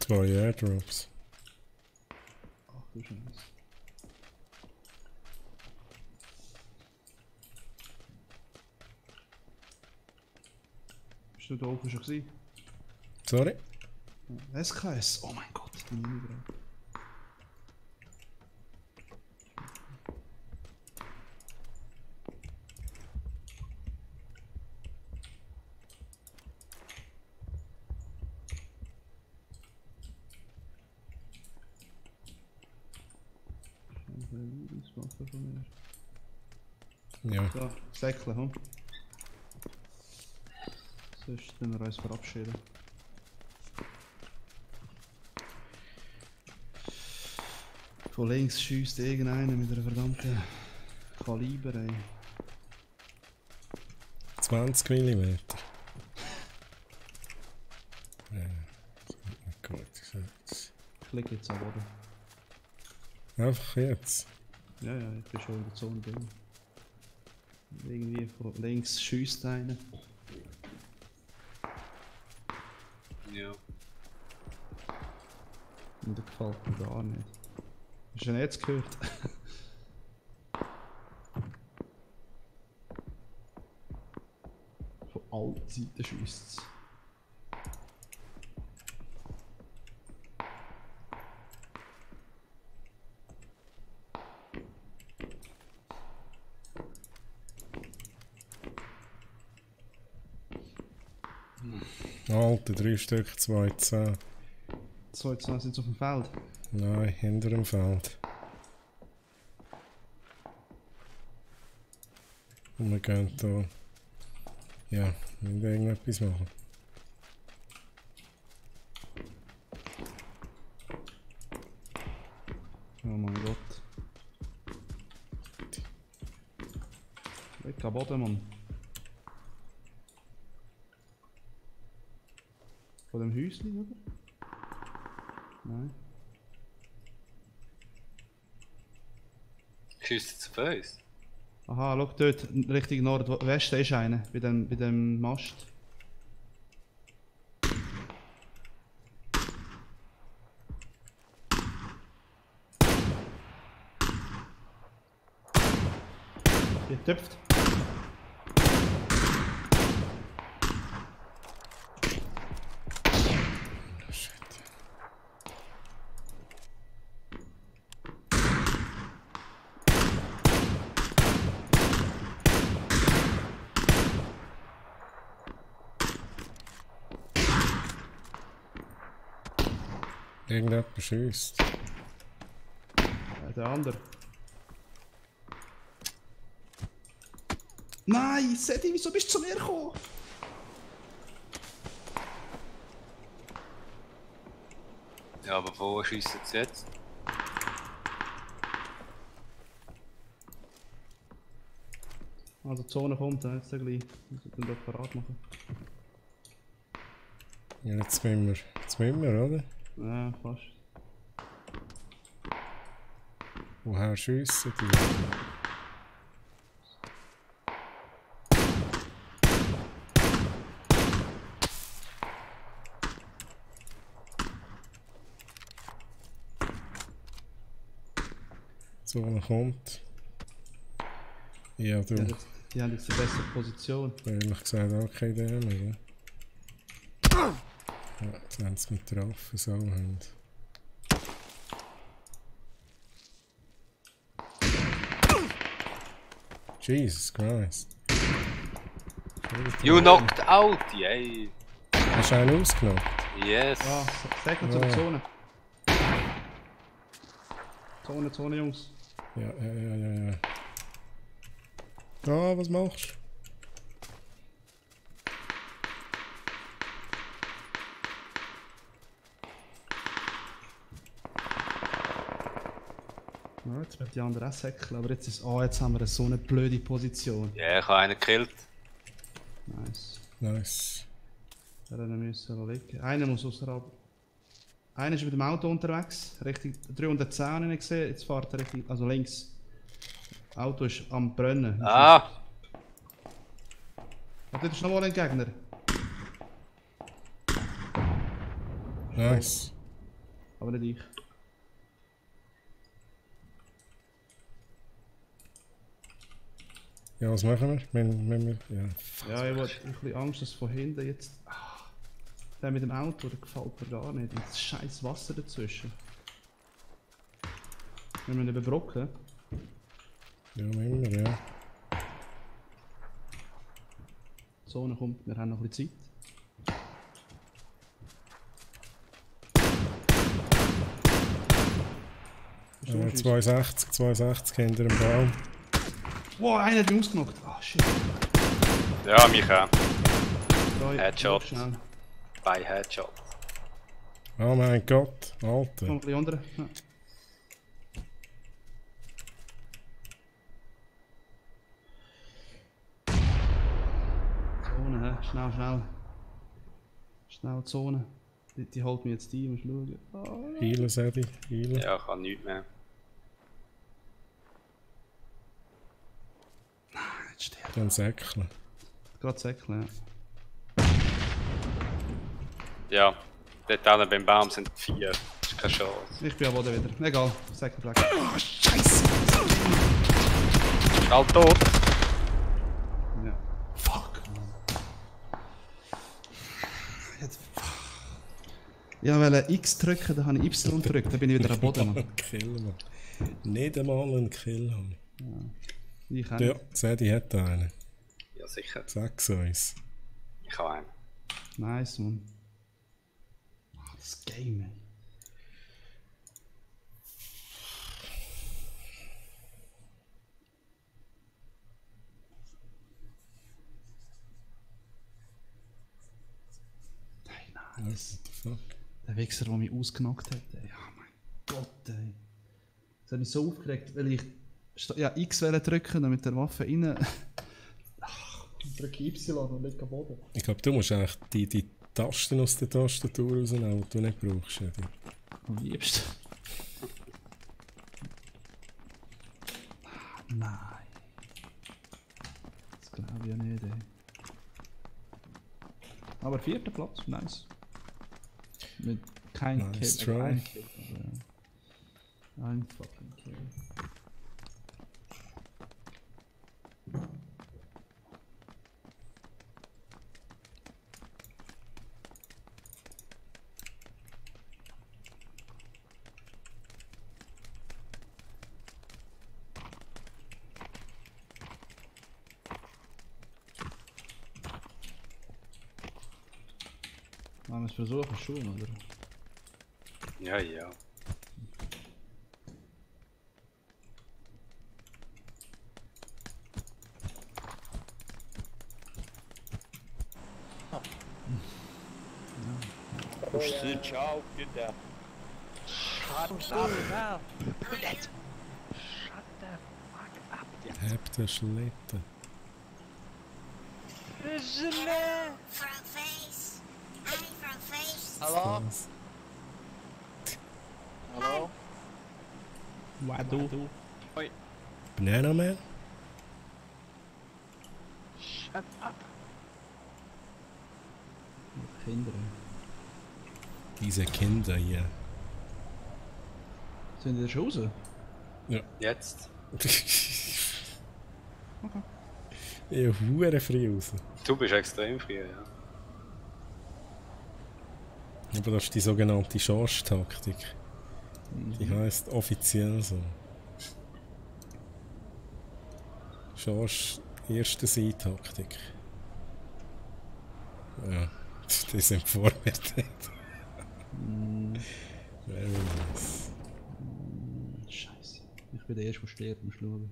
[SPEAKER 1] Zwei Airdrops.
[SPEAKER 2] Ach du Scheiße. Bist du da oben schon gewesen?
[SPEAKER 1] Sorry?
[SPEAKER 2] SKS, oh mein Gott, die nehme ich gerade. Das Wasser von mir.
[SPEAKER 1] Ja.
[SPEAKER 2] So, Säckle, hm? Sonst müssen wir uns verabschieden. Von links schießt irgendeiner mit einer verdammten Kaliber, ey.
[SPEAKER 1] 20 mm. Ja, gut.
[SPEAKER 2] Ich liege jetzt am Boden.
[SPEAKER 1] Einfach jetzt.
[SPEAKER 2] Ja, ja, ich bin schon in der Zone drin. Irgendwie von links schießt einer.
[SPEAKER 5] Ja.
[SPEAKER 2] Und der gefällt mir gar nicht. Hast du ihn jetzt gehört? Von allen Seiten schiesst es.
[SPEAKER 1] Alter, 3 Stück, 2-10.
[SPEAKER 2] So, jetzt sind sie auf dem Feld.
[SPEAKER 1] Nein, hinter dem Feld. Und wir gehen da. Ja, wir müssen irgendetwas machen.
[SPEAKER 2] Oh mein Gott. Weg am Boden, Mann. Von dem Häuschen, oder? Nein.
[SPEAKER 5] Schießt zu uns?
[SPEAKER 2] Aha, schau dort, Richtung Nordwesten ist einer, bei dem Mast. Getöpft.
[SPEAKER 1] Shit. Irgendjemand schießt.
[SPEAKER 2] Der andere. Nein, Sedi, wieso bist du zu mir gekommen?
[SPEAKER 5] Ja, aber wo schiessen sie jetzt?
[SPEAKER 2] Also die Zone kommt, jetzt gleich. Ich muss den doch parat machen.
[SPEAKER 1] Ja, jetzt müssen wir, oder?
[SPEAKER 2] Ja, fast.
[SPEAKER 1] Woher schiessen die? Die Zone kommt. Ja, du.
[SPEAKER 2] Die haben jetzt eine bessere Position.
[SPEAKER 1] Ehrlich gesagt auch keine Idee mehr. Ja, jetzt haben sie mit der Waffe so haben. Jesus Christ.
[SPEAKER 5] You knocked out, yay!
[SPEAKER 1] Hast du einen ausgenommen?
[SPEAKER 5] Yes!
[SPEAKER 2] Ah, sag mal zu der Zone. Zone, Jungs.
[SPEAKER 1] Ja. Ah, was machst
[SPEAKER 2] Ja, jetzt wird die andere auch säckeln, aber jetzt ist. Oh, jetzt haben wir so eine blöde Position.
[SPEAKER 5] Ja, ich habe einen gekillt.
[SPEAKER 2] Nice.
[SPEAKER 1] du? Nice.
[SPEAKER 2] Dann müssen wir liegen. Einer muss außerhalb. Einer ist mit dem Auto unterwegs, Richtung 310 habe ich gesehen. Jetzt fährt er Richtung, also links. Das Auto ist am Brennen.
[SPEAKER 5] Ah!
[SPEAKER 2] Und dort ist nochmal ein Gegner.
[SPEAKER 1] Nice.
[SPEAKER 2] Aber nicht ich.
[SPEAKER 1] Ja, was machen wir? Ja.
[SPEAKER 2] Ja, ich habe ein bisschen Angst, dass von hinten jetzt. Der mit dem Auto, der gefällt mir gar nicht. Und das scheiß Wasser dazwischen. Wir müssen überbrücken.
[SPEAKER 1] Ja, nehmen wir, ja.
[SPEAKER 2] Die Zone kommt, wir haben noch ein bisschen Zeit. Bist du schiessen?
[SPEAKER 1] 260 hinter dem Baum.
[SPEAKER 2] Wow, einer hat mich ausgenockt. Ah, shit.
[SPEAKER 5] Ja, mich auch.
[SPEAKER 2] Drei,
[SPEAKER 5] Headshot.
[SPEAKER 2] schnell.
[SPEAKER 5] Bei Headshot.
[SPEAKER 1] Oh mein Gott,
[SPEAKER 2] Komm,
[SPEAKER 1] Alter.
[SPEAKER 2] ein bisschen unten. Ja. Zone, hä? Schnell. Schnell Zone. Die holt mich jetzt ein, musst schauen. Ah.
[SPEAKER 1] Healen, Sedi, healen.
[SPEAKER 5] Ja, ich habe nichts mehr.
[SPEAKER 2] Jetzt stirbt.
[SPEAKER 1] Dann säckeln.
[SPEAKER 2] Gerade säckeln, ja.
[SPEAKER 5] Ja, dort hinten beim Baum sind 4. Das ist keine Chance.
[SPEAKER 2] Ich bin am Boden wieder. Egal, Säckelfleck. Oh, Scheiße!
[SPEAKER 5] Ist halt tot.
[SPEAKER 2] Ja. Fuck, man. Jetzt. Ich wollte X drücken, dann habe ich Y gedrückt, dann bin ich wieder am Boden. Mann.
[SPEAKER 1] Kill, Mann. Nicht einmal einen Kill haben.
[SPEAKER 2] Ich auch
[SPEAKER 1] Ja,
[SPEAKER 2] nicht.
[SPEAKER 1] Sedi hat einen.
[SPEAKER 5] Ja, sicher.
[SPEAKER 1] Sag's uns.
[SPEAKER 5] Ich habe einen.
[SPEAKER 2] Nice, man. Ah, das Game, ey. Nein,
[SPEAKER 1] What the fuck?
[SPEAKER 2] der Wichser, der mich ausgenockt hat. Ey. Ja, mein Gott, ey. Das hat mich so aufgeregt, weil ich ja, X drücken und mit der Waffe rein. Ach, ich drücke Y und liege am Boden.
[SPEAKER 1] Ich glaube, du musst eigentlich die Tasten aus der Tastatur rausnehmen, die du nicht brauchst. Sedi.
[SPEAKER 2] Am liebsten. Nein. Das glaube ich ja nicht, ey. Aber 4. Platz, nice. Mit keinem
[SPEAKER 1] Nice
[SPEAKER 2] Kill.
[SPEAKER 1] try.
[SPEAKER 2] Ein Kill. Ein fucking Kill. Was versuchen schon, oder?
[SPEAKER 5] Ja, ja.
[SPEAKER 8] Ciao, bitte.
[SPEAKER 1] Hab den Schlitten.
[SPEAKER 10] Frog face. Hey, frog face.
[SPEAKER 8] Hallo?
[SPEAKER 1] Was?
[SPEAKER 8] Hallo?
[SPEAKER 2] Wadu.
[SPEAKER 1] Banana Man?
[SPEAKER 8] Shut up.
[SPEAKER 2] Kinder.
[SPEAKER 1] Diese Kinder hier.
[SPEAKER 2] Sind die schon raus?
[SPEAKER 5] Jetzt.
[SPEAKER 1] Ja, hure frei raus.
[SPEAKER 5] Du bist extrem früh, ja.
[SPEAKER 1] Aber das ist die sogenannte Schorsch-Taktik. Die heisst offiziell so. Schorsch erste Sein-Taktik. Ja, die sind vorbereitet. Very nice.
[SPEAKER 2] Scheiße. Ich bin der Erste, der stirbt, musst du schauen.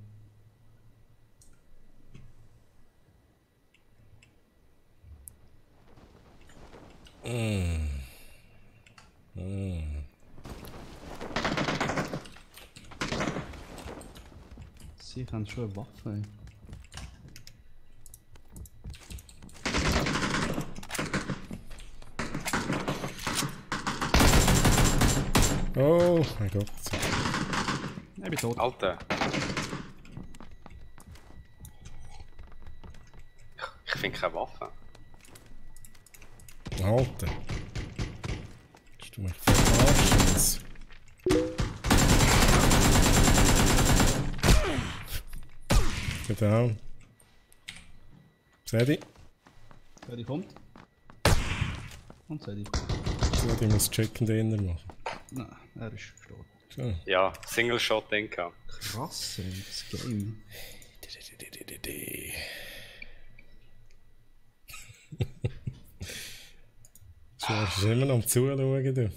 [SPEAKER 2] Sie haben schon eine Waffe. Ey.
[SPEAKER 1] Oh mein Gott.
[SPEAKER 2] Ich bin tot.
[SPEAKER 5] Alter. Ich finde keine Waffe.
[SPEAKER 1] Alter. Hast du mich verarscht? Genau. Sedi?
[SPEAKER 2] Wer kommt? Und Sedi.
[SPEAKER 1] Sedi muss Chicken Dinner machen.
[SPEAKER 2] Nein, er ist gestorben.
[SPEAKER 1] So.
[SPEAKER 5] Ja, Single Shot denken.
[SPEAKER 2] Krass, ey, das Game.
[SPEAKER 1] Schorsch ist immer noch am Zuschauen, du.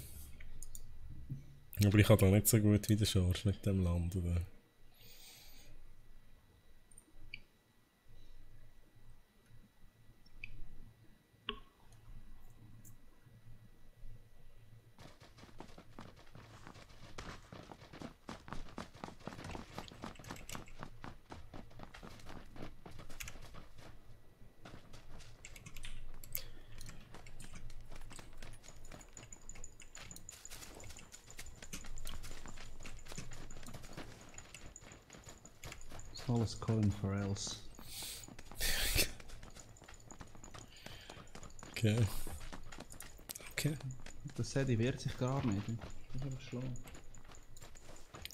[SPEAKER 1] Aber ich habe da nicht so gut wie der Schorsch mit dem Land, oder?
[SPEAKER 2] Das ist alles Colin Farrells.
[SPEAKER 1] Okay. Okay.
[SPEAKER 2] Der Sedi wehrt sich gar nicht. Das ist aber schlau.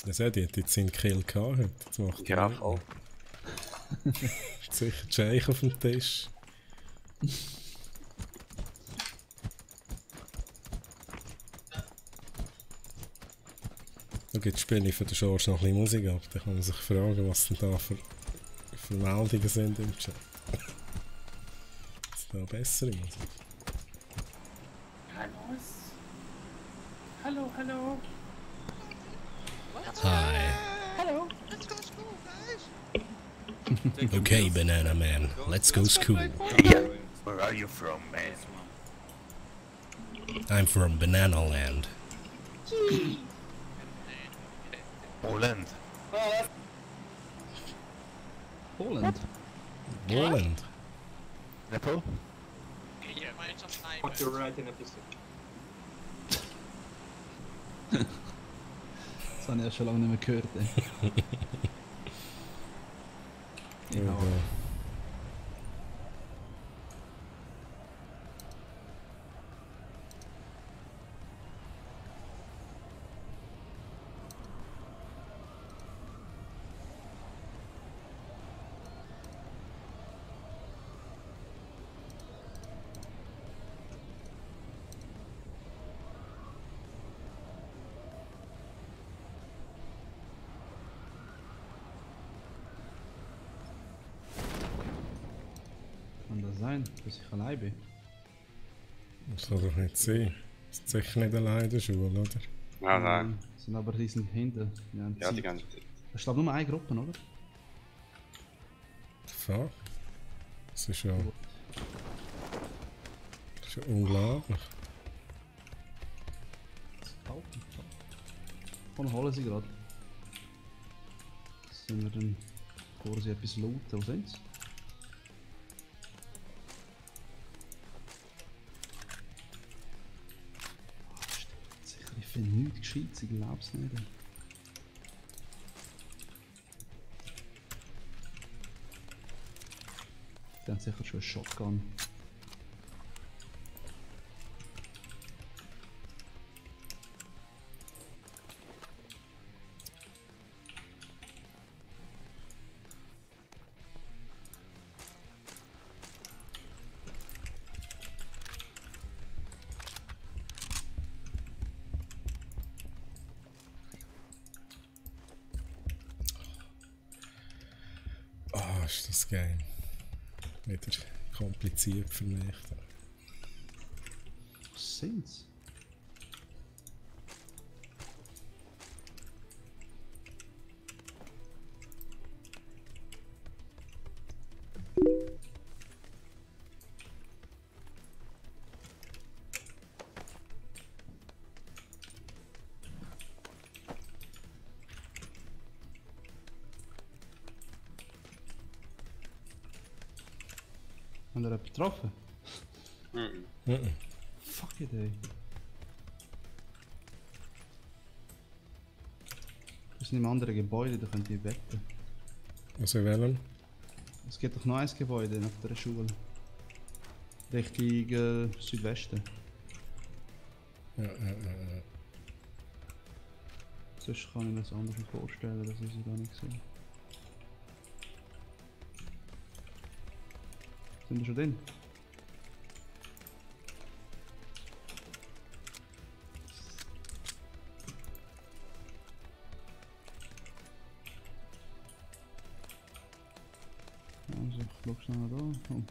[SPEAKER 1] Der Sedi hat jetzt seinen Kill gehabt heute. Jetzt macht er
[SPEAKER 5] Ja,
[SPEAKER 1] nicht
[SPEAKER 5] voll.
[SPEAKER 1] mehr. Sicher die Scheich auf dem Tisch. Da gibt es Spiele für den Schorsch noch ein bisschen Musik ab. Da kann man sich fragen, was denn da für Meldungen sind im Chat. Ist da bessere Musik?
[SPEAKER 8] Hallo, hallo.
[SPEAKER 1] Hi.
[SPEAKER 8] Hallo.
[SPEAKER 6] Let's go to school, guys.
[SPEAKER 1] Okay, Banana Man, let's go school.
[SPEAKER 3] Where are you from, man?
[SPEAKER 1] I'm from Banana Land.
[SPEAKER 3] Poland.
[SPEAKER 2] Poland.
[SPEAKER 1] Poland.
[SPEAKER 3] Nepal?
[SPEAKER 4] What you write in a pistol.
[SPEAKER 2] Das habe ich ja schon lange nicht mehr gehört. Ey. Ja. Kann das sein, dass ich allein bin?
[SPEAKER 1] Das kann doch nicht sein. Das ist sicher nicht allein in der Schule, oder?
[SPEAKER 5] Nein, nein.
[SPEAKER 2] Sind aber die sind hinten.
[SPEAKER 5] Ja, die ganze Zeit.
[SPEAKER 2] Das ist glaube nur eine Gruppe, oder?
[SPEAKER 1] Fuck. Das ist ja... Das ist ja unglaublich.
[SPEAKER 2] Komm, holen sie gerade. Sind wir dann, bevor sie etwas looten, wo sind sie? Sicher, ich finde nichts Gescheites, ich glaube es nicht. Die haben sicher schon einen Shotgun.
[SPEAKER 1] Ah, ist das Game. Wieder kompliziert für mich.
[SPEAKER 2] Was sind's? Haben wir jemanden getroffen?
[SPEAKER 5] Mhm.
[SPEAKER 2] Fuck it, ey. Das sind im anderen Gebäude, da könnt ihr wetten.
[SPEAKER 1] Also in welchem?
[SPEAKER 2] Es gibt doch noch ein Gebäude nach der Schule. Richtung Südwesten.
[SPEAKER 1] Ja.
[SPEAKER 2] Sonst kann ich mir das anders vorstellen, dass ich sie gar nicht sehe. Sind wir schon drin? Also, ich schaue schnell da. Komm.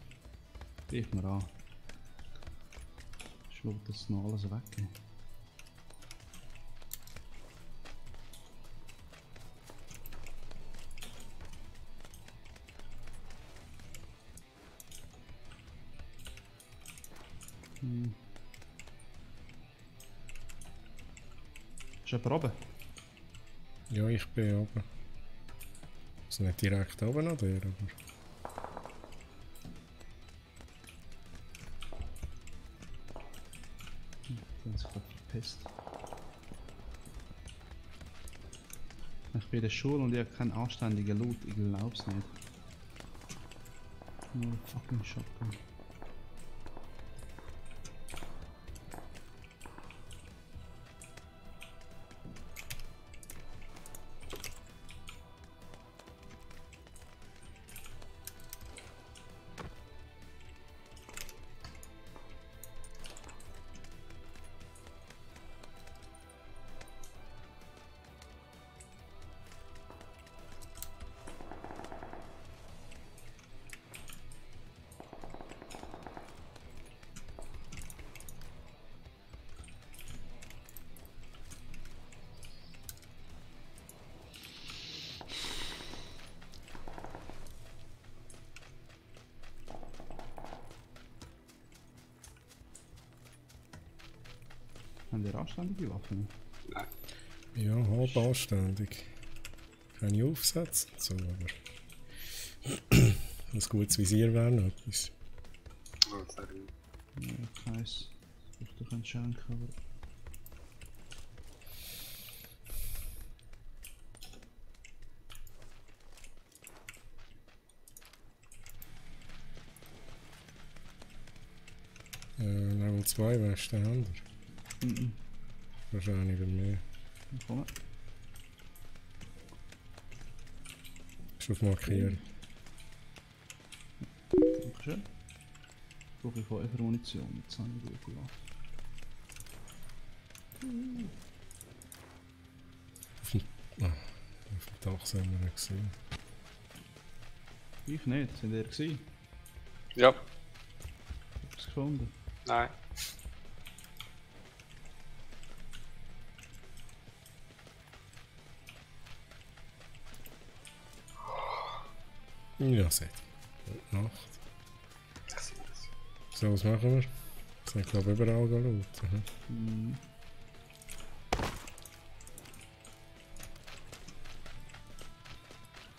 [SPEAKER 2] Greif mir an. Ich schaue, dass noch alles weg ist. Ist jemand oben?
[SPEAKER 1] Ja, ich bin oben. Also nicht direkt oben an der, aber...
[SPEAKER 2] Die haben sich gerade verpisst. Ich bin in der Schule und ich habe keinen anständigen Loot, ich glaub's nicht. Nur ein fucking Shotgun. Haben die anständige Waffen?
[SPEAKER 5] Nein.
[SPEAKER 1] Ja, halb anständig. Keine Aufsätze und so, aber... ein gutes Visier wäre noch etwas.
[SPEAKER 5] Oh, sag ich.
[SPEAKER 2] Ja, keins. Ich doch einen schenken, aber...
[SPEAKER 1] Level 2 wärst du der Händler.
[SPEAKER 2] Mhm.
[SPEAKER 1] Wahrscheinlich bei mir.
[SPEAKER 2] Komm.
[SPEAKER 1] Ist auf Markieren.
[SPEAKER 2] Dankeschön. Brauche ich vorher Munition, jetzt habe ich gute Waffe.
[SPEAKER 1] Auf dem Dach sind wir nicht gesehen.
[SPEAKER 2] Ich nicht, sind ihr gewesen?
[SPEAKER 5] Ja.
[SPEAKER 2] Hab's gefunden.
[SPEAKER 5] Nein.
[SPEAKER 1] Ja, seht. Gute Nacht. So, was machen wir? Ich sind, glaube ich, überall laut.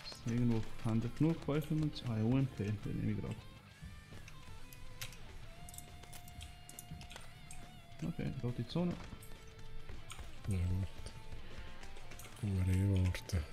[SPEAKER 2] Ist irgendwo Hände genug bei 25? Ah, ja, UMP, den nehme ich gerade. Okay, rote Zone.
[SPEAKER 1] Ja, gut. Können wir warten.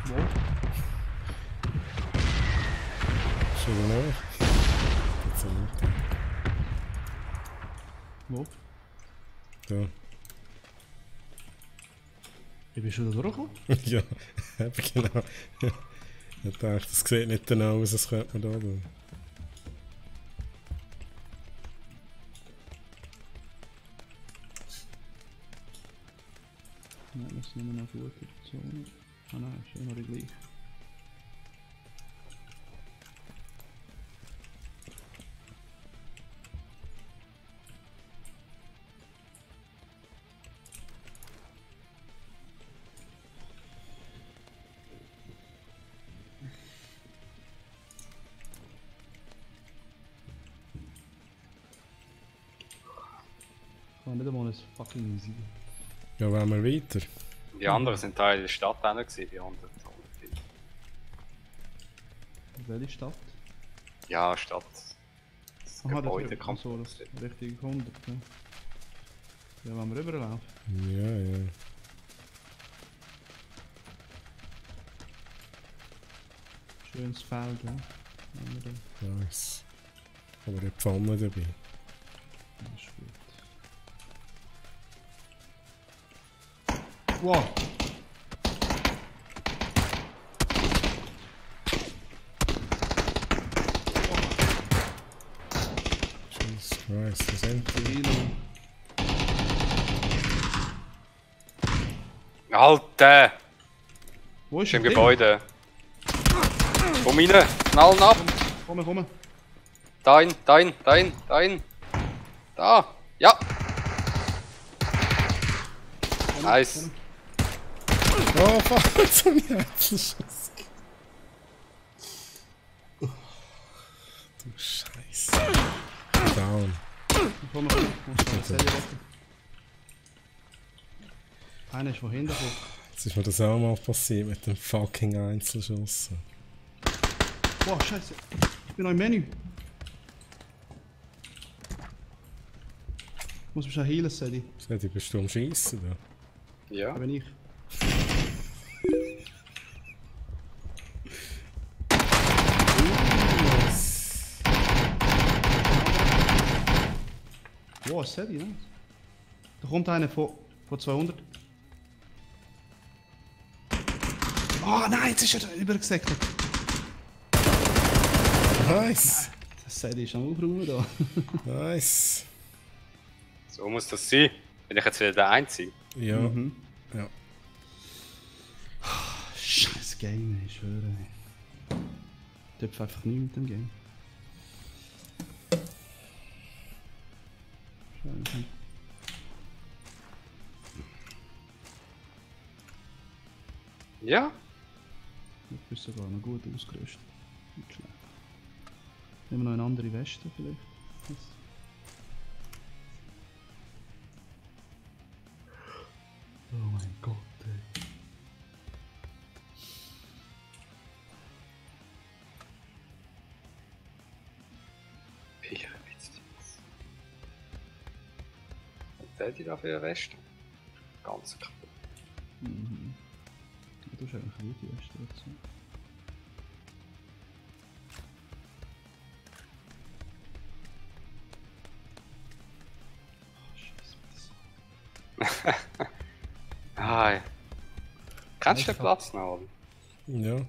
[SPEAKER 2] Wo?
[SPEAKER 1] Schon noch? Jetzt auch.
[SPEAKER 2] Wo?
[SPEAKER 1] Da.
[SPEAKER 2] Ich bin schon da durchgekommen.
[SPEAKER 1] Ja, eben genau. Ich dachte, das sieht nicht genau aus, als könnte man da tun.
[SPEAKER 2] Nein, das ist nicht mehr eine gute Zone. Ah nein, ist immer die gleiche. Kann nicht einmal ein fucking easy.
[SPEAKER 1] Ja, wollen wir weiter?
[SPEAKER 5] Die anderen sind Teil der Stadt auch noch gewesen, die anderen.
[SPEAKER 2] Welche Stadt?
[SPEAKER 5] Ja, Stadt. Das
[SPEAKER 2] Aha,
[SPEAKER 5] Gebäude
[SPEAKER 2] das
[SPEAKER 5] kommt.
[SPEAKER 2] so, das richtig 100. Ja, ja wenn wir rüberlaufen.
[SPEAKER 1] Ja, ja.
[SPEAKER 2] Schönes Feld, ja. Wenn wir da-
[SPEAKER 1] Nice. Aber eine Pfanne dabei.
[SPEAKER 2] Das ist gut. Wow!
[SPEAKER 1] Jesus Christ, was sind die?
[SPEAKER 5] Alter!
[SPEAKER 2] Wo
[SPEAKER 5] Ist
[SPEAKER 2] ist
[SPEAKER 5] im
[SPEAKER 2] das
[SPEAKER 5] Gebäude. Komm rein! Knallen ab!
[SPEAKER 2] Ding? Komm.
[SPEAKER 5] Dahin! Da! Ja! Nice!
[SPEAKER 1] Oh, fuck, so ein Herzenschuss. Du Scheiße. Down.
[SPEAKER 2] Komm. Muss man Zelle retten. Einer ist von hinten gekommen.
[SPEAKER 1] Jetzt ist mir das auch mal passiert mit dem fucking Einzelschuss.
[SPEAKER 2] Wow, scheiße. Ich bin noch im Menü. Ich muss mich schon healen, Sadie.
[SPEAKER 1] Sadie, bist du am Schiessen da?
[SPEAKER 5] Ja.
[SPEAKER 2] Da bin ich. Wow, Sadie, ne? Da kommt einer von 200. Oh nein, jetzt ist er übergesackt.
[SPEAKER 1] Nice!
[SPEAKER 2] Das Sadie ist am Aufräumen da.
[SPEAKER 1] Nice!
[SPEAKER 5] So muss das sein. Bin ich jetzt wieder der Einzige?
[SPEAKER 1] Ja.
[SPEAKER 2] Mhm.
[SPEAKER 1] Ja.
[SPEAKER 2] Scheiß Game, ich schwöre. Ich darf einfach nie mit dem Game. Scheiße.
[SPEAKER 5] Ja?
[SPEAKER 2] Ich bin sogar noch gut ausgerüstet. Nicht schlecht. Nehmen wir noch eine andere Weste vielleicht. Oh mein mein Gott, ey.
[SPEAKER 5] Was zählt die da für den Rest? Ganz kaputt.
[SPEAKER 2] Mhm. Du hast eigentlich gut die Weste dazu. Oh, Scheiße.
[SPEAKER 5] Hi. Kennst du den Platz noch? Oder?
[SPEAKER 1] Ja.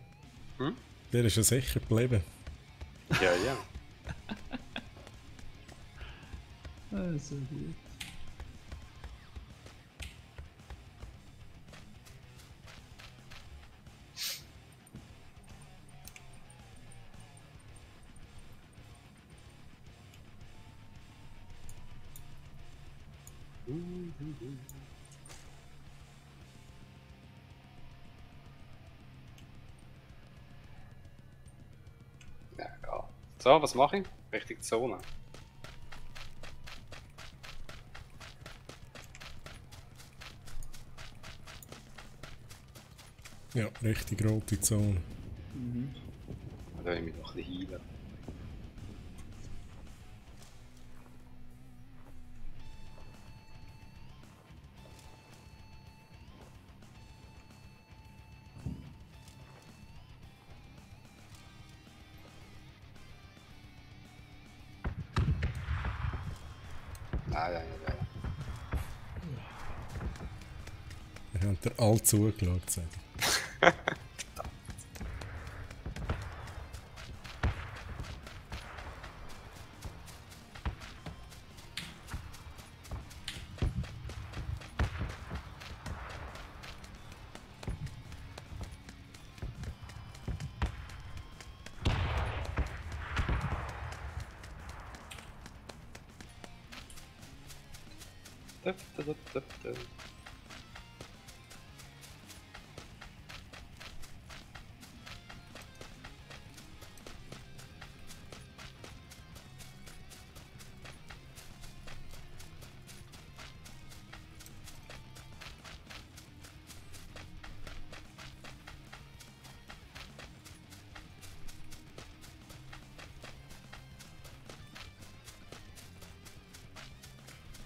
[SPEAKER 5] Hm?
[SPEAKER 1] Der ist ja sicher geblieben.
[SPEAKER 5] Ja, ja.
[SPEAKER 2] So gut.
[SPEAKER 5] Ja, egal. So, was mache ich? Richtig Zone.
[SPEAKER 1] Ja, richtig rote Zone.
[SPEAKER 5] Da will ich mich noch ein bisschen heilen. Nein.
[SPEAKER 1] Er hat dir all zugeschaut, sag ich.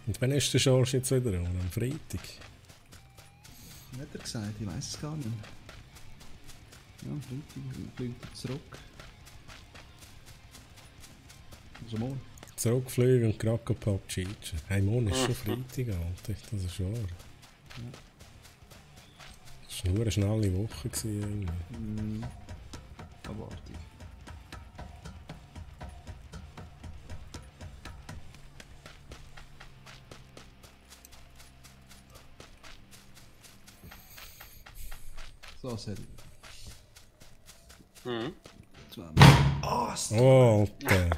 [SPEAKER 1] Und wann ist der Schorsch jetzt wieder an? Am Freitag?
[SPEAKER 2] Hat er gesagt? Ich weiß es gar nicht mehr. Ja, am Freitag fliegt er zurück. Also morgen.
[SPEAKER 1] Zurückfliegen und gerade Papchichen. Hey, morgen ist schon Freitag, Alter. Das ist wahr.
[SPEAKER 2] Ja.
[SPEAKER 1] Das war nur eine schnelle Woche. Irgendwie.
[SPEAKER 2] Abartig. So, Seri.
[SPEAKER 5] Mhm.
[SPEAKER 1] Oh, Alter.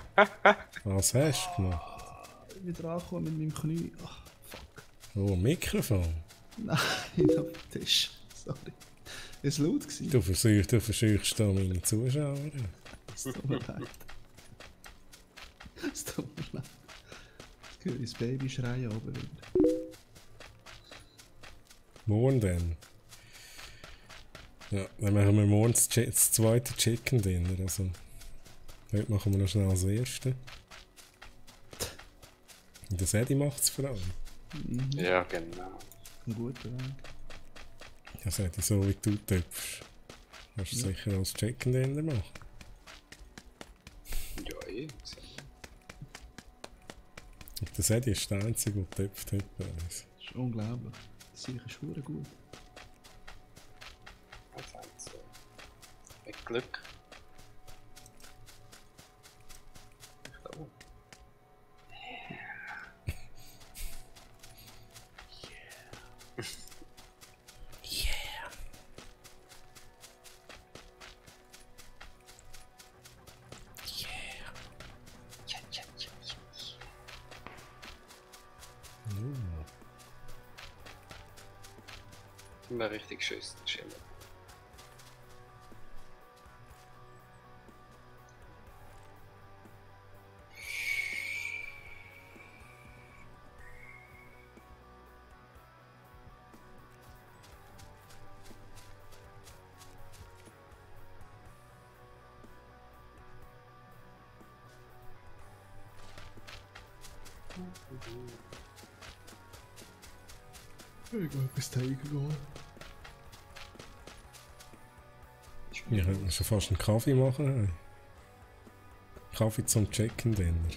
[SPEAKER 1] Was hast du gemacht?
[SPEAKER 2] Wieder angekommen mit meinem Knie. Ach, fuck.
[SPEAKER 1] Oh, Mikrofon.
[SPEAKER 2] Nein, auf dem Tisch. Sorry. Ist laut gewesen?
[SPEAKER 1] Du versuchst da meine Zuschauer.
[SPEAKER 2] Es tut mir leid. Es tut mir leid. Jetzt höre ich das Baby schreien oben wieder.
[SPEAKER 1] Morgen dann. Ja, dann machen wir morgen das zweite Chicken Dinner. Also, heute machen wir noch schnell das erste. Und das Eddie macht es vor allem.
[SPEAKER 5] Ja, genau.
[SPEAKER 2] Ein guter Weg.
[SPEAKER 1] Das Eddie, so wie du töpfst. Kannst du sicher als Chicken Dinner machen.
[SPEAKER 5] Ja, eh.
[SPEAKER 1] Und das Eddie ist der Einzige, der töpft hat bei uns.
[SPEAKER 2] Das ist unglaublich. Das sehe ich schon gut.
[SPEAKER 5] Das heißt so. Mit Glück. Ich glaube. Immer richtig schön chillen.
[SPEAKER 2] Ich gehe etwas teigen gehen.
[SPEAKER 1] Wir könnten schon fast einen Kaffee machen. Hey. Kaffee zum Chicken Dinner.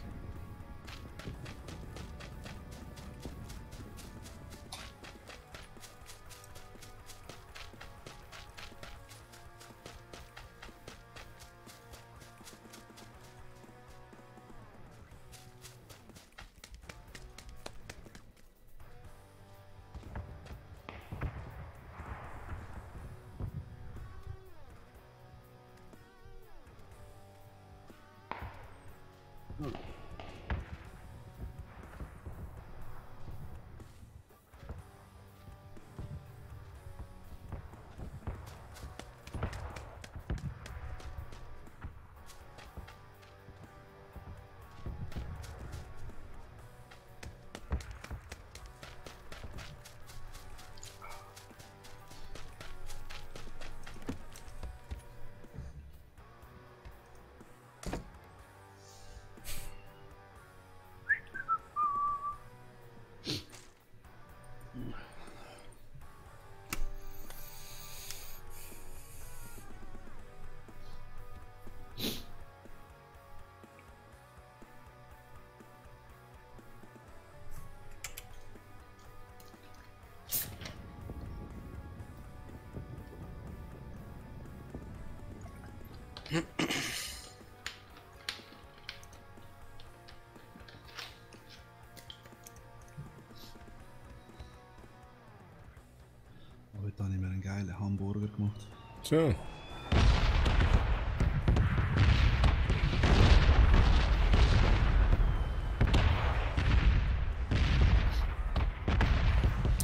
[SPEAKER 2] Heute habe ich mir einen geilen Hamburger gemacht.
[SPEAKER 1] So.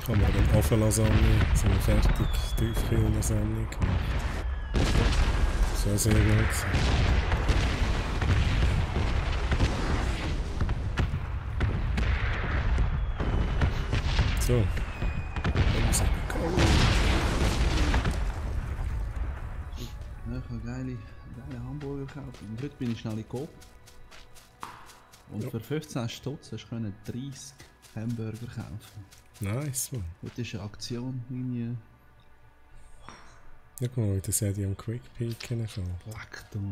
[SPEAKER 1] Ich habe mir eine Ofenlasagne, so eine fertig Tiefkühl-Lasagne gemacht. Das war sehr gut gewesen. So.
[SPEAKER 2] Ja, ich habe geile Hamburger gekauft. Und heute bin ich schnell gekommen. Und
[SPEAKER 1] Ja.
[SPEAKER 2] für 15 Stutz hast du 30 Hamburger kaufen.
[SPEAKER 1] Nice, man.
[SPEAKER 2] Heute ist eine Aktion, irgendwie
[SPEAKER 1] Ja, guck mal, das hat ja am Quick Peak schon.
[SPEAKER 2] Black da. Ja.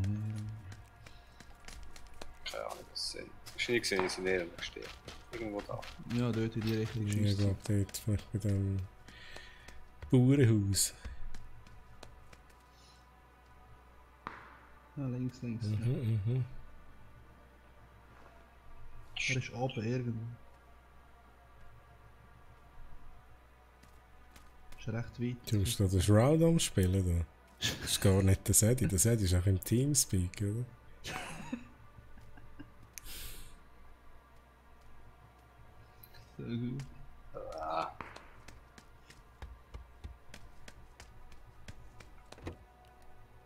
[SPEAKER 5] Keine Ahnung, was es sind. Ich habe nicht gesehen, sie näher stehen. Irgendwo da.
[SPEAKER 2] Ja, dort in die Richtung
[SPEAKER 1] Ich
[SPEAKER 2] schießt.
[SPEAKER 1] glaube, dort vielleicht bei dem Bauernhaus.
[SPEAKER 2] Ja, links. Ja.
[SPEAKER 1] Mhm.
[SPEAKER 2] Er ist oben irgendwo. Ist recht weit.
[SPEAKER 1] Du musst da den Shroud umspielen da. Das ist gar nicht der Sedi. Der Sedi ist auch im Teamspeak, oder?
[SPEAKER 2] So gut.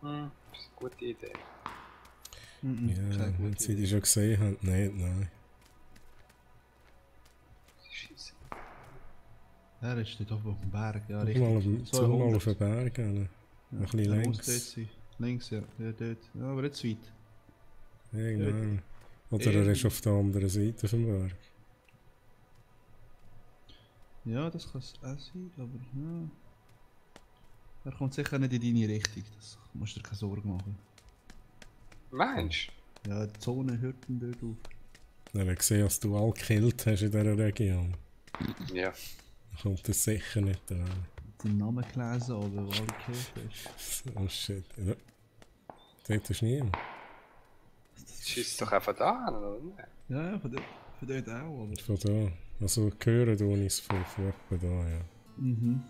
[SPEAKER 5] Das ist eine gute Idee.
[SPEAKER 2] Keine
[SPEAKER 1] Ja,
[SPEAKER 2] gute
[SPEAKER 1] wenn sie
[SPEAKER 2] Idee.
[SPEAKER 1] die schon gesehen haben. Nein.
[SPEAKER 5] Scheiße.
[SPEAKER 2] Er ist dort oben auf dem Berg, ja,
[SPEAKER 1] Guck mal,
[SPEAKER 2] richtig.
[SPEAKER 1] so mal auf den Berg gehen.
[SPEAKER 2] Ja,
[SPEAKER 1] Ein bisschen
[SPEAKER 2] er muss
[SPEAKER 1] längs.
[SPEAKER 2] dort sein. Links, ja. Ja, dort. Ja, aber nicht zu weit.
[SPEAKER 1] Irgendwann. Oder er ist auf der anderen Seite vom Berg.
[SPEAKER 2] Ja, das kann es auch sein, aber ja. Er kommt sicher nicht in deine Richtung, das musst du dir keine Sorgen machen.
[SPEAKER 5] Meinst
[SPEAKER 2] Ja, die Zone hört ihn dort auf.
[SPEAKER 1] Dann habe ich gesehen, dass du alle gekillt hast in dieser Region.
[SPEAKER 5] du? Ja.
[SPEAKER 1] Dann kommt das sicher nicht dran.
[SPEAKER 2] Den Namen gelesen, oder wo alle gekillt hast.
[SPEAKER 1] Oh shit. Ja. Dort ist niemand.
[SPEAKER 5] Schießt doch einfach da an, oder nicht?
[SPEAKER 2] Ja, von dort auch, aber.
[SPEAKER 1] Von da. Also hören du uns von etwa da, ja.
[SPEAKER 2] Mhm.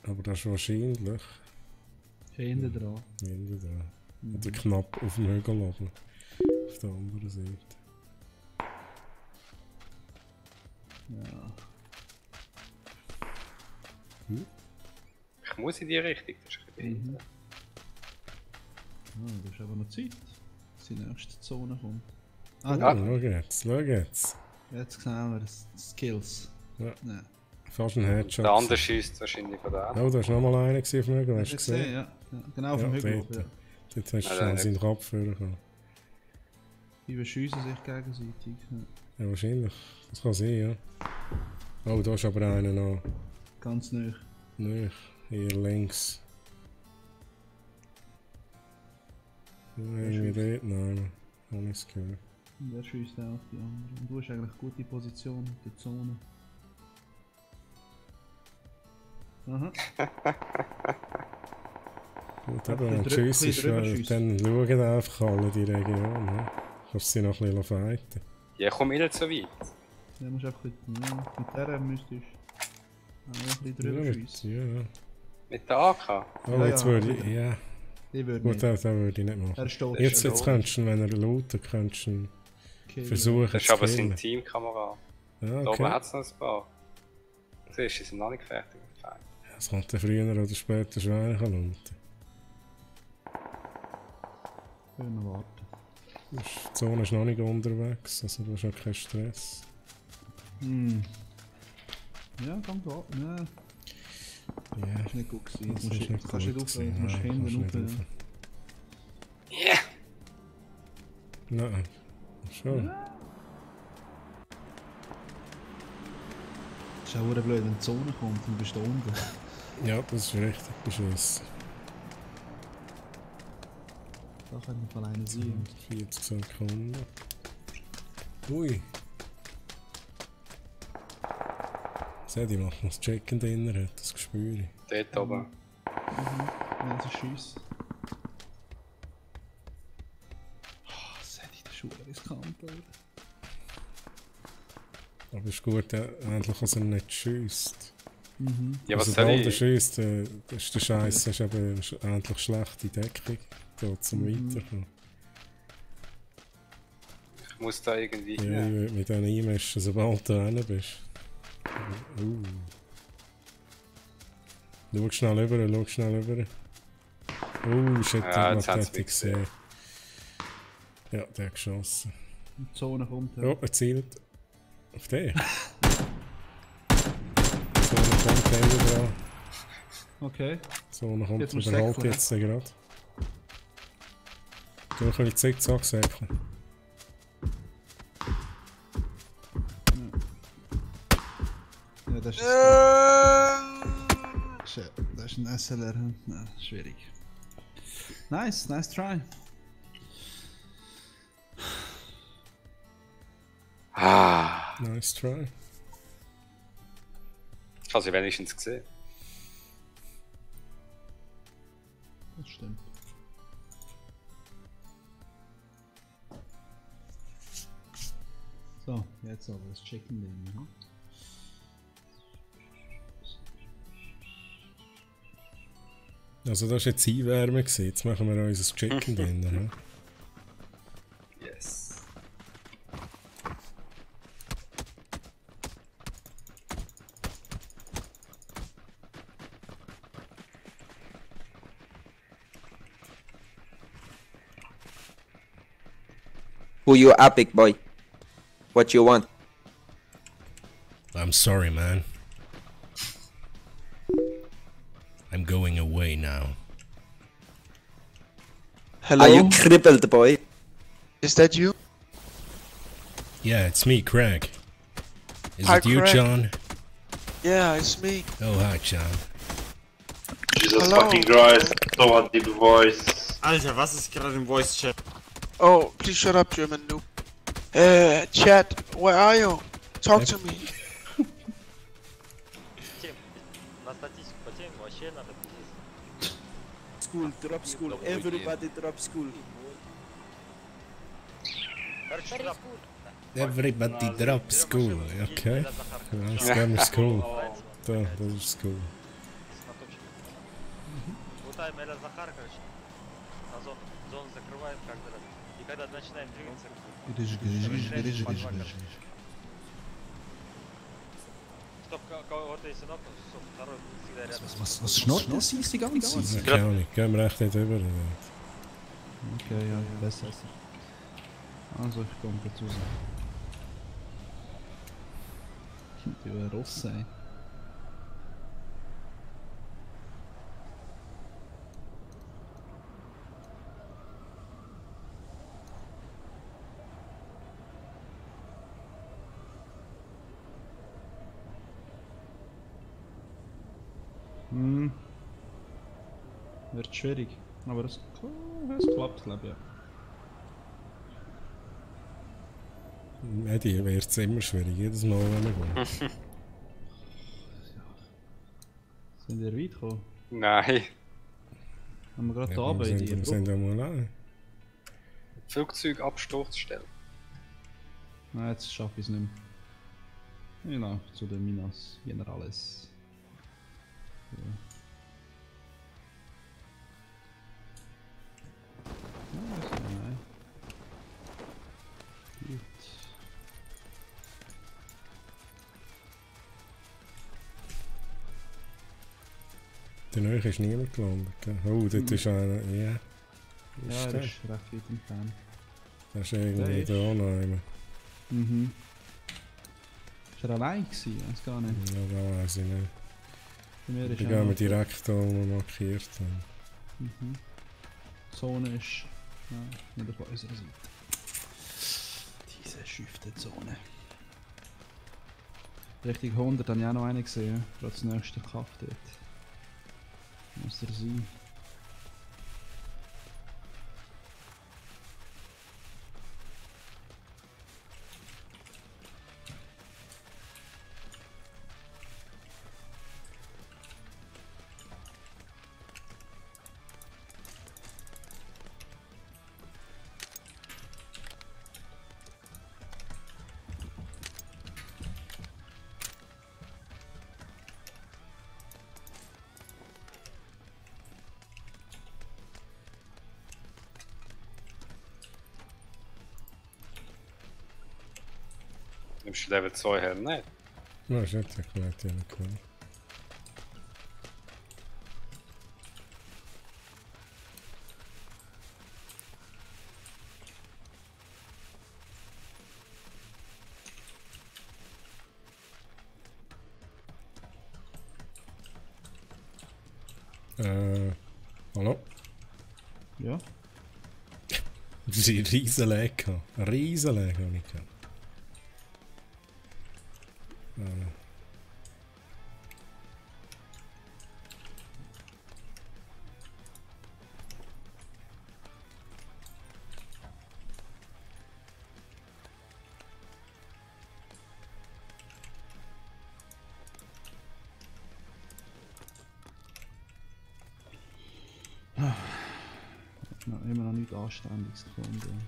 [SPEAKER 1] Aber das ist wahrscheinlich
[SPEAKER 2] Hinten dran.
[SPEAKER 1] hinten dran. Oder knapp auf dem Hügel oben. Auf der anderen Seite.
[SPEAKER 2] Ja.
[SPEAKER 5] Ich muss in die Richtung, das ist ein bisschen behindert.
[SPEAKER 2] Ah, du hast aber noch Zeit, bis die nächste Zone kommt.
[SPEAKER 1] Ah,
[SPEAKER 2] Ah,
[SPEAKER 1] schau jetzt, schau jetzt.
[SPEAKER 2] jetzt sehen wir die Skills.
[SPEAKER 1] Ja.
[SPEAKER 2] Ja.
[SPEAKER 1] Fast ein Headshot.
[SPEAKER 5] Der andere schießt wahrscheinlich von da.
[SPEAKER 1] Oh, da ist nochmal einer gewesen auf dem Hügel, hast du
[SPEAKER 2] Jetzt gesehen,
[SPEAKER 1] gesehen?
[SPEAKER 2] ja. Genau auf dem
[SPEAKER 1] Ja,
[SPEAKER 2] Hügel.
[SPEAKER 1] dort.
[SPEAKER 2] Ja.
[SPEAKER 1] Dort hast du
[SPEAKER 5] Ja,
[SPEAKER 1] schon
[SPEAKER 5] der
[SPEAKER 1] seinen Kopf vorgekommen.
[SPEAKER 2] Die beschiessen sich gegenseitig. Ja.
[SPEAKER 1] Ja, wahrscheinlich. Das kann sein, ja. Oh, da ist aber einer noch.
[SPEAKER 2] Ganz nah.
[SPEAKER 1] Nicht. Hier links. Irgendwie dort, nein. Habe ich es gehört.
[SPEAKER 2] Und der schießt auch auf die anderen. Und du hast eigentlich eine gute Position in der Zone. Aha.
[SPEAKER 1] Gut, aber wenn du schiessest, dann schauen einfach alle die Region. Ne? Kannst du sie noch ein bisschen fighten.
[SPEAKER 5] Ja, komm nicht so weit.
[SPEAKER 2] Ja, musst einfach mit der müsstest du auch ein bisschen drüber
[SPEAKER 1] Ja,
[SPEAKER 2] schiessen.
[SPEAKER 1] ja.
[SPEAKER 5] Mit der AK?
[SPEAKER 1] Oh,
[SPEAKER 2] Ja,
[SPEAKER 1] jetzt
[SPEAKER 2] ja,
[SPEAKER 1] würde ich. Ja.
[SPEAKER 2] Ich würde
[SPEAKER 1] Gut,
[SPEAKER 2] nicht.
[SPEAKER 1] das würde ich nicht machen.
[SPEAKER 2] Er steht
[SPEAKER 1] Jetzt
[SPEAKER 2] schon.
[SPEAKER 1] könntest du, wenn er lootet, könntest du ihn
[SPEAKER 2] Okay,
[SPEAKER 1] versuchen
[SPEAKER 5] Das ist
[SPEAKER 1] zu
[SPEAKER 5] aber sein
[SPEAKER 1] killen.
[SPEAKER 5] Teamkamera.
[SPEAKER 1] Ja,
[SPEAKER 5] Da oben
[SPEAKER 1] okay.
[SPEAKER 5] hat es noch ein paar. Siehst du, die sind noch nicht fertig.
[SPEAKER 1] Das kommt dann früher oder später schwer looten.
[SPEAKER 2] Können wir warten.
[SPEAKER 1] Die Zone ist noch nicht unterwegs, also du hast auch keinen Stress.
[SPEAKER 2] Hm. Ja, komm warten. Ja,
[SPEAKER 1] Ja,
[SPEAKER 2] ist nicht gut gewesen.
[SPEAKER 1] das
[SPEAKER 2] Du
[SPEAKER 1] ist nicht
[SPEAKER 2] kannst nicht
[SPEAKER 1] gut
[SPEAKER 2] aufhören, du
[SPEAKER 1] gewesen.
[SPEAKER 2] musst
[SPEAKER 1] Nein,
[SPEAKER 2] hinten
[SPEAKER 1] kannst nicht
[SPEAKER 2] aufhören.
[SPEAKER 5] Yeah!
[SPEAKER 1] Nein, schon.
[SPEAKER 2] Es ist auch verdammt blöd, wenn die Zone kommt und du bist da unten.
[SPEAKER 1] Ja, das ist richtig beschissen.
[SPEAKER 2] Da kann man alleine sein.
[SPEAKER 1] 40 Sekunden. Ui. Seht ihr, macht noch das Checken drin, das Gespür.
[SPEAKER 5] Dort oben.
[SPEAKER 2] Wenn sie schiessen. Oh, seht ihr, das ist verdammt riskant, oder?
[SPEAKER 1] Aber es ist gut, endlich, dass er nicht schiesst.
[SPEAKER 5] Ja, was soll
[SPEAKER 1] Sobald er
[SPEAKER 5] ich?
[SPEAKER 1] schiesst, ist der Scheiß ist eben endlich schlechte Deckung da zum Weiterkommen.
[SPEAKER 5] Ich muss da irgendwie
[SPEAKER 1] Ja, ich
[SPEAKER 5] hin.
[SPEAKER 1] würde mich dann einmischen, sobald du da bist. Schau schnell rüber, schau schnell rüber. Shit,
[SPEAKER 5] Ja,
[SPEAKER 1] der
[SPEAKER 5] jetzt hat's
[SPEAKER 1] hat
[SPEAKER 5] mich
[SPEAKER 1] gesehen. Ja, der hat geschossen.
[SPEAKER 2] Die Zone kommt.
[SPEAKER 1] Ja, er zielt. Auf den. So, dann kommt der wieder dran.
[SPEAKER 2] Okay.
[SPEAKER 1] So, dann kommt
[SPEAKER 2] Jetzt musst du
[SPEAKER 1] überholt
[SPEAKER 2] säckeln,
[SPEAKER 1] jetzt gerade. Du ein bisschen Zickzack säckeln.
[SPEAKER 2] Ja, das ist. Shit, das ist ein SLR. Nein, schwierig. Nice, nice try.
[SPEAKER 5] Ah,
[SPEAKER 1] Nice try.
[SPEAKER 5] ich habe sie wenigstens gesehen.
[SPEAKER 2] Das stimmt. So, jetzt aber das Chicken-Ding. Ne?
[SPEAKER 1] Also das war jetzt Einwärme, jetzt machen wir unser Chicken drin. Ne?
[SPEAKER 5] Yes.
[SPEAKER 11] Who you are, big boy? What you want?
[SPEAKER 1] I'm sorry, man. I'm going away now.
[SPEAKER 11] Hello? Are you crippled, boy?
[SPEAKER 6] Is that you?
[SPEAKER 1] Yeah, it's me, Craig. Is
[SPEAKER 6] Hi,
[SPEAKER 1] it you,
[SPEAKER 6] Craig.
[SPEAKER 1] John?
[SPEAKER 6] Yeah, it's me.
[SPEAKER 1] Oh, hi, John.
[SPEAKER 12] Jesus
[SPEAKER 6] Hello.
[SPEAKER 12] fucking Christ, so a deep voice.
[SPEAKER 13] Alter, was ist gerade im Voice Chat?
[SPEAKER 6] Oh, please shut up, German noob. Chat, where are you? Talk to me.
[SPEAKER 14] School, drop school, everybody drop school.
[SPEAKER 1] Everybody drop school, okay? Nice, gamer school. Да, даже school.
[SPEAKER 15] Лутаем Эля Захар, короче. На зону. Зону закрываем каждый раз. И когда начинаем двигаться... Стоп, кого-то если нокнул, второй всегда рядом.
[SPEAKER 2] Was schnurrt das ist die ganze Zeit?
[SPEAKER 1] Keine Ahnung, gehen wir echt nicht über.
[SPEAKER 2] Okay, ja, besser. Also, ich komme dazu. Die will Ross sein. Hm. Wird schwierig. Aber es klappt, glaube ich. Ja.
[SPEAKER 1] Eddie wird es immer schwierig, jedes Mal, wenn wir gehen.
[SPEAKER 2] Sind wir weit gekommen?
[SPEAKER 5] Nein.
[SPEAKER 2] Haben wir gerade
[SPEAKER 1] Ja,
[SPEAKER 2] da bei dir?
[SPEAKER 1] wir sind ja mal allein.
[SPEAKER 5] Flugzeugabsturzstelle.
[SPEAKER 2] Nein, jetzt schaffe ich es nicht mehr. Ich laufe zu den Minas Generales. Ja. Nein. Gut.
[SPEAKER 1] Der Neue ist niemand gelandet. Gell? Oh, dort ist einer. Ja. Wo
[SPEAKER 2] Ja,
[SPEAKER 1] ist
[SPEAKER 2] er
[SPEAKER 1] der?
[SPEAKER 2] ist recht weit entfernt.
[SPEAKER 1] Der ist irgendwie
[SPEAKER 2] Der
[SPEAKER 1] da noch einmal.
[SPEAKER 2] Mhm. Ist er allein gewesen? Ich weiß gar nicht.
[SPEAKER 1] Ja, da weiß ich nicht.
[SPEAKER 2] Bei mir
[SPEAKER 1] Da
[SPEAKER 2] ist
[SPEAKER 1] gehen wir direkt da, wo wir markiert haben.
[SPEAKER 2] Mhm. Die Zone ist nicht auf unserer Seite. Diese schüfte Zone. Richtig 100 habe ich auch noch einen gesehen. Gerade das nächste Kaff dort. Muss er sein.
[SPEAKER 5] Nimmst du Level 2 her? Nein.
[SPEAKER 1] Ja, ist nicht erklärt, ja, klar. Hallo?
[SPEAKER 2] Ja?
[SPEAKER 1] Das ist ein riesen Lag gehabt. Ein riesen Lag habe ich gehabt.
[SPEAKER 2] Immer noch nichts Anständiges gefunden.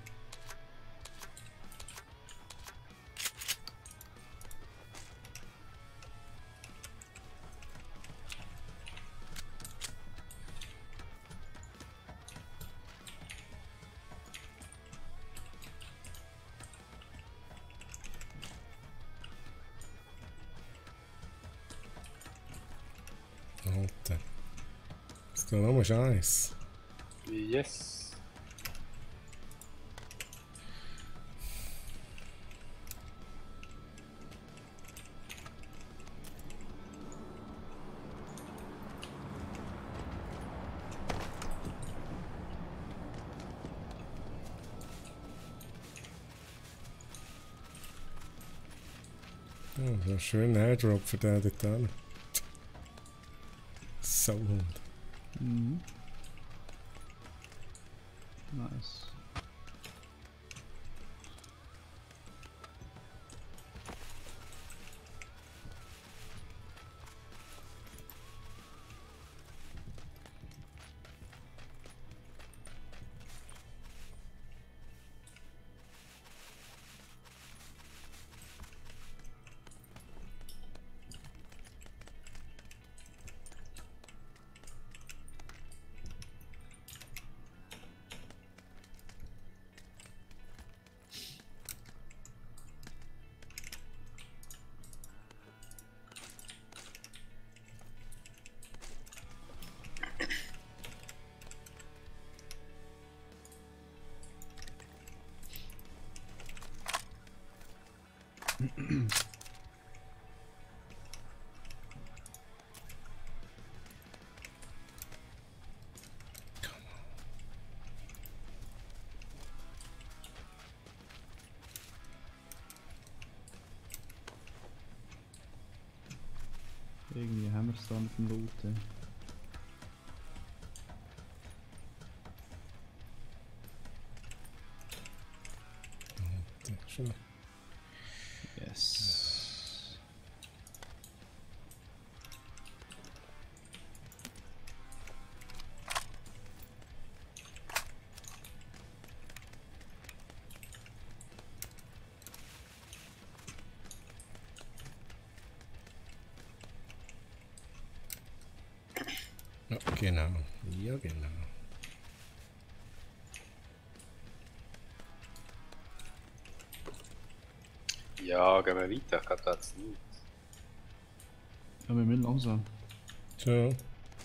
[SPEAKER 1] Alter. Ist da nochmal Scheiß?
[SPEAKER 5] Yes.
[SPEAKER 1] Ja, so ein schöner Airdrop für den dort hin. So Hund.
[SPEAKER 2] Mhm. Nice. Irgendwie haben wir es da mit dem Loot.
[SPEAKER 1] Schon.
[SPEAKER 2] Yes.
[SPEAKER 1] Ja, genau. Ja, genau.
[SPEAKER 5] Ja, gehen wir weiter. Ich glaube, da hat es nichts.
[SPEAKER 2] Ja, wir müssen langsam.
[SPEAKER 1] So.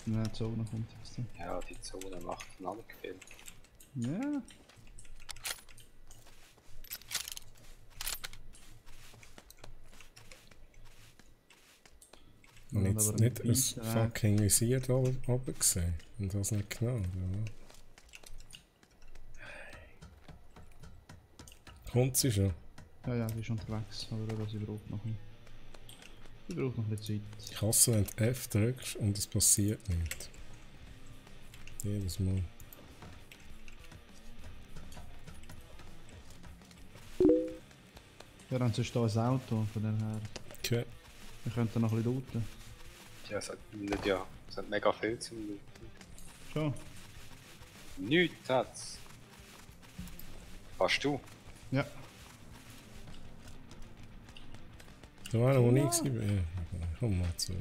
[SPEAKER 2] Wenn die Zone kommt jetzt.
[SPEAKER 5] Ja, die Zone macht einen anderen Gefehl.
[SPEAKER 2] Ja.
[SPEAKER 1] Und
[SPEAKER 2] Ja,
[SPEAKER 1] jetzt
[SPEAKER 2] aber
[SPEAKER 1] nicht
[SPEAKER 2] ein
[SPEAKER 1] ein
[SPEAKER 2] Visier,
[SPEAKER 1] fucking Visier da oben gesehen. Und das nicht genau, oder? Kommt sie schon?
[SPEAKER 2] Ja, die ist unterwegs, aber sie braucht noch ein... Sie braucht noch ein bisschen Zeit.
[SPEAKER 1] Ich hasse, wenn du F drückst und es passiert nicht. Jedes Mal.
[SPEAKER 2] Ja, dann ist da ein Auto, von dem her.
[SPEAKER 1] Okay.
[SPEAKER 2] Wir könnten noch ein bisschen looten.
[SPEAKER 5] Ja, es hat nicht ja. Es hat mega viel zum Looten.
[SPEAKER 2] Schon?
[SPEAKER 5] Nichts hat's. Hast du?
[SPEAKER 2] Ja.
[SPEAKER 1] Da war noch nichts. Ja, komm mal zu.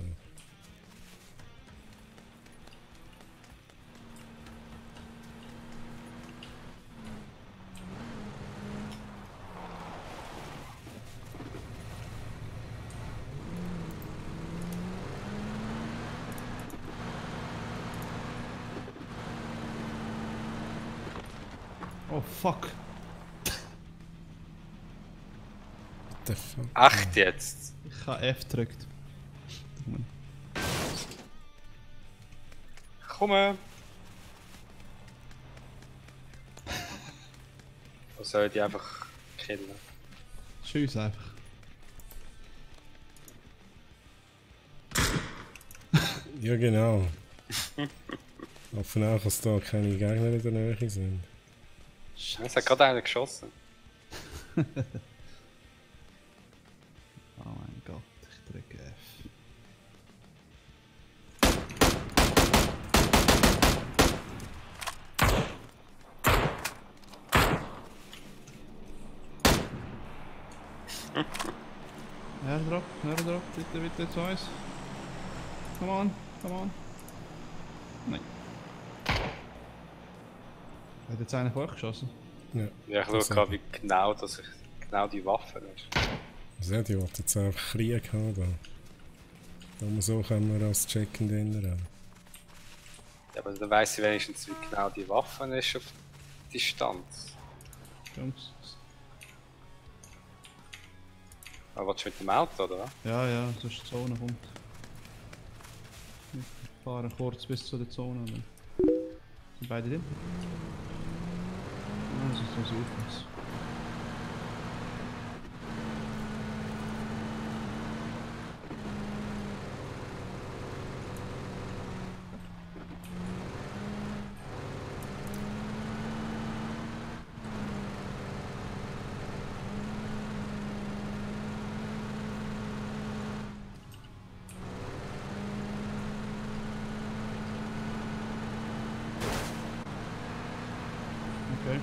[SPEAKER 2] Oh fuck.
[SPEAKER 1] What the fuck?
[SPEAKER 5] Echt jetzt?
[SPEAKER 2] Ich habe F gedrückt.
[SPEAKER 5] Komme! Oder soll ich die einfach killen?
[SPEAKER 2] Tschüss einfach.
[SPEAKER 1] Ja, genau. Hoffen auch, dass da keine Gegner in der Nähe sind.
[SPEAKER 5] Es hat gerade einer geschossen.
[SPEAKER 2] Oh mein Gott, ich drücke F. Airdrop, bitte, zu uns. Come on. Nein. Hat jetzt einer von euch geschossen?
[SPEAKER 1] Ja.
[SPEAKER 5] Ja, ich schaue gerade, wie genau, dass ich genau die Waffe ist.
[SPEAKER 1] Also, die wollte jetzt einfach Krieg haben. Da. So können wir als Check-and Dinner.
[SPEAKER 5] Ja, aber dann weiss ich wenigstens, wie genau die Waffe ist auf Distanz.
[SPEAKER 2] Jungs.
[SPEAKER 5] Aber willst du mit dem Auto, oder was?
[SPEAKER 2] Ja, sonst die Zone kommt. Wir fahren kurz bis zu der Zone. Dann sind beide drin. Ja, das ist so süß. Okay.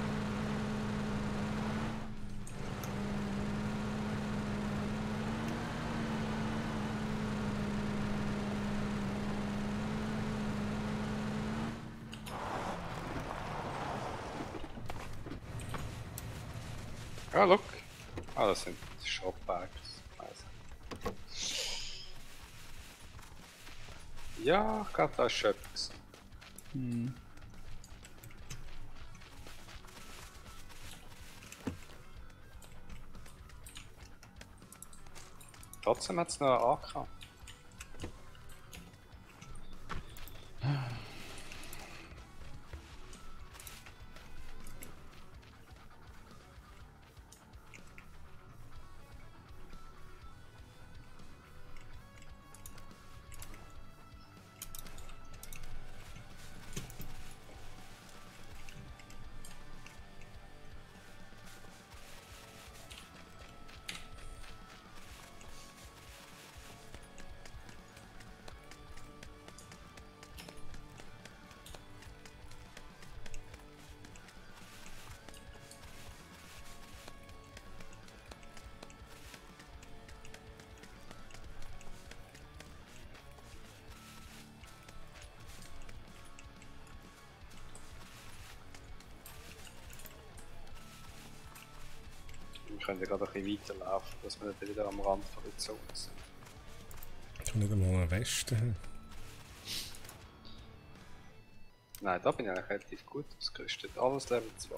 [SPEAKER 5] Ja, look. Ah, das sind Shopbags. Also. Ja, ich glaube, da ist Schöpfung.
[SPEAKER 2] Hm.
[SPEAKER 5] Trotzdem hat es noch eine AK. können ja gerade ein bisschen weiterlaufen, dass wir nicht wieder am Rand von der Zone sind.
[SPEAKER 1] Ich habe nicht einmal einen Westen haben.
[SPEAKER 5] Nein, da bin ich eigentlich relativ gut ausgerüstet. Alles Level 2.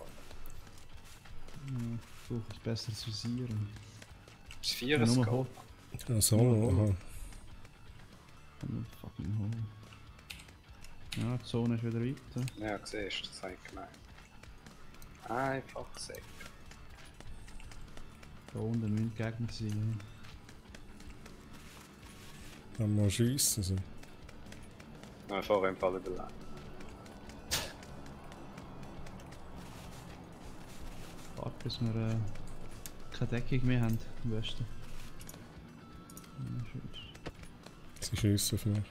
[SPEAKER 2] Ich brauche ein besseres Visieren.
[SPEAKER 5] Das 4 ist gut.
[SPEAKER 1] Ja, so, aha.
[SPEAKER 2] Fucking hole. Ja, die Zone ist wieder weiter.
[SPEAKER 5] Ja, siehst du, das habe ich gemeint. Einfach Säcke.
[SPEAKER 2] Da unten müssen Gegner sein.
[SPEAKER 1] Kann man schiessen. So.
[SPEAKER 5] Ja, vorher im Fall überleben.
[SPEAKER 2] Warte, bis wir keine Deckung mehr haben, am besten.
[SPEAKER 1] Sie schiessen auf mich.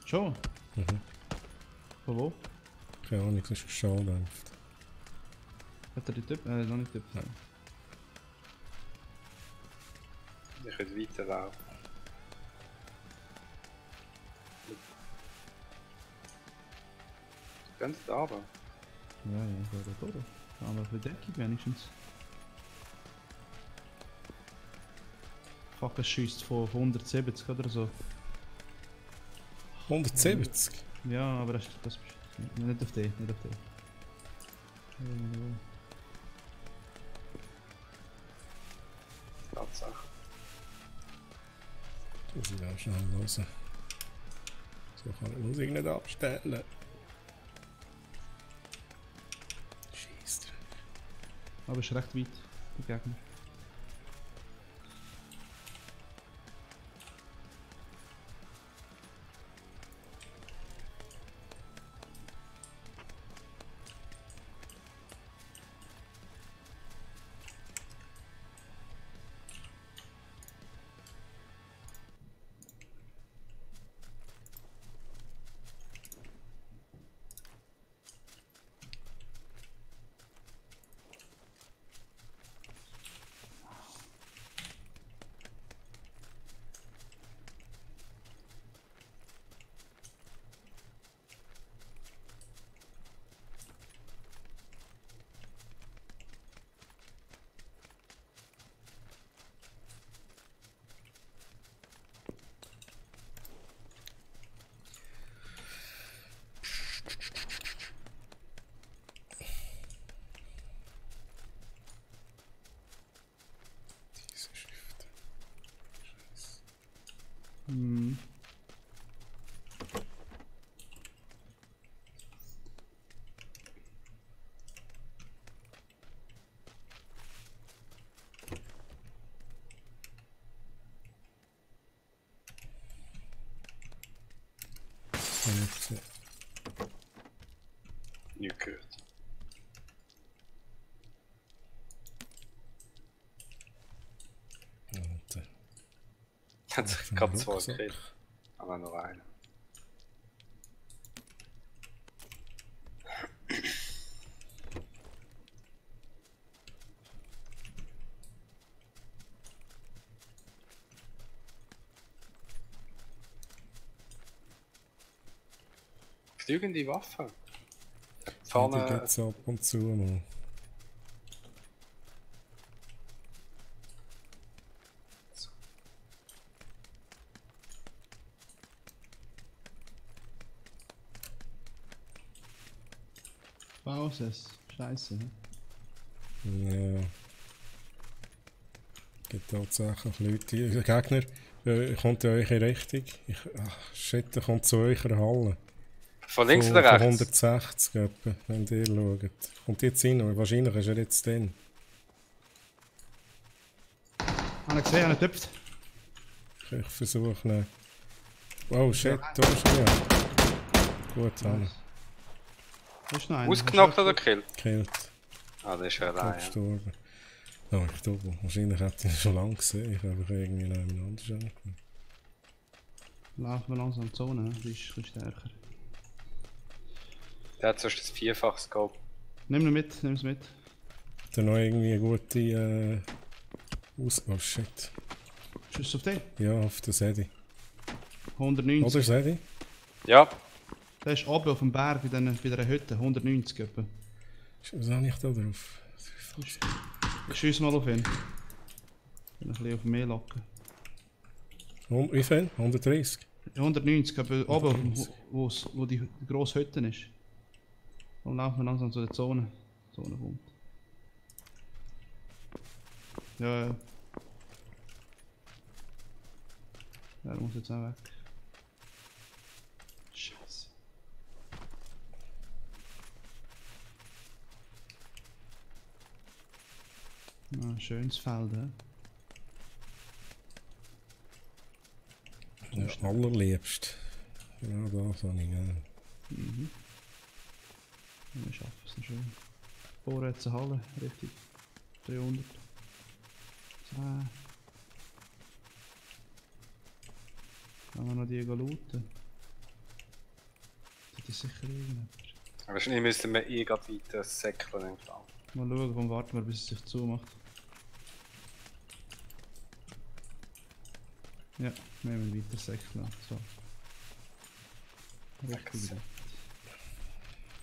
[SPEAKER 2] Schon?
[SPEAKER 1] Mhm.
[SPEAKER 2] Von wo?
[SPEAKER 1] Keine Ahnung, das ist geschalldampft.
[SPEAKER 2] Hat er die Typ? Noch nicht Typ.
[SPEAKER 1] Nein.
[SPEAKER 5] Ich könnte weiterlaufen. Sie gehen da runter.
[SPEAKER 2] Ja, ich gehe da durch. Da haben wir ein bisschen Deckung wenigstens. Fuck, es schießt von 170 oder so.
[SPEAKER 1] 170?
[SPEAKER 2] Ja, aber das nicht auf die, nicht auf die.
[SPEAKER 5] Tatsache.
[SPEAKER 1] Das muss ich auch schnell hören. So kann ich die Musik nicht abstellen. Scheiße.
[SPEAKER 2] Aber es ist recht weit, der Gegner.
[SPEAKER 5] Nicht gehört. Hat sich gerade 2 gekriegt. Aber nur einer. Genügend Waffen.
[SPEAKER 1] Die geht's ab und zu mal.
[SPEAKER 2] Pauses. Scheiße.
[SPEAKER 1] Ja. Es gibt tatsächlich Leute, der Gegner kommt in eure Richtung. Shit, der kommt zu eurer Halle.
[SPEAKER 5] Von links oder rechts?
[SPEAKER 1] Von 160 etwa, wenn ihr schaut. Kommt jetzt rein, wahrscheinlich ist er jetzt drin.
[SPEAKER 2] Habe ich gesehen, er tüpft.
[SPEAKER 1] Ich versuche nicht. Oh shit, da ist er. Gut, Hanna.
[SPEAKER 2] Ist noch einer.
[SPEAKER 5] Ausgenockt oder gekillt?
[SPEAKER 1] Gekillt.
[SPEAKER 5] Ah, der ist ja allein.
[SPEAKER 1] Gestorben. Oh, ich glaube, wahrscheinlich hätte ich ihn schon lange gesehen. Ich habe irgendwie noch jemand anderes angekommen.
[SPEAKER 2] Laufen wir langsam in die Zone, die ist ein bisschen stärker.
[SPEAKER 5] Der hat sonst das 4-fach-Scope.
[SPEAKER 2] Nimm es mit.
[SPEAKER 1] Hat er noch irgendwie eine gute Oh shit.
[SPEAKER 2] Schuss auf den?
[SPEAKER 1] Ja, auf den Sedi.
[SPEAKER 2] 190.
[SPEAKER 1] Oder Sedi?
[SPEAKER 5] Ja.
[SPEAKER 2] Der ist oben auf dem Berg bei dieser Hütte, 190 etwa.
[SPEAKER 1] Was habe ich da drauf?
[SPEAKER 2] Ich schieße mal auf ihn. Ein bisschen auf mehr locken.
[SPEAKER 1] Wie viel? 130?
[SPEAKER 2] 190, aber oben, wo die grosse Hütte ist. Und laufen wir langsam zu der Zone. Zone. Ja, ja. Der muss jetzt auch weg. Scheiße. Ah, schönes Feld, hä?
[SPEAKER 1] Ja, allerliebst. Genau das habe ich gerne.
[SPEAKER 2] Mhm. Wir schaffen es noch schön. Vorwärts Halle, richtig. 300. 2. Kann man noch die looten? Das ist sicher irgendetwas.
[SPEAKER 5] Wahrscheinlich müssen wir gerade weiter säckeln im Fall.
[SPEAKER 2] Mal schauen, warum warten wir, bis es sich zumacht. Ja, wir müssen weiter säckeln. So. Richtig.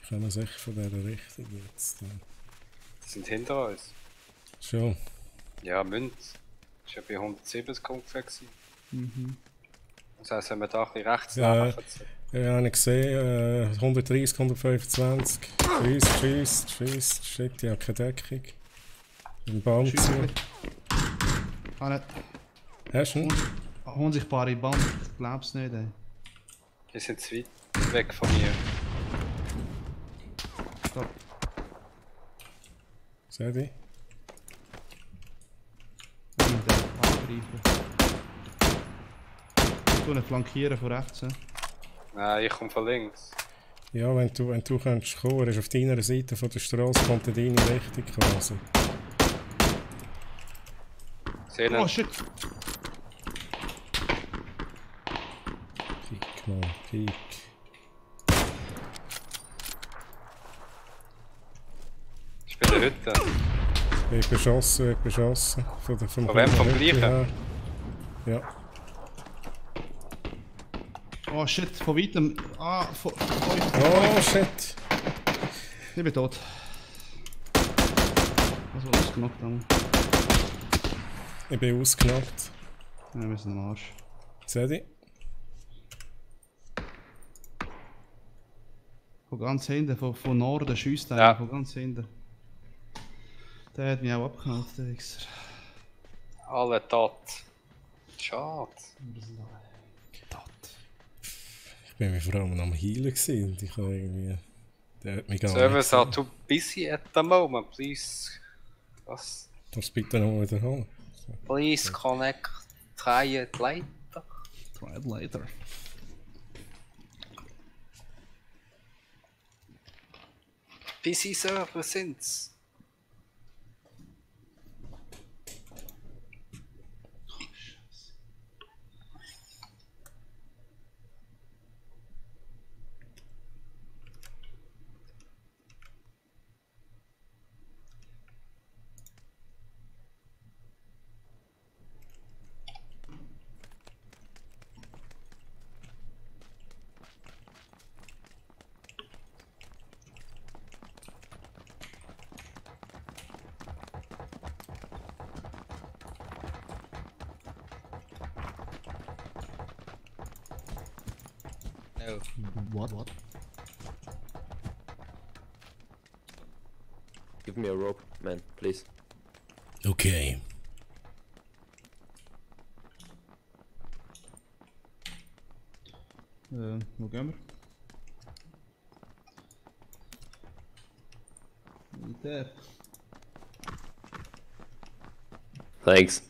[SPEAKER 1] Können wir sicher von dieser Richtung jetzt.
[SPEAKER 5] Die sind hinter uns.
[SPEAKER 1] Schon.
[SPEAKER 5] Ja, Münz. Das war ja bei 170 ungefähr.
[SPEAKER 2] Mhm.
[SPEAKER 5] Das heisst, wenn wir da ein bisschen rechts
[SPEAKER 1] Ja,
[SPEAKER 5] laufen.
[SPEAKER 1] ja, habe ich gesehen. 130, 125. Schießt. Shit, ich habe keine Deckung. Im Baum zu. Hast du ihn?
[SPEAKER 2] Unsichtbare Band, ich glaub's nicht, ey.
[SPEAKER 5] Die sind zu weit weg von mir.
[SPEAKER 2] Stopp.
[SPEAKER 1] Seht ihr?
[SPEAKER 2] Angreifen. Ich tue ihn flankieren von rechts, he?
[SPEAKER 5] Nein, ich komme von links.
[SPEAKER 1] Ja, wenn du könntest kommen, er ist auf deiner Seite von der Straße, kommt in deine Richtung quasi.
[SPEAKER 5] Sehen
[SPEAKER 2] Oh shit!
[SPEAKER 1] Kick mal, kick.
[SPEAKER 5] Ich bin in der Hütte.
[SPEAKER 1] Ich bin beschossen.
[SPEAKER 5] Von wem? Vom gleichen?
[SPEAKER 1] Ja.
[SPEAKER 2] Oh shit, von weitem. Ah,
[SPEAKER 1] Oh shit!
[SPEAKER 2] Ich bin tot. Was war ausgenockt haben?
[SPEAKER 1] Ich bin ausgenockt.
[SPEAKER 2] Ja, wir sind am Arsch.
[SPEAKER 1] Seht ihr?
[SPEAKER 2] Von ganz hinten, von Norden schiesst er.
[SPEAKER 5] Ja.
[SPEAKER 2] Von ganz hinten. Der hat mich auch abgehauen, der Wichser.
[SPEAKER 5] Alle tot. Schade.
[SPEAKER 1] Ich bin mir vor allem am Healen gewesen und ich habe irgendwie... Der hat mich gar
[SPEAKER 5] Service are too busy at the moment, please. Was?
[SPEAKER 1] Darfst du bitte noch wiederholen?
[SPEAKER 5] Please connect, try it later.
[SPEAKER 2] Try it later.
[SPEAKER 5] Busy Server sind's.
[SPEAKER 16] No.
[SPEAKER 17] What?
[SPEAKER 16] Give me a rope, man, please.
[SPEAKER 1] Okay.
[SPEAKER 2] Wo gehen wir? Militär.
[SPEAKER 16] Thanks.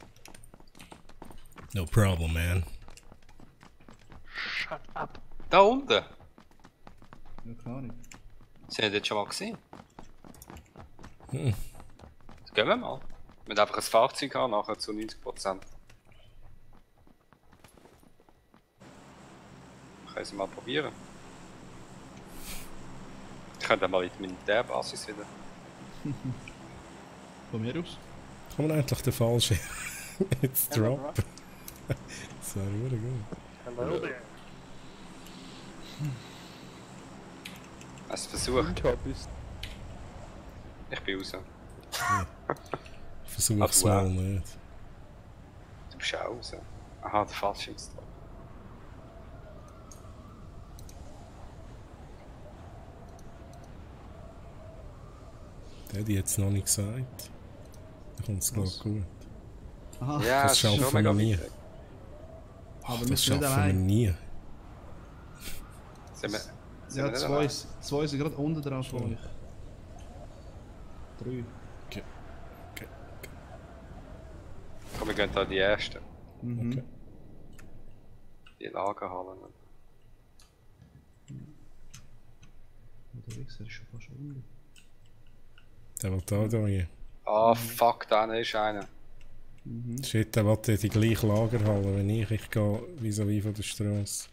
[SPEAKER 1] No problem, man.
[SPEAKER 5] Shut up. Da unten?
[SPEAKER 2] Ja, keine Ahnung.
[SPEAKER 5] Sind die dort schon mal gesehen?
[SPEAKER 1] Hm.
[SPEAKER 5] Gehen wir mal. Mit einfach ein Fahrzeug haben, nachher zu 90%. Können Sie mal probieren. Ich könnte mal in die Militärbasis wieder.
[SPEAKER 2] Von mir aus?
[SPEAKER 1] Kommt endlich der falsche. Jetzt drop. Das wäre wieder gut.
[SPEAKER 15] Hello there.
[SPEAKER 5] Hast du versucht?
[SPEAKER 16] Top ist.
[SPEAKER 5] Ich bin raus.
[SPEAKER 1] Ja. versuch's mal nicht.
[SPEAKER 5] Du bist auch raus. Aha, der Fallschirmstab.
[SPEAKER 1] Der hat jetzt noch nicht gesagt. Da kommt es, glaube ich, gut.
[SPEAKER 2] Aha.
[SPEAKER 5] Ja,
[SPEAKER 1] Das schaffen
[SPEAKER 5] schon
[SPEAKER 1] wir
[SPEAKER 5] mega
[SPEAKER 1] nie.
[SPEAKER 5] weit weg.
[SPEAKER 2] Aber
[SPEAKER 1] Das
[SPEAKER 2] wir sind
[SPEAKER 1] schaffen
[SPEAKER 2] nicht
[SPEAKER 1] wir
[SPEAKER 2] allein.
[SPEAKER 1] nie.
[SPEAKER 5] Sind wir
[SPEAKER 2] Ja,
[SPEAKER 5] nicht
[SPEAKER 2] zwei,
[SPEAKER 5] allein?
[SPEAKER 2] zwei sind gerade unten drauf von euch. 3.
[SPEAKER 1] Okay.
[SPEAKER 5] Komm, wir gehen da die ersten.
[SPEAKER 2] Mhm.
[SPEAKER 1] Okay.
[SPEAKER 5] Die Lagerhallen.
[SPEAKER 2] Der Wichser ist schon fast unten.
[SPEAKER 1] Der will da hier.
[SPEAKER 5] Ah, fuck, da ist einer.
[SPEAKER 1] Shit, der will ja die gleiche Lagerhalle, wenn ich gehe vis-à-vis von der Straße.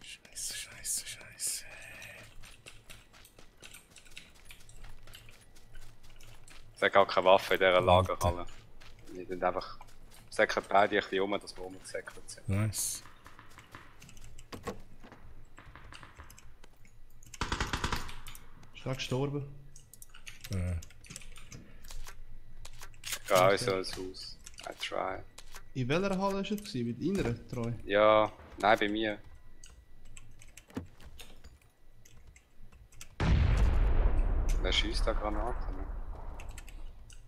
[SPEAKER 1] Scheiße, scheiße, scheiße.
[SPEAKER 5] Es hat gar keine Waffe in dieser Lagerhalle. Wir sind einfach... säckern beide ein bisschen um, dass wir rumgesäckert sind.
[SPEAKER 1] Nice.
[SPEAKER 2] Ist gerade gestorben.
[SPEAKER 5] Ich gehe auch so ins Haus. I try.
[SPEAKER 2] In welcher Halle war es? Mit inneren Treu?
[SPEAKER 5] Ja, nein, bei mir. Wer schießt da Granaten?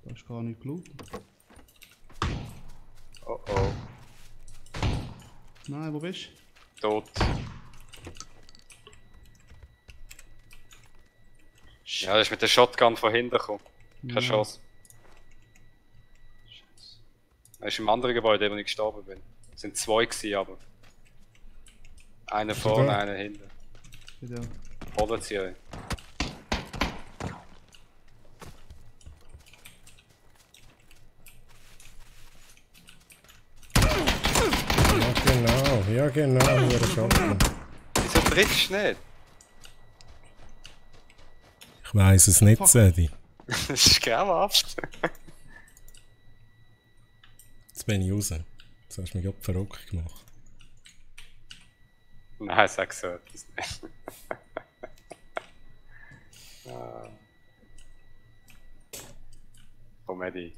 [SPEAKER 2] Da ist gar nicht gelootet.
[SPEAKER 5] Oh oh.
[SPEAKER 2] Nein, wo bist du?
[SPEAKER 5] Tot. Ja, das ist mit der Shotgun von hinten gekommen. Keine
[SPEAKER 2] Ja.
[SPEAKER 5] Chance. Er ist im anderen Gebäude, wo ich gestorben bin. Es sind zwei gewesen, aber. Einer vorne,
[SPEAKER 1] da?
[SPEAKER 5] einer hinten.
[SPEAKER 2] Ja.
[SPEAKER 5] Holen sie euch.
[SPEAKER 1] Ja genau, hier ist Shotgun.
[SPEAKER 5] Wieso trittst du nicht?
[SPEAKER 1] Ich weiss es nicht, Sadie.
[SPEAKER 5] Das ist grauenhaft.
[SPEAKER 1] Jetzt bin ich raus. Jetzt hast du mich gerade verrückt gemacht.
[SPEAKER 5] Nein, sag so etwas nicht. Ah. Komm, Eddie.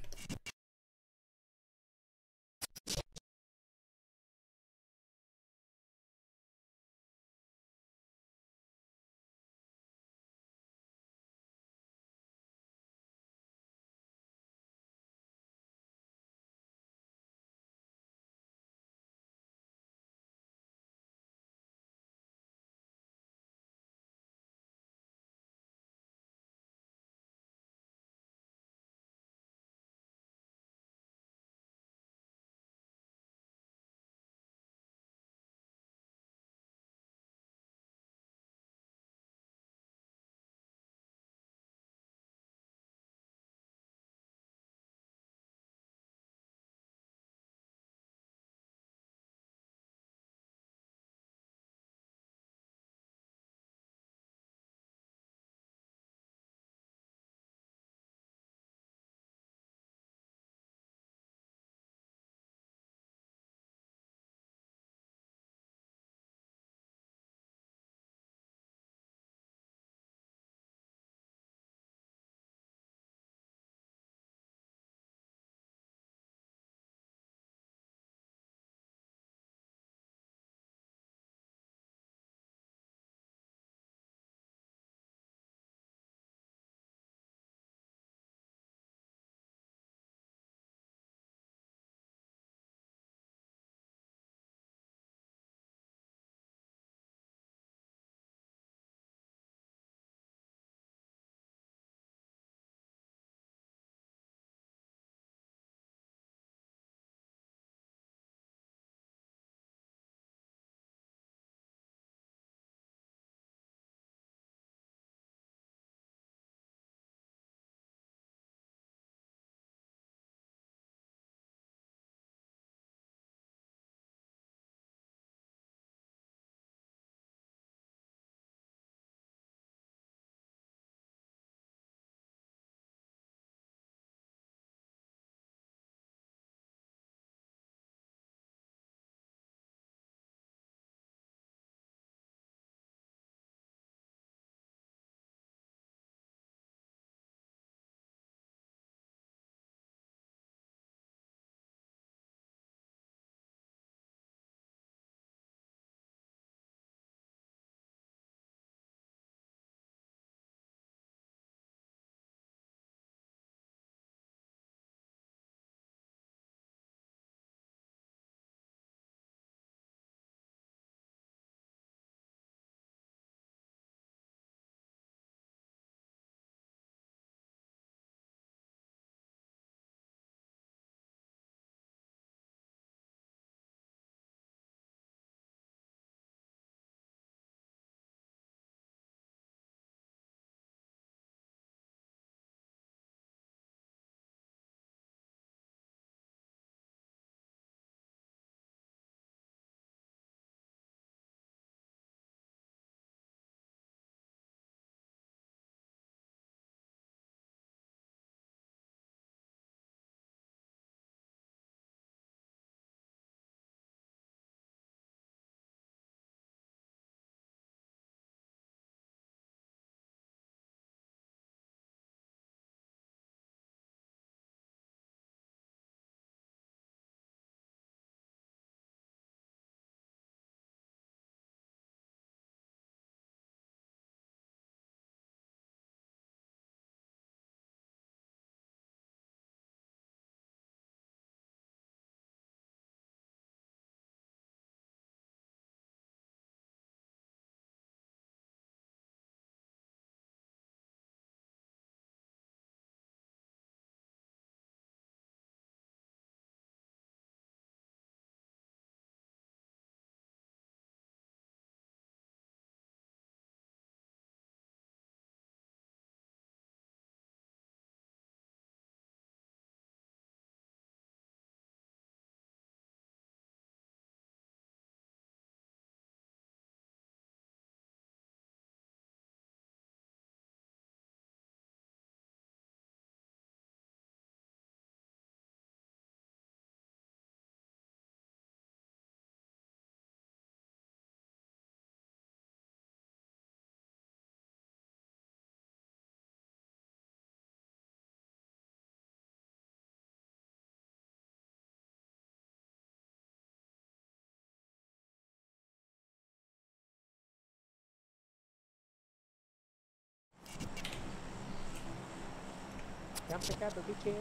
[SPEAKER 8] Can't pick up the bitches.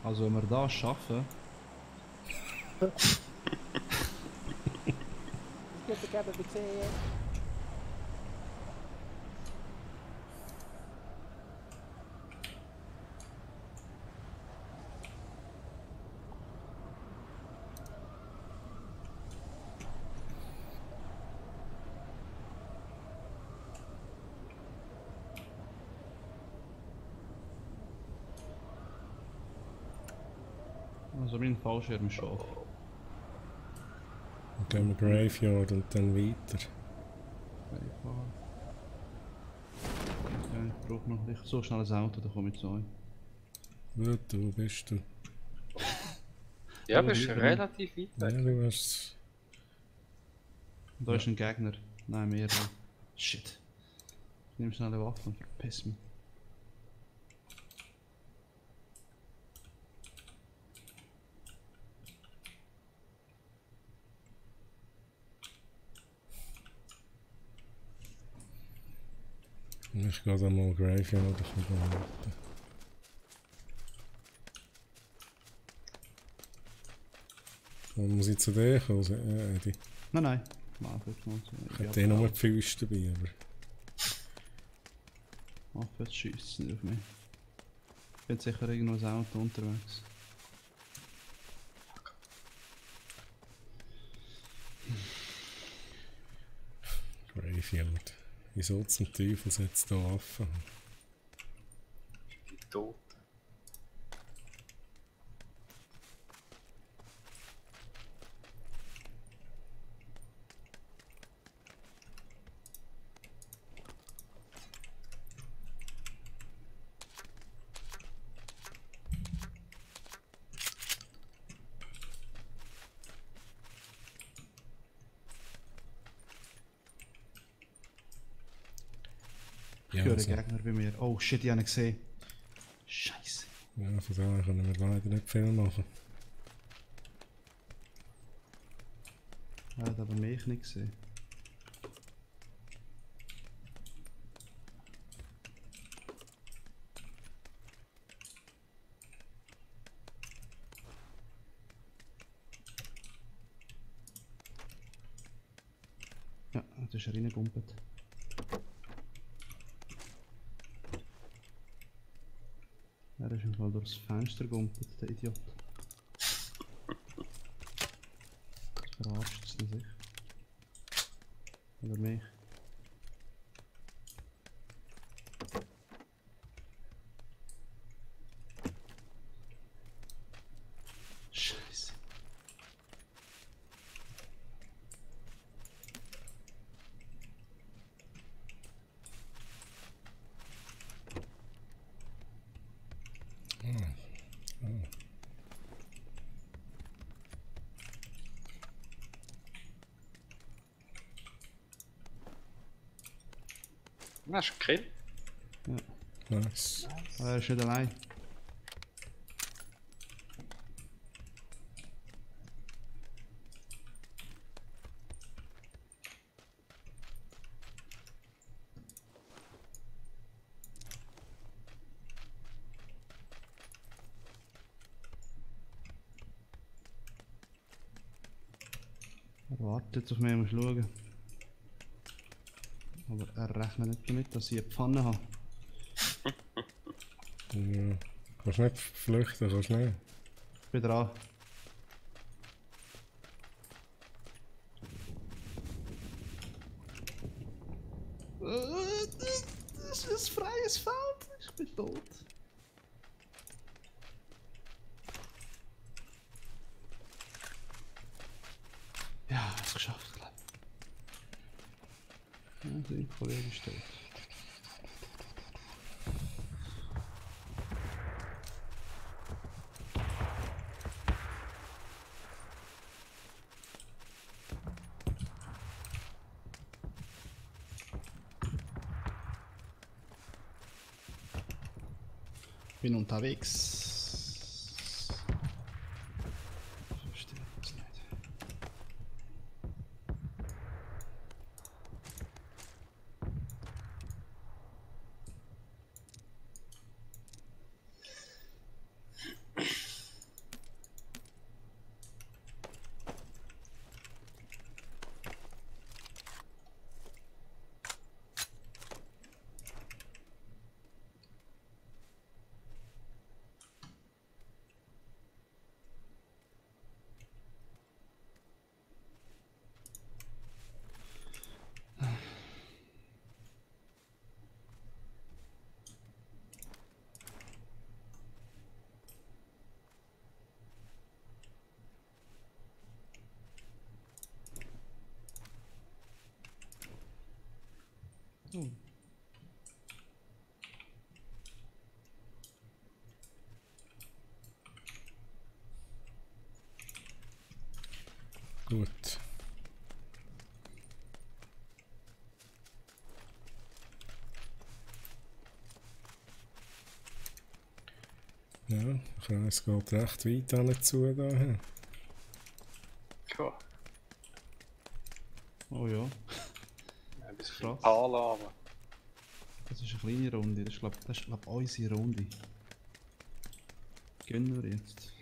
[SPEAKER 2] Also wenn wir das schaffen...
[SPEAKER 8] Can't pick up the bitches.
[SPEAKER 2] Also mein Fallschirm ist schon.
[SPEAKER 1] Dann gehen wir Graveyard und dann weiter.
[SPEAKER 2] Ja, ich brauche noch nicht so schnell ein Auto, dann komme ich zu euch.
[SPEAKER 1] Wo bist du?
[SPEAKER 5] Ja, bist du relativ weit
[SPEAKER 1] Ja,
[SPEAKER 5] weg.
[SPEAKER 1] du hast...
[SPEAKER 2] Da ist ein Gegner. Nein, mehrere. Shit. Ich nehme schnell eine Waffe und verpiss mich.
[SPEAKER 1] Ich gehe dann mal Graveyard ein bisschen warten. Wo muss ich zu dir kommen? Eddie?
[SPEAKER 2] Nein. Mach jetzt mal so.
[SPEAKER 1] Ich hätte nur die Füße dabei, aber...
[SPEAKER 2] Mach jetzt schiessen nicht auf mich. Ich bin sicher irgendwo ein Auto unterwegs.
[SPEAKER 1] Graveyard. Wieso zum Teufel setzt da Waffen?
[SPEAKER 5] Die tot.
[SPEAKER 2] Ich höre Gegner bei mir. Oh shit, ich habe ihn gesehen. Scheiße.
[SPEAKER 1] Ja, von daher können wir leider nicht viel machen.
[SPEAKER 2] Er hat aber mich nicht gesehen. Ja, jetzt ist er reingegumpelt. Er ist im Fall durchs Fenster gegumpelt, der Idiot. Verarscht es sich. Oder mich. Scheiße.
[SPEAKER 5] Na, ist okay.
[SPEAKER 2] Ja.
[SPEAKER 1] Nice.
[SPEAKER 2] Er ist nicht allein. Er wartet jetzt auf mich, muss schauen. Aber er rechnet nicht damit, dass ich eine Pfanne habe.
[SPEAKER 1] Ja. Kannst nicht flüchten, kannst nicht.
[SPEAKER 2] Ich bin dran. Das ist ein freies Feld. Ich bin tot. Ja, es geschafft, glaube ich. Ja, der Kollege ist tot. Bin unterwegs. Verstehe das nicht. Oh.
[SPEAKER 1] Gut. Ja, der Kreis geht recht weit an zu da.
[SPEAKER 5] Ja.
[SPEAKER 2] Oh ja.
[SPEAKER 5] Ein bisschen
[SPEAKER 2] Krass.
[SPEAKER 5] Pala, aber.
[SPEAKER 2] Das ist eine kleine Runde. Das ist glaub unsere Runde. Gönnen wir jetzt.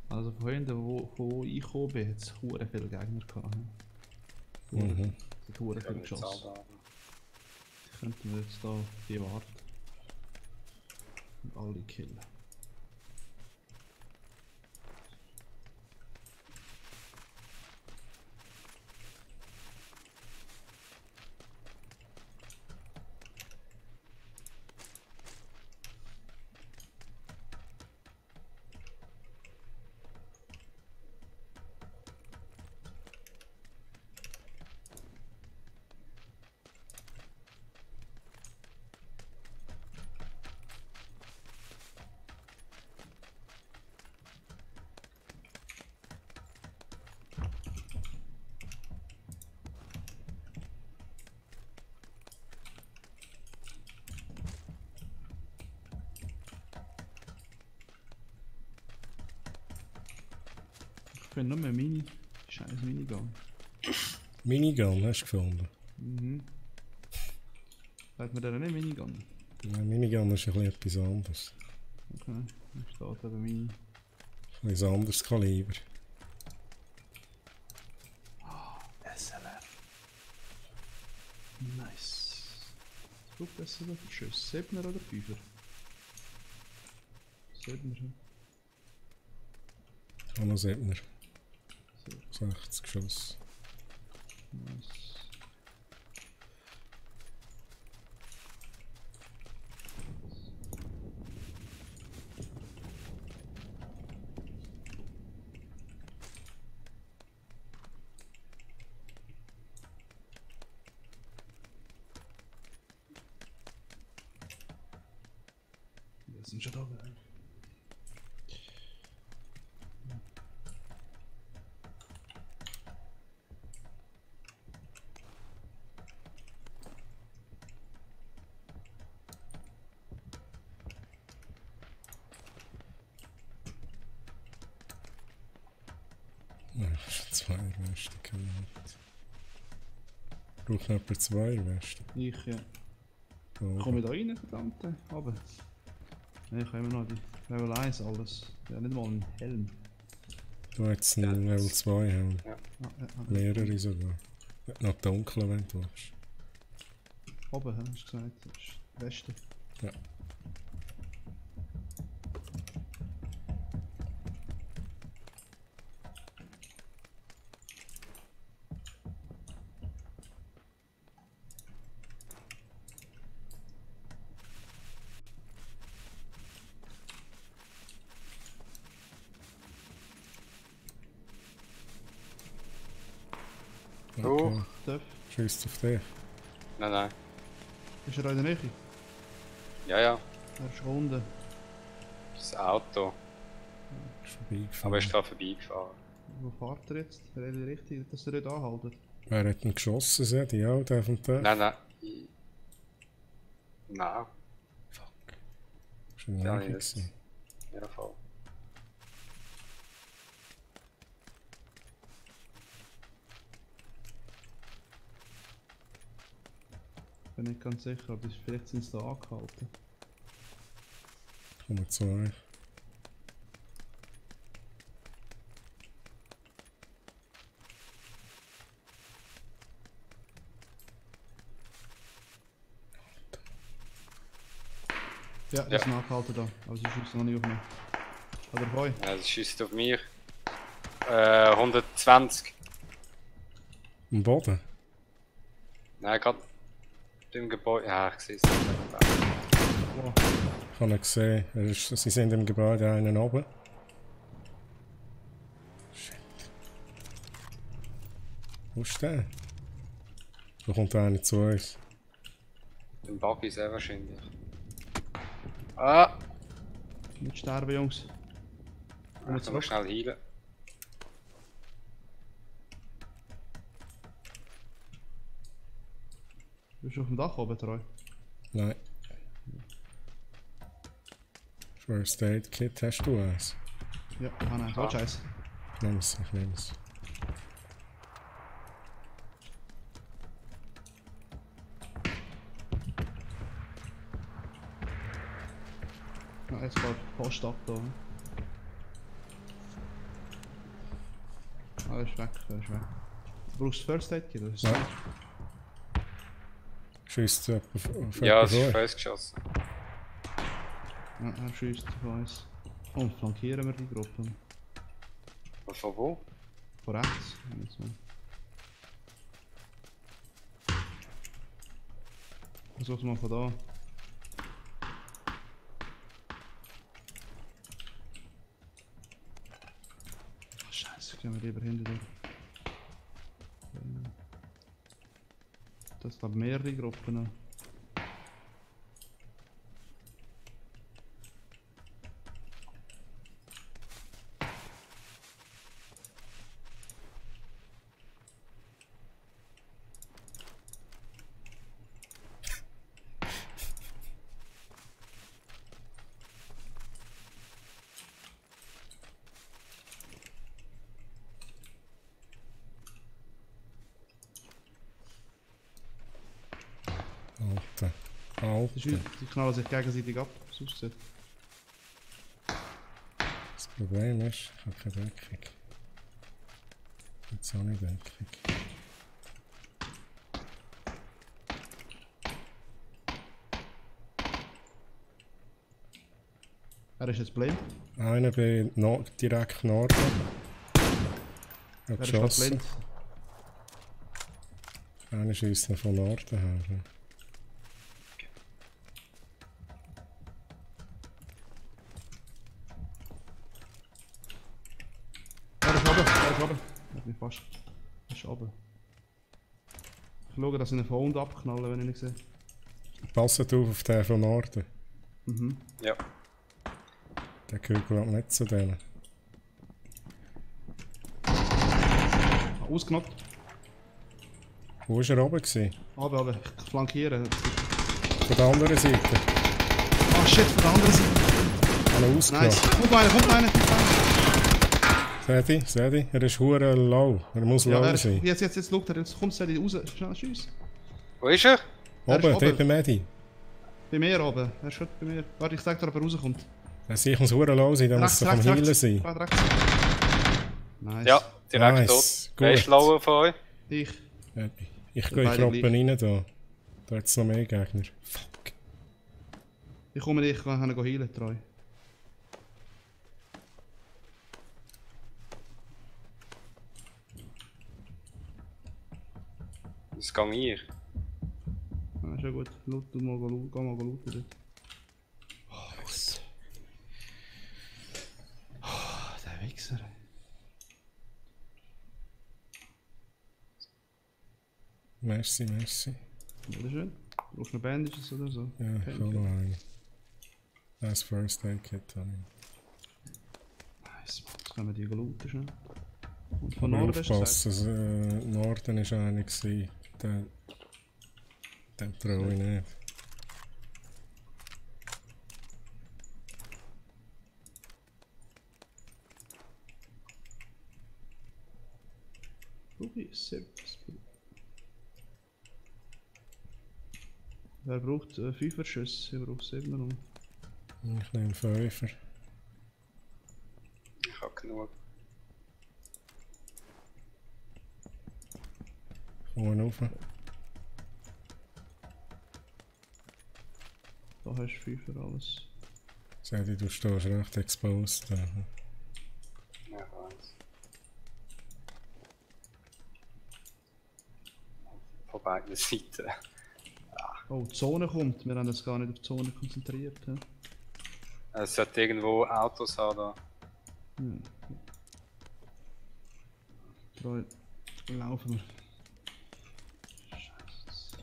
[SPEAKER 2] Also vorhin, wo ich gekommen bin, hat es sehr viele Gegner gehabt.
[SPEAKER 1] Mhm.
[SPEAKER 2] Es hat sehr viel geschossen. Könnten wir jetzt da die warten. Und alle killen. Ich finde nur mehr scheiß Minigun.
[SPEAKER 1] Minigun hast du gefunden?
[SPEAKER 2] Mhm. Sagt man da nicht Minigun?
[SPEAKER 1] Ja, Minigun ist ein bisschen etwas anderes.
[SPEAKER 2] Okay, da steht eben Mini.
[SPEAKER 1] Ein bisschen anderes Kaliber.
[SPEAKER 2] SLR. Nice. Was braucht das für Schüsse? 7er oder 5er? 7er.
[SPEAKER 1] Auch noch 7er. 60 Schuss.
[SPEAKER 2] Nice. Wir sind schon da.
[SPEAKER 1] Ja, schon 2 Westen gehabt. Braucht noch etwa 2 Westen.
[SPEAKER 2] Ich, ja.
[SPEAKER 1] Oh.
[SPEAKER 2] Komme ich da rein, verdammte? Aber. Ne, ich habe immer noch die Level 1 alles. Ja, nicht mal einen Helm.
[SPEAKER 1] Du hättest einen Level 2 Helm.
[SPEAKER 5] Ja.
[SPEAKER 1] Mehrere sogar. Noch dunkel, wenn du willst.
[SPEAKER 2] Oben, hast du gesagt. Das ist Westen.
[SPEAKER 1] Ja. Okay.
[SPEAKER 2] Darf?
[SPEAKER 1] Schießt auf dich.
[SPEAKER 5] Nein, nein.
[SPEAKER 2] Ist er da in der Nähe?
[SPEAKER 5] Ja, ja.
[SPEAKER 2] Er ist unten.
[SPEAKER 5] Das Auto.
[SPEAKER 1] Ist vorbeigefahren.
[SPEAKER 5] Aber er ist da vorbeigefahren.
[SPEAKER 2] Wo fährt er jetzt? Der in die Richtung, dass er nicht anhaltet.
[SPEAKER 1] Wer hat ihn geschossen? Die auch, der von der?
[SPEAKER 5] Nein, nein. Nein.
[SPEAKER 1] Schon
[SPEAKER 5] Ja,
[SPEAKER 1] lange
[SPEAKER 5] jetzt.
[SPEAKER 1] gewesen.
[SPEAKER 5] Ja, voll.
[SPEAKER 2] Ich bin nicht ganz sicher, aber vielleicht sind sie da angehalten.
[SPEAKER 1] Kommen 2.
[SPEAKER 2] Ja, die sind angehalten da, aber sie schießen noch nicht auf mich. Oder hoi?
[SPEAKER 5] Ja, das schießt auf mich. 120.
[SPEAKER 1] Am Boden?
[SPEAKER 5] Nein, gerade. Im Gebäude. Ja, ich sehe es nicht.
[SPEAKER 1] Ich habe ihn gesehen. Sie sind im Gebäude einen oben. Shit. Wo ist der? Da kommt einer zu uns.
[SPEAKER 5] Im Buggy sehr wahrscheinlich. Ah!
[SPEAKER 2] Nicht sterben, Jungs.
[SPEAKER 5] Ich muss schnell heilen.
[SPEAKER 2] Bist du auf dem Dach oben, Troy?
[SPEAKER 1] Nein. First Aid Kit, hast du eins?
[SPEAKER 2] Ja, nein, so scheiße.
[SPEAKER 1] Ich nehme es, ich nehme es.
[SPEAKER 2] Ja, jetzt geht Post ab da. Ah, er ist weg, er ist weg. Du brauchst First Aid Kit, oder?
[SPEAKER 1] Ja. Schießt du auf
[SPEAKER 5] Ja, es
[SPEAKER 1] jemanden
[SPEAKER 5] ist
[SPEAKER 1] vor?
[SPEAKER 5] fest geschossen.
[SPEAKER 2] Ja, er schießt auf uns. Komm, flankieren wir die Gruppe.
[SPEAKER 5] Von wo?
[SPEAKER 2] Von rechts. Jetzt mal. Versuch's mal von da. Ach, Scheiße, gehen wir lieber hinten durch. Das sind mehrere Gruppen noch.
[SPEAKER 1] Alter. Alter.
[SPEAKER 2] Die knallen sich gegenseitig ab, so aussieht.
[SPEAKER 1] Das Problem ist, ich habe keine Deckung. Jetzt auch nicht Deckung.
[SPEAKER 2] Er ist jetzt blind.
[SPEAKER 1] Einer bei direkt Norden. Er hat
[SPEAKER 2] Er ist
[SPEAKER 1] geschossen.
[SPEAKER 2] blind.
[SPEAKER 1] Einer schießt ihn von Norden her. Ja.
[SPEAKER 2] Er ist oben, er ist oben. Er hat mich fast. Er ist oben. Ich schaue, dass ich ihn von unten abknalle, wenn ich ihn sehe.
[SPEAKER 1] Passet auf den von Norden.
[SPEAKER 2] Mhm.
[SPEAKER 5] Ja.
[SPEAKER 1] Der gehört glaub ich nicht zu denen.
[SPEAKER 2] Ausgenockt.
[SPEAKER 1] Wo war er oben gewesen?
[SPEAKER 2] Aber ich flankiere.
[SPEAKER 1] Von der anderen Seite.
[SPEAKER 2] Ah shit, von der anderen Seite.
[SPEAKER 1] Alle ausgenommen.
[SPEAKER 2] Nice. Kommt einer, kommt einer.
[SPEAKER 1] Seht ihr? Er ist hure low. Er muss
[SPEAKER 2] Ja,
[SPEAKER 1] low sein.
[SPEAKER 2] jetzt schaut er, jetzt kommt er raus. Schnell, tschüss.
[SPEAKER 5] Wo ist er?
[SPEAKER 1] Oben, dort bei Medi.
[SPEAKER 2] Bei mir oben. Er ist schon bei mir. Warte, ich sag dir, ob er rauskommt.
[SPEAKER 1] Ich muss hure low sein, dann muss er vom Healen sein.
[SPEAKER 2] Nice.
[SPEAKER 5] Ja, direkt
[SPEAKER 1] Nice.
[SPEAKER 5] tot.
[SPEAKER 1] Gut.
[SPEAKER 5] Wer ist lauer von euch?
[SPEAKER 2] Ich.
[SPEAKER 1] Ich gehe in die Gruppe rein da. Da hat es noch mehr Gegner. Fuck.
[SPEAKER 2] Ich komme nicht, ich kann ihn heilen, Treu.
[SPEAKER 5] Das gang ich.
[SPEAKER 2] Ja, ist ja gut. Loot, geh mal looten dort. Oh, gut. Oh, der Wichser.
[SPEAKER 1] Merci, merci.
[SPEAKER 2] Bitteschön. Brauchst du noch Bandages oder so?
[SPEAKER 1] Ja, ich habe noch einen. Das First Aid Kit habe ich.
[SPEAKER 2] Nice, jetzt können wir die looten schon. Und von
[SPEAKER 1] Aber
[SPEAKER 2] Norden hast du
[SPEAKER 1] aufpassen, Norden war einer gewesen. Den traue ich nicht.
[SPEAKER 2] Okay, wer braucht 5er Schüsse? Ich brauche 7er um.
[SPEAKER 1] Ich nehme 5er.
[SPEAKER 5] Ich habe genug.
[SPEAKER 1] Komm rauf.
[SPEAKER 2] Da hast du 5er alles.
[SPEAKER 1] Sedi, du stehst recht exposed.
[SPEAKER 5] Ja, eins. Von beiden Seiten. Ah.
[SPEAKER 2] Oh, die Zone kommt. Wir haben uns gar nicht auf die Zone konzentriert. Ja?
[SPEAKER 5] Es sollte irgendwo Autos haben da.
[SPEAKER 2] Hm. Treu. Laufen wir.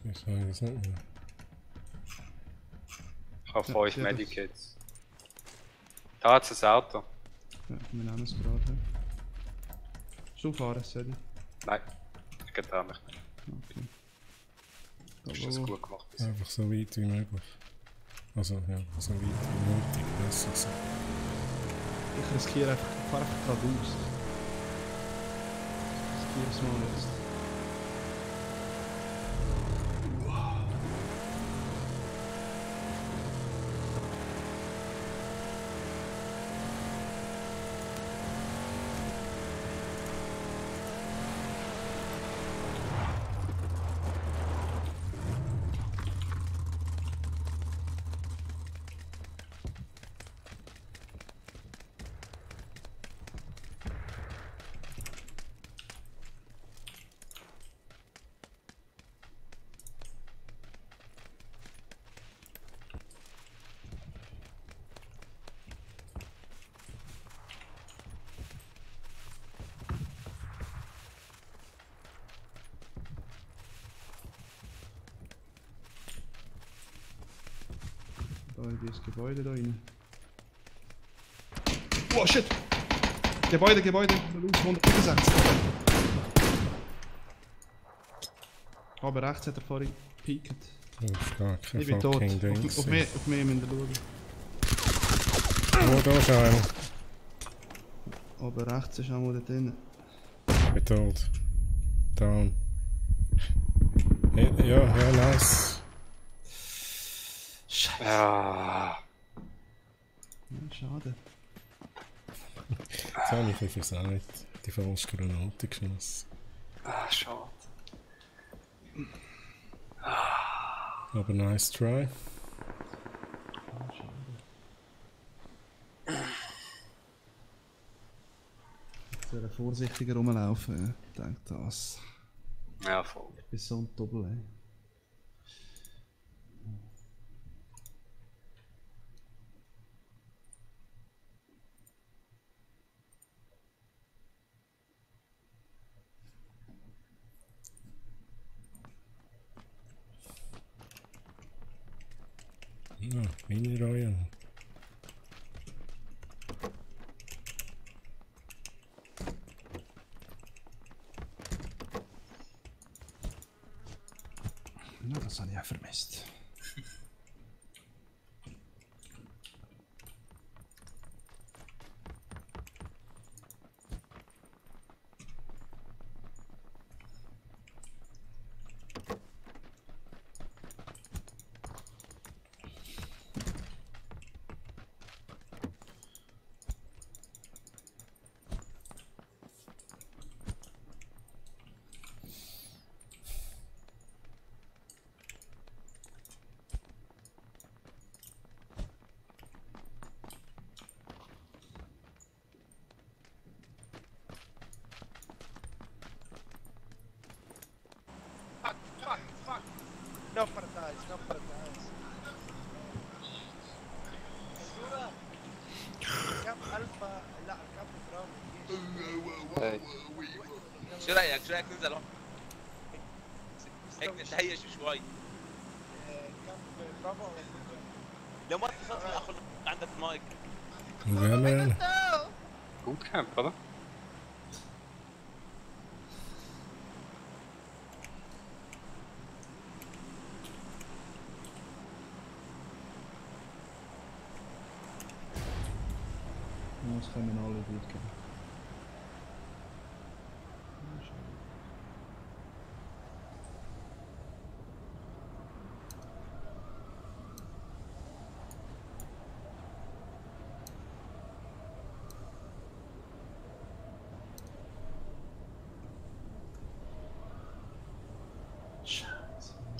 [SPEAKER 1] Ich weiß es nicht mehr.
[SPEAKER 5] Ich habe
[SPEAKER 2] Ja,
[SPEAKER 5] 5
[SPEAKER 2] ja,
[SPEAKER 5] Medikits. Da hat es ein Auto.
[SPEAKER 2] Ja, wir nehmen es gerade. Ja. Du fahren, Sadie?
[SPEAKER 5] Nein, ich getraue mich nicht.
[SPEAKER 2] Okay.
[SPEAKER 5] Du hast das gut gemacht. Bisher.
[SPEAKER 1] Einfach so weit wie möglich. Also, ja, so weit wie nötig, besser gesagt.
[SPEAKER 2] Ich riskiere einfach, ich fahre einfach geradeaus. Ich riskiere es mal jetzt. Da in dieses Gebäude da rein. Oh shit! Gebäude, los 165. Aber rechts hat er vorhin gepiekt.
[SPEAKER 1] Auf gar kein
[SPEAKER 2] Ich bin tot.
[SPEAKER 1] fucking Ding.
[SPEAKER 2] Auf mich müssen wir schauen.
[SPEAKER 1] Oh, da ist einer.
[SPEAKER 2] Aber rechts ist auch mal da drin.
[SPEAKER 1] Ich bin tot. Down. Ja, nice.
[SPEAKER 2] Scheiße.
[SPEAKER 5] Ja.
[SPEAKER 2] Ja, schade.
[SPEAKER 1] Jetzt habe ich ein bisschen versagt. Die falsche Granate geschossen.
[SPEAKER 5] Ah, schade.
[SPEAKER 1] Aber nice try.
[SPEAKER 2] Ich soll vorsichtiger rumlaufen. Ich denke das.
[SPEAKER 5] Ja, voll.
[SPEAKER 2] Ich bin so ein Doppel, ey.
[SPEAKER 1] Ja, Mini Royal.
[SPEAKER 2] Ja, das habe ich auch vermisst.
[SPEAKER 6] No paradise, no paradise. صورة كم ألفا لا كم برافو
[SPEAKER 17] شو رايك ننزل هون؟ هيك نتهيش شوي.
[SPEAKER 6] كم برافو
[SPEAKER 17] لو ما اتصلت اخذ عندك المايك.
[SPEAKER 1] وين
[SPEAKER 5] Bootcamp, oder?
[SPEAKER 2] Jetzt können alle gut gehen.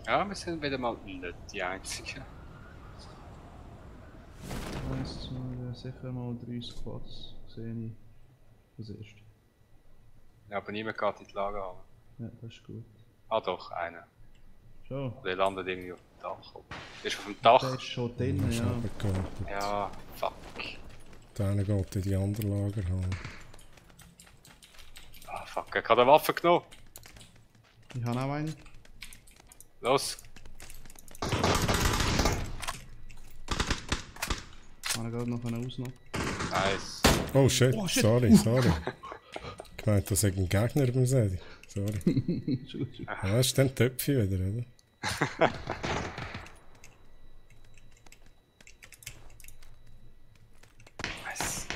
[SPEAKER 5] Ja, wir sind wieder mal nicht die Einzigen.
[SPEAKER 2] 1, 2, sicher mal 3 Squads sehe ich als erstes.
[SPEAKER 5] Ja, aber niemand geht in die Lager haben.
[SPEAKER 2] Ja, das ist gut.
[SPEAKER 5] Ah doch, einer.
[SPEAKER 2] Schon.
[SPEAKER 5] Der landet irgendwie auf dem Dach. Ist auf dem Dach?
[SPEAKER 2] Der ist schon drin,
[SPEAKER 1] Ist
[SPEAKER 2] ja.
[SPEAKER 1] runtergewartet.
[SPEAKER 5] Ja, fuck.
[SPEAKER 1] Dann geht in die andere Lagerhalle.
[SPEAKER 5] Ah, fuck, er hat eine Waffe genommen.
[SPEAKER 2] Ich habe auch eine.
[SPEAKER 5] Los.
[SPEAKER 2] Ich habe gerade noch einen ausnehmen.
[SPEAKER 5] Nice.
[SPEAKER 1] Oh shit,
[SPEAKER 2] Oh, shit.
[SPEAKER 1] sorry. Ich meinte, das ist ein Gegner beim Sedi. Sorry. Ja, das ist dann Töpfe wieder, oder?
[SPEAKER 5] Nice.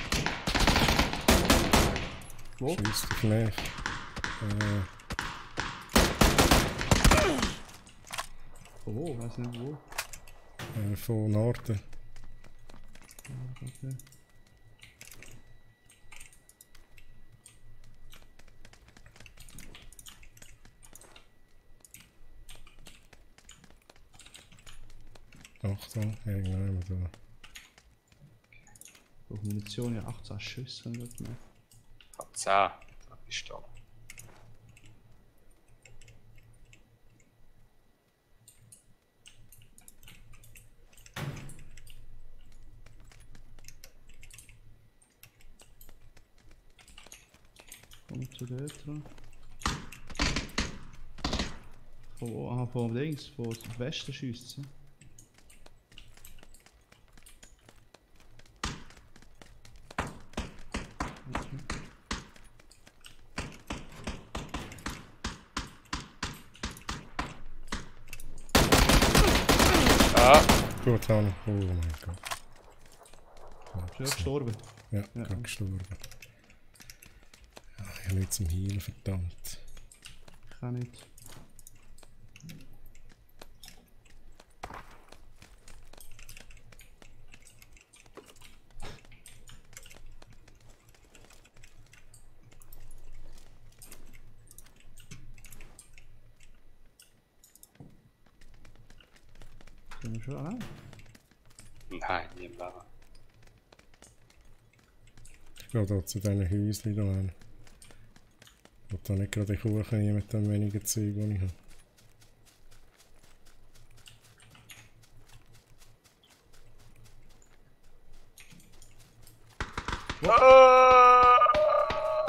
[SPEAKER 2] Wo?
[SPEAKER 1] Schießt dich nicht.
[SPEAKER 2] Oh, weiß nicht wo.
[SPEAKER 1] Von Norden.
[SPEAKER 2] Okay.
[SPEAKER 1] Achtung, irgendjemand da.
[SPEAKER 2] Ich brauche Munition, ja 18 Schüsse haben wir gemacht.
[SPEAKER 5] Ich hab 10. Da bist du da.
[SPEAKER 2] Komm zu dort dran. Von wo? Aha, von links, von Westen schießt sie.
[SPEAKER 5] Ah!
[SPEAKER 1] Gut, Hanno. Oh mein Gott.
[SPEAKER 2] Ist er gestorben?
[SPEAKER 1] Ja,
[SPEAKER 2] Ja.
[SPEAKER 1] gerade gestorben. Ah, ich habe nicht zum Heilen, verdammt.
[SPEAKER 2] Ich kann nicht. Sind wir schon allein?
[SPEAKER 5] Nein, nie im Leben.
[SPEAKER 1] Ich gehe da zu diesen Häuschen da hin. Ich will da nicht gerade den Kuchen nehmen mit dem wenigen Zeug, das ich habe.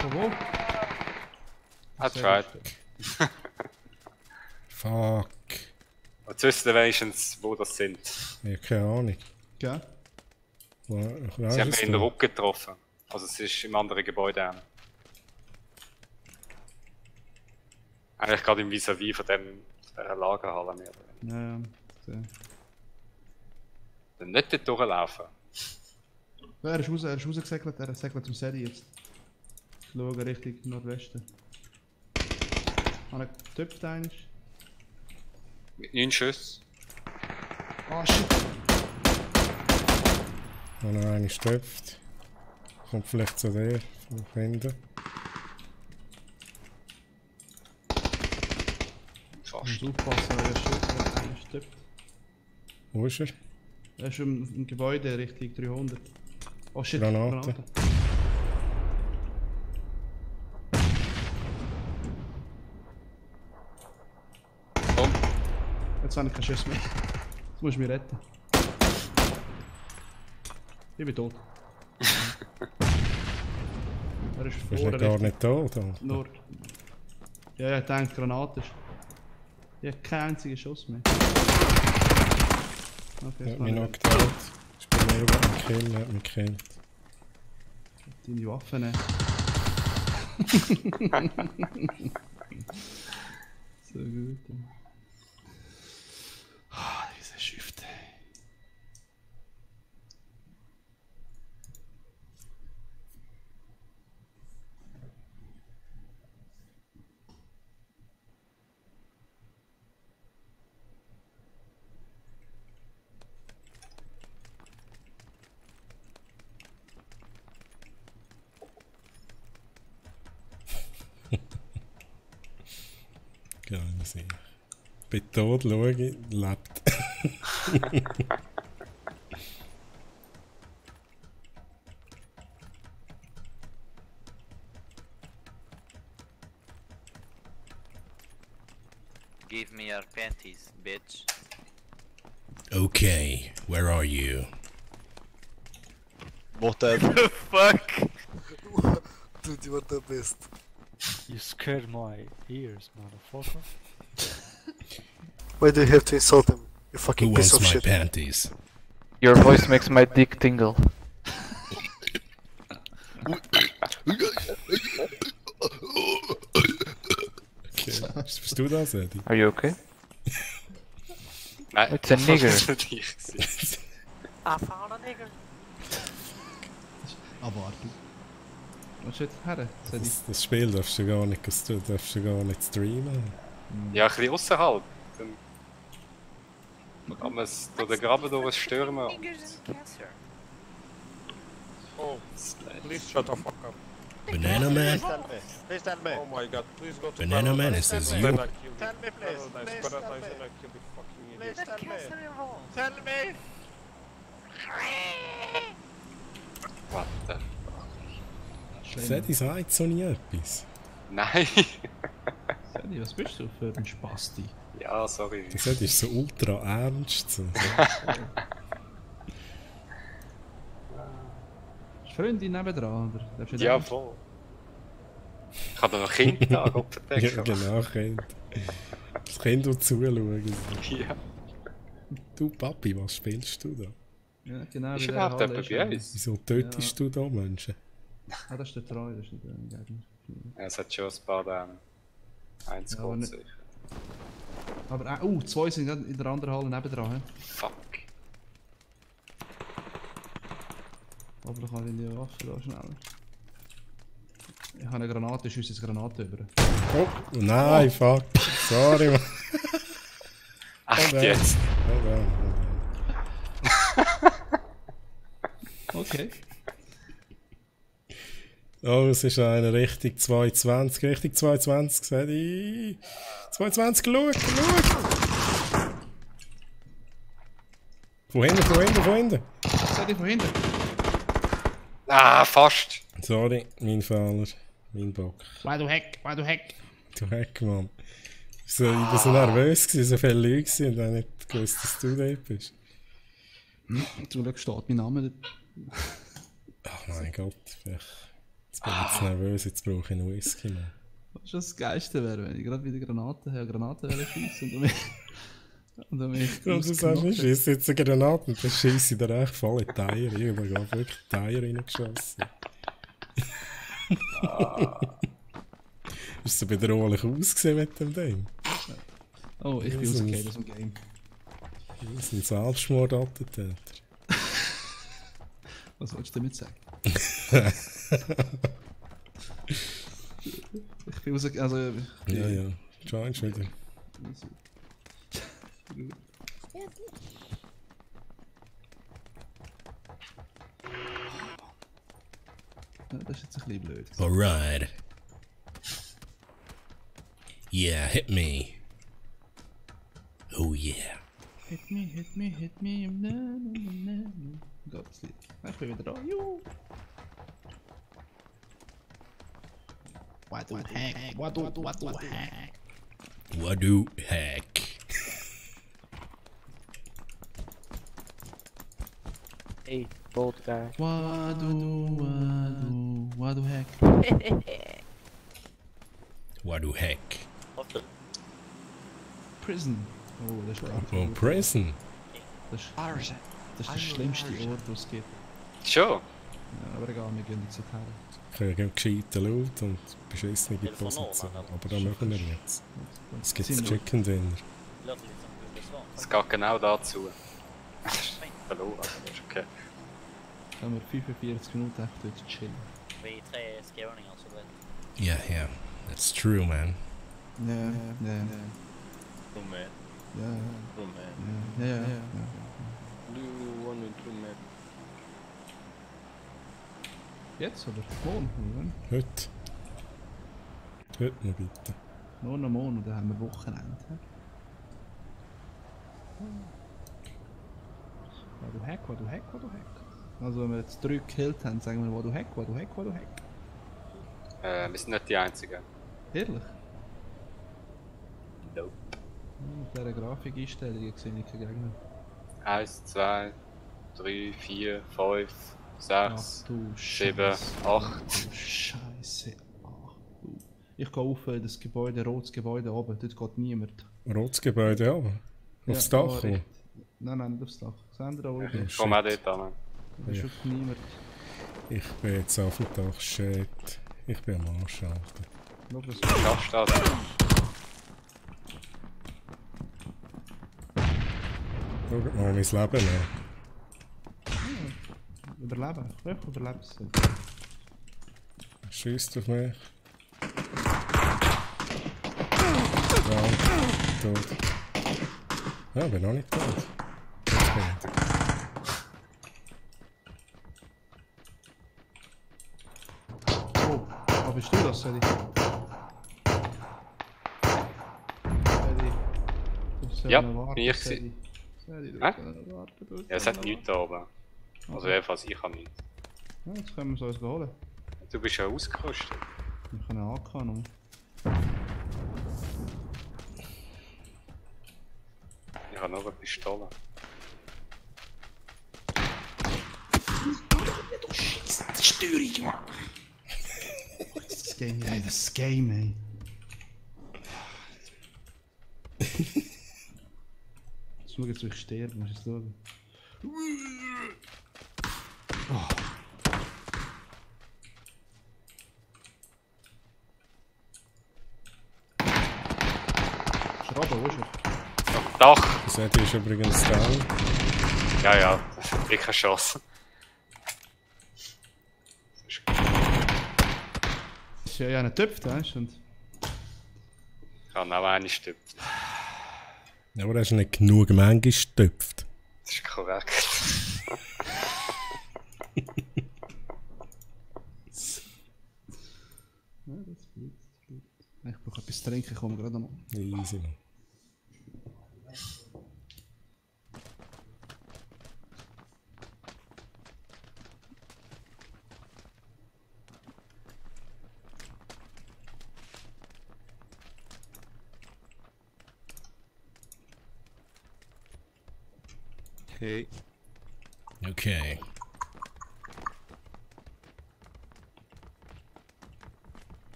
[SPEAKER 2] Von wo?
[SPEAKER 5] I tried.
[SPEAKER 1] Fuck.
[SPEAKER 5] Jetzt wissen wir wenigstens, wo das sind.
[SPEAKER 1] Ich habe keine Ahnung.
[SPEAKER 2] Gell?
[SPEAKER 1] Wo
[SPEAKER 5] Sie
[SPEAKER 1] ist
[SPEAKER 5] haben
[SPEAKER 1] es
[SPEAKER 5] mich in den
[SPEAKER 1] da?
[SPEAKER 5] Rücken getroffen. Also es ist im anderen Gebäude hin. Eigentlich gerade im Vis-à-vis von dieser Lagerhalle mehr.
[SPEAKER 2] Ja, ja. Gesehen.
[SPEAKER 5] Dann nicht dort durchlaufen.
[SPEAKER 2] Ja, er ist rausgesegelt, er segelt zum Sedi jetzt. Ich schaue Richtung Nordwesten. Habe ich getöpft eigentlich?
[SPEAKER 5] Mit 9 Schüssen.
[SPEAKER 2] Ah, shit!
[SPEAKER 1] Wenn noch eine stöpft. Kommt vielleicht zu dir, von hinten.
[SPEAKER 2] Ich muss aufpassen, er ist einer stirbt.
[SPEAKER 1] Wo ist er?
[SPEAKER 2] Er ist im Gebäude Richtung 300. Oh shit,
[SPEAKER 1] Granate.
[SPEAKER 5] Komm.
[SPEAKER 2] Jetzt habe ich keinen Schuss mehr. Jetzt musst du mich retten. Ich bin tot. Er ist
[SPEAKER 1] Du bist
[SPEAKER 2] vorne
[SPEAKER 1] nicht gar
[SPEAKER 2] Richtung
[SPEAKER 1] nicht tot, oder?
[SPEAKER 2] Nord. Ja, ich denke, Granate ist. Ich habe keinen einzigen Schuss mehr. Okay,
[SPEAKER 1] Hat mich noch getötet. Ist bei mir über den Kill, hat mich gekillt.
[SPEAKER 2] Deine Waffe nehmen. So gut. Ah, diese Schifte.
[SPEAKER 1] Geil, sehe ich. Bin tot, schaue ich, lebt.
[SPEAKER 18] Give me your panties, bitch.
[SPEAKER 1] Okay, where are you?
[SPEAKER 13] Whatever.
[SPEAKER 18] Fuck!
[SPEAKER 19] Dude, you are the best.
[SPEAKER 20] You scared my ears, motherfucker.
[SPEAKER 19] Why do you have to insult him? You fucking
[SPEAKER 1] Who
[SPEAKER 19] piece
[SPEAKER 1] wants
[SPEAKER 19] of
[SPEAKER 1] my
[SPEAKER 19] shit.
[SPEAKER 1] panties?
[SPEAKER 21] Your voice makes my dick tingle.
[SPEAKER 1] Okay. Bist du das, Eddie?
[SPEAKER 21] Are you okay?
[SPEAKER 5] Nein.
[SPEAKER 21] It's a nigger.
[SPEAKER 5] I
[SPEAKER 15] found a nigger.
[SPEAKER 2] Aber du. Was steht her?
[SPEAKER 1] Das Spiel darfst du gar nicht streamen.
[SPEAKER 5] Ja, ein bisschen außerhalb. Dann kann man es durch den Graben durchstürmen.
[SPEAKER 13] Oh, please shut the fuck up.
[SPEAKER 1] Banana Man?
[SPEAKER 13] Please tell me. Oh my god, please go to
[SPEAKER 1] Banana Man, it says you.
[SPEAKER 13] Tell me please. Please tell me. Please tell me. Tell me.
[SPEAKER 5] What the
[SPEAKER 1] Sedi sagt so nie etwas.
[SPEAKER 5] Nein!
[SPEAKER 2] Sedi, was bist du für ein Spasti?
[SPEAKER 5] Ja, sorry.
[SPEAKER 1] Sedi ist so ultra ernst. So.
[SPEAKER 2] Ist Freundin nebendran, oder? Darfst du
[SPEAKER 5] Ja,
[SPEAKER 2] nicht?
[SPEAKER 5] voll. Ich habe da noch Kind da, Gott verdeckt.
[SPEAKER 1] Ja, genau, Kind. Das Kind will zuschauen.
[SPEAKER 5] Ja.
[SPEAKER 1] Du Papi, was spielst du da?
[SPEAKER 2] Ja, genau.
[SPEAKER 5] Ist
[SPEAKER 2] wie der
[SPEAKER 5] überhaupt
[SPEAKER 2] Halle
[SPEAKER 5] jemand
[SPEAKER 2] ist,
[SPEAKER 5] bei uns?
[SPEAKER 1] Wieso tötest du da Menschen?
[SPEAKER 2] Ah, das ist der Treu, das ist der Gegner.
[SPEAKER 5] Ja, es hat schon ein paar eins
[SPEAKER 2] Ja, aber
[SPEAKER 5] geht
[SPEAKER 2] nicht-
[SPEAKER 5] sicher.
[SPEAKER 2] Aber, zwei sind gerade in der anderen Halle nebendran. He?
[SPEAKER 5] Fuck.
[SPEAKER 2] Aber ich habe die Waffe da schneller. Ich habe eine Granate, schieße jetzt Granate über.
[SPEAKER 1] Oh, nein, fuck. Sorry, man.
[SPEAKER 5] Echt jetzt?
[SPEAKER 2] Okay.
[SPEAKER 1] Oh, es ist einer Richtung 220, Richtung 220, Sedi. 220, schau. Von hinten.
[SPEAKER 2] Sedi von hinten.
[SPEAKER 5] Ah, fast.
[SPEAKER 1] Sorry, mein Fehler. Mein Bock.
[SPEAKER 2] Why du Heck.
[SPEAKER 1] Du Heck, Mann. Ich war so nervös, so viele Leute gewesen und dann nicht gewusst, dass du dort bist.
[SPEAKER 2] Zum Glück steht mein Name dort.
[SPEAKER 1] Ach mein Gott, jetzt bin ich jetzt nervös, jetzt brauche ich einen Whisky, Mann.
[SPEAKER 2] Was das Geilste wäre, wenn ich gerade wieder Granaten schießen und dann mich.
[SPEAKER 1] Und du sagst, ich schieße jetzt eine Granate und dann schieße ich dir echt voll in die Eier. Ich habe da wirklich die Eier reingeschossen. Ist so bedrohlich ausgesehen mit dem Ding?
[SPEAKER 2] Oh, ich bin rausgefallen aus dem Game.
[SPEAKER 1] Das ist ein Selbstmordattentäter.
[SPEAKER 2] Was wolltest du damit sagen? Ich bin rausgefallen, also...
[SPEAKER 1] Ja. Joinst wieder.
[SPEAKER 2] Ja, das ist jetzt ein bisschen blöd.
[SPEAKER 1] Alright. Yeah, hit me. Oh yeah.
[SPEAKER 2] Hit me, na, na, na, na. Gottes Lied. Ich bin wieder da. Juhu. What do heck?
[SPEAKER 1] Wadu heck.
[SPEAKER 20] Hey, bold guy.
[SPEAKER 2] Wadu heck.
[SPEAKER 1] Wadu heck.
[SPEAKER 2] Prison. Oh, das ist
[SPEAKER 1] Oh, Prison.
[SPEAKER 2] Das ist der schlimmste Ort, den es gibt.
[SPEAKER 5] Schon?
[SPEAKER 2] Ja, aber egal, wir gehen jetzt her.
[SPEAKER 1] Ich habe gescheiten Loot und beschissene Position. Aber da machen wir jetzt. Es gibt das Chicken Dinner.
[SPEAKER 5] Es geht genau dazu. Verloren, aber das ist okay.
[SPEAKER 2] Dann haben wir 45 Minuten echt dort chillen.
[SPEAKER 18] Vi 3 skåningar så väl.
[SPEAKER 1] Yeah, that's true, man.
[SPEAKER 2] Ja.
[SPEAKER 13] Roman.
[SPEAKER 2] Ja.
[SPEAKER 13] Do you want me to map?
[SPEAKER 2] Jetzt oder? Morgen, oder?
[SPEAKER 1] Heute. Heute noch bitte.
[SPEAKER 2] Nur noch morgen, und dann haben wir Wochenende. Wadu heck. Also wenn wir jetzt 3 gekillt haben, sagen wir Wadu heck.
[SPEAKER 5] Wir sind nicht die Einzigen.
[SPEAKER 2] Ehrlich?
[SPEAKER 5] Nope.
[SPEAKER 2] dieser Grafikeinstellung sehe ich keinen Gegner.
[SPEAKER 5] 1, 2, 3, 4, 5, 6,
[SPEAKER 2] du
[SPEAKER 5] 7, 8.
[SPEAKER 2] Du Scheiße. Ich gehe auf das Gebäude, rotes Gebäude oben, dort geht niemand.
[SPEAKER 1] Rotes Gebäude, ja. Aufs Dach kommen.
[SPEAKER 2] Nein, nicht aufs Dach. Sehen da oben.
[SPEAKER 5] Ich komme auch dort an.
[SPEAKER 2] Da ist wirklich niemand.
[SPEAKER 1] Ich bin jetzt auf dem Dach, shit. Ich bin am Arsch, Alter.
[SPEAKER 5] Schaffst du das?
[SPEAKER 1] Schau mal mein Leben an.
[SPEAKER 2] Überleben. Ich überlebe es.
[SPEAKER 1] Schießt auf mich. Ja, tot. Ja, bin noch nicht tot. Jetzt bin ich.
[SPEAKER 2] Oh, bist du das, Sadie?
[SPEAKER 5] Ja, bin ich gewesen. Ja, es hat nichts da oben. Also jedenfalls, ich habe nichts.
[SPEAKER 2] Ja, jetzt können wir es uns holen.
[SPEAKER 5] Du bist ja ausgerüstet.
[SPEAKER 2] Ich kann eine AK noch.
[SPEAKER 5] Ich habe noch eine Pistole.
[SPEAKER 2] Du Scheiße, Zerstörung, Mann! Das Game, ey, das Game, ey. Schau jetzt, wie ich sterbe, musst du es schauen. Oh. Schrauben, wo ist er?
[SPEAKER 5] Dach!
[SPEAKER 1] Das ist übrigens down.
[SPEAKER 5] Ja, ja, ich keine Chance.
[SPEAKER 2] Das ist ja einen Töpf, weißt du?
[SPEAKER 5] Ich habe auch eine stüpft.
[SPEAKER 1] Ja, aber hast du nicht genug Menge gestöpft.
[SPEAKER 5] Das ist korrekt.
[SPEAKER 2] Ja, das ist gut. Ich brauche etwas zu trinken, ich komme gerade noch.
[SPEAKER 1] Easy, man.
[SPEAKER 6] Hey.
[SPEAKER 1] Okay.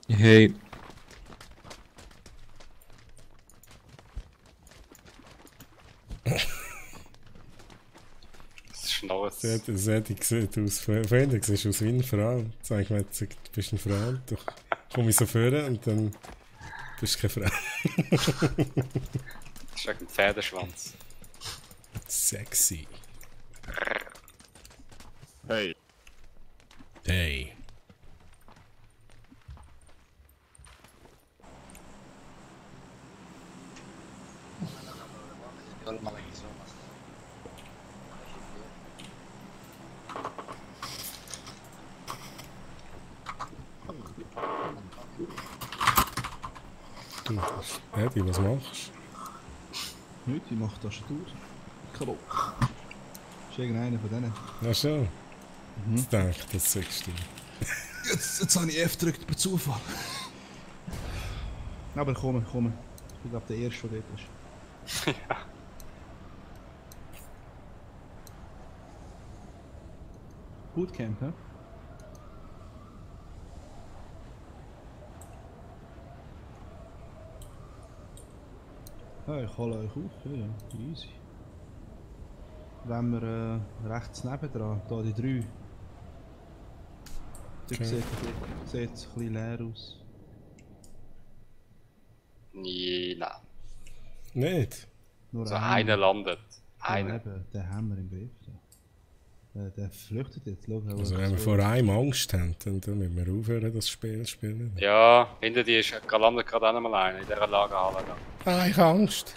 [SPEAKER 6] Hey.
[SPEAKER 5] Das schnauzt.
[SPEAKER 1] Sie sieht aus, Freunde, du siehst aus wie eine Frau. Sag ich mir jetzt, du bist eine Frau. Dann komme ich so vor und dann bist du keine Frau.
[SPEAKER 5] Das ist ein Pferdeschwanz.
[SPEAKER 1] Sexy.
[SPEAKER 6] Hey.
[SPEAKER 1] Hey. Du, Eddie, was machst
[SPEAKER 2] du? Nichts, ich mache Tastatur. Kaputt. Das ist irgendeiner von denen.
[SPEAKER 1] Ach schon. Jetzt denke ich, das sagst du.
[SPEAKER 2] Jetzt habe ich F gedrückt per Zufall. Aber komm. Ich glaube, der erste, der dort ist.
[SPEAKER 5] Ja.
[SPEAKER 2] Bootcamp, hä? Ja, ich hole euch auf, ja, easy. Wenn wir rechts nebendran, da die 3. Das
[SPEAKER 1] Okay.
[SPEAKER 2] sieht ein bisschen leer aus.
[SPEAKER 5] Nee, nein.
[SPEAKER 1] Nicht?
[SPEAKER 2] Nur
[SPEAKER 5] So einer landet. Einer.
[SPEAKER 2] Ja, den haben wir im Griff. Der flüchtet jetzt, schau.
[SPEAKER 1] Also wenn wir vor einem Angst haben, dann müssen wir aufhören, das Spiel zu spielen.
[SPEAKER 5] Ja, hinter dir ist landet gerade auch noch mal einer in dieser Lagerhalle.
[SPEAKER 1] Ah, ich habe Angst.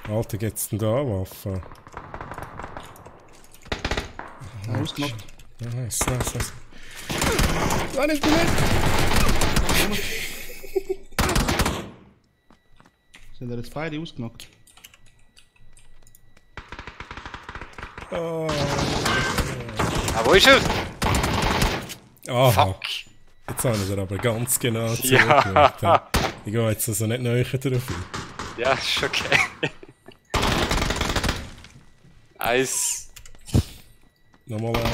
[SPEAKER 1] Alter, geht's denn da Waffen?
[SPEAKER 2] Ausgenockt.
[SPEAKER 1] Ja, nice. Nein, ich bin nicht!
[SPEAKER 2] Sind er jetzt beide ausgenockt?
[SPEAKER 1] Oh.
[SPEAKER 5] Ah, wo ist er?
[SPEAKER 1] Aha.
[SPEAKER 5] Fuck.
[SPEAKER 1] Jetzt habe ich dir aber ganz genau
[SPEAKER 5] Ja.
[SPEAKER 1] zugehört. Ja. Ich gehe jetzt also nicht näher drauf ein.
[SPEAKER 5] Ja, ist okay. Nice.
[SPEAKER 1] Nochmal an.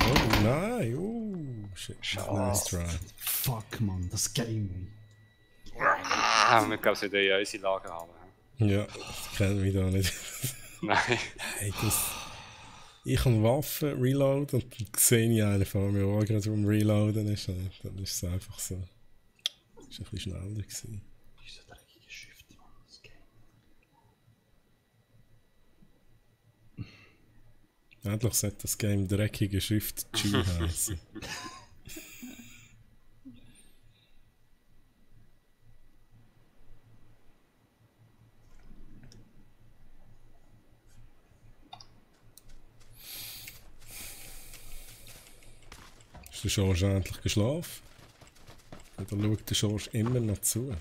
[SPEAKER 1] Oh nein, oh shit. Nice try.
[SPEAKER 2] Fuck man, das Game.
[SPEAKER 5] Ah, wir glaube wieder in unsere Lager haben.
[SPEAKER 1] Ja, das kennen wir da nicht.
[SPEAKER 5] Nein.
[SPEAKER 1] Hey, ich kann Waffen reloaden und dann sehe ich einen vor mir, der gerade am Reloaden ist. Und dann ist es einfach so. Das war ein bisschen schneller gewesen.
[SPEAKER 2] Diese dreckige Schrift, Mann, das Game.
[SPEAKER 1] Endlich sollte das Game dreckige Schrift G heißen. Ist der George endlich geschlafen? Oder schaut der George immer noch zu?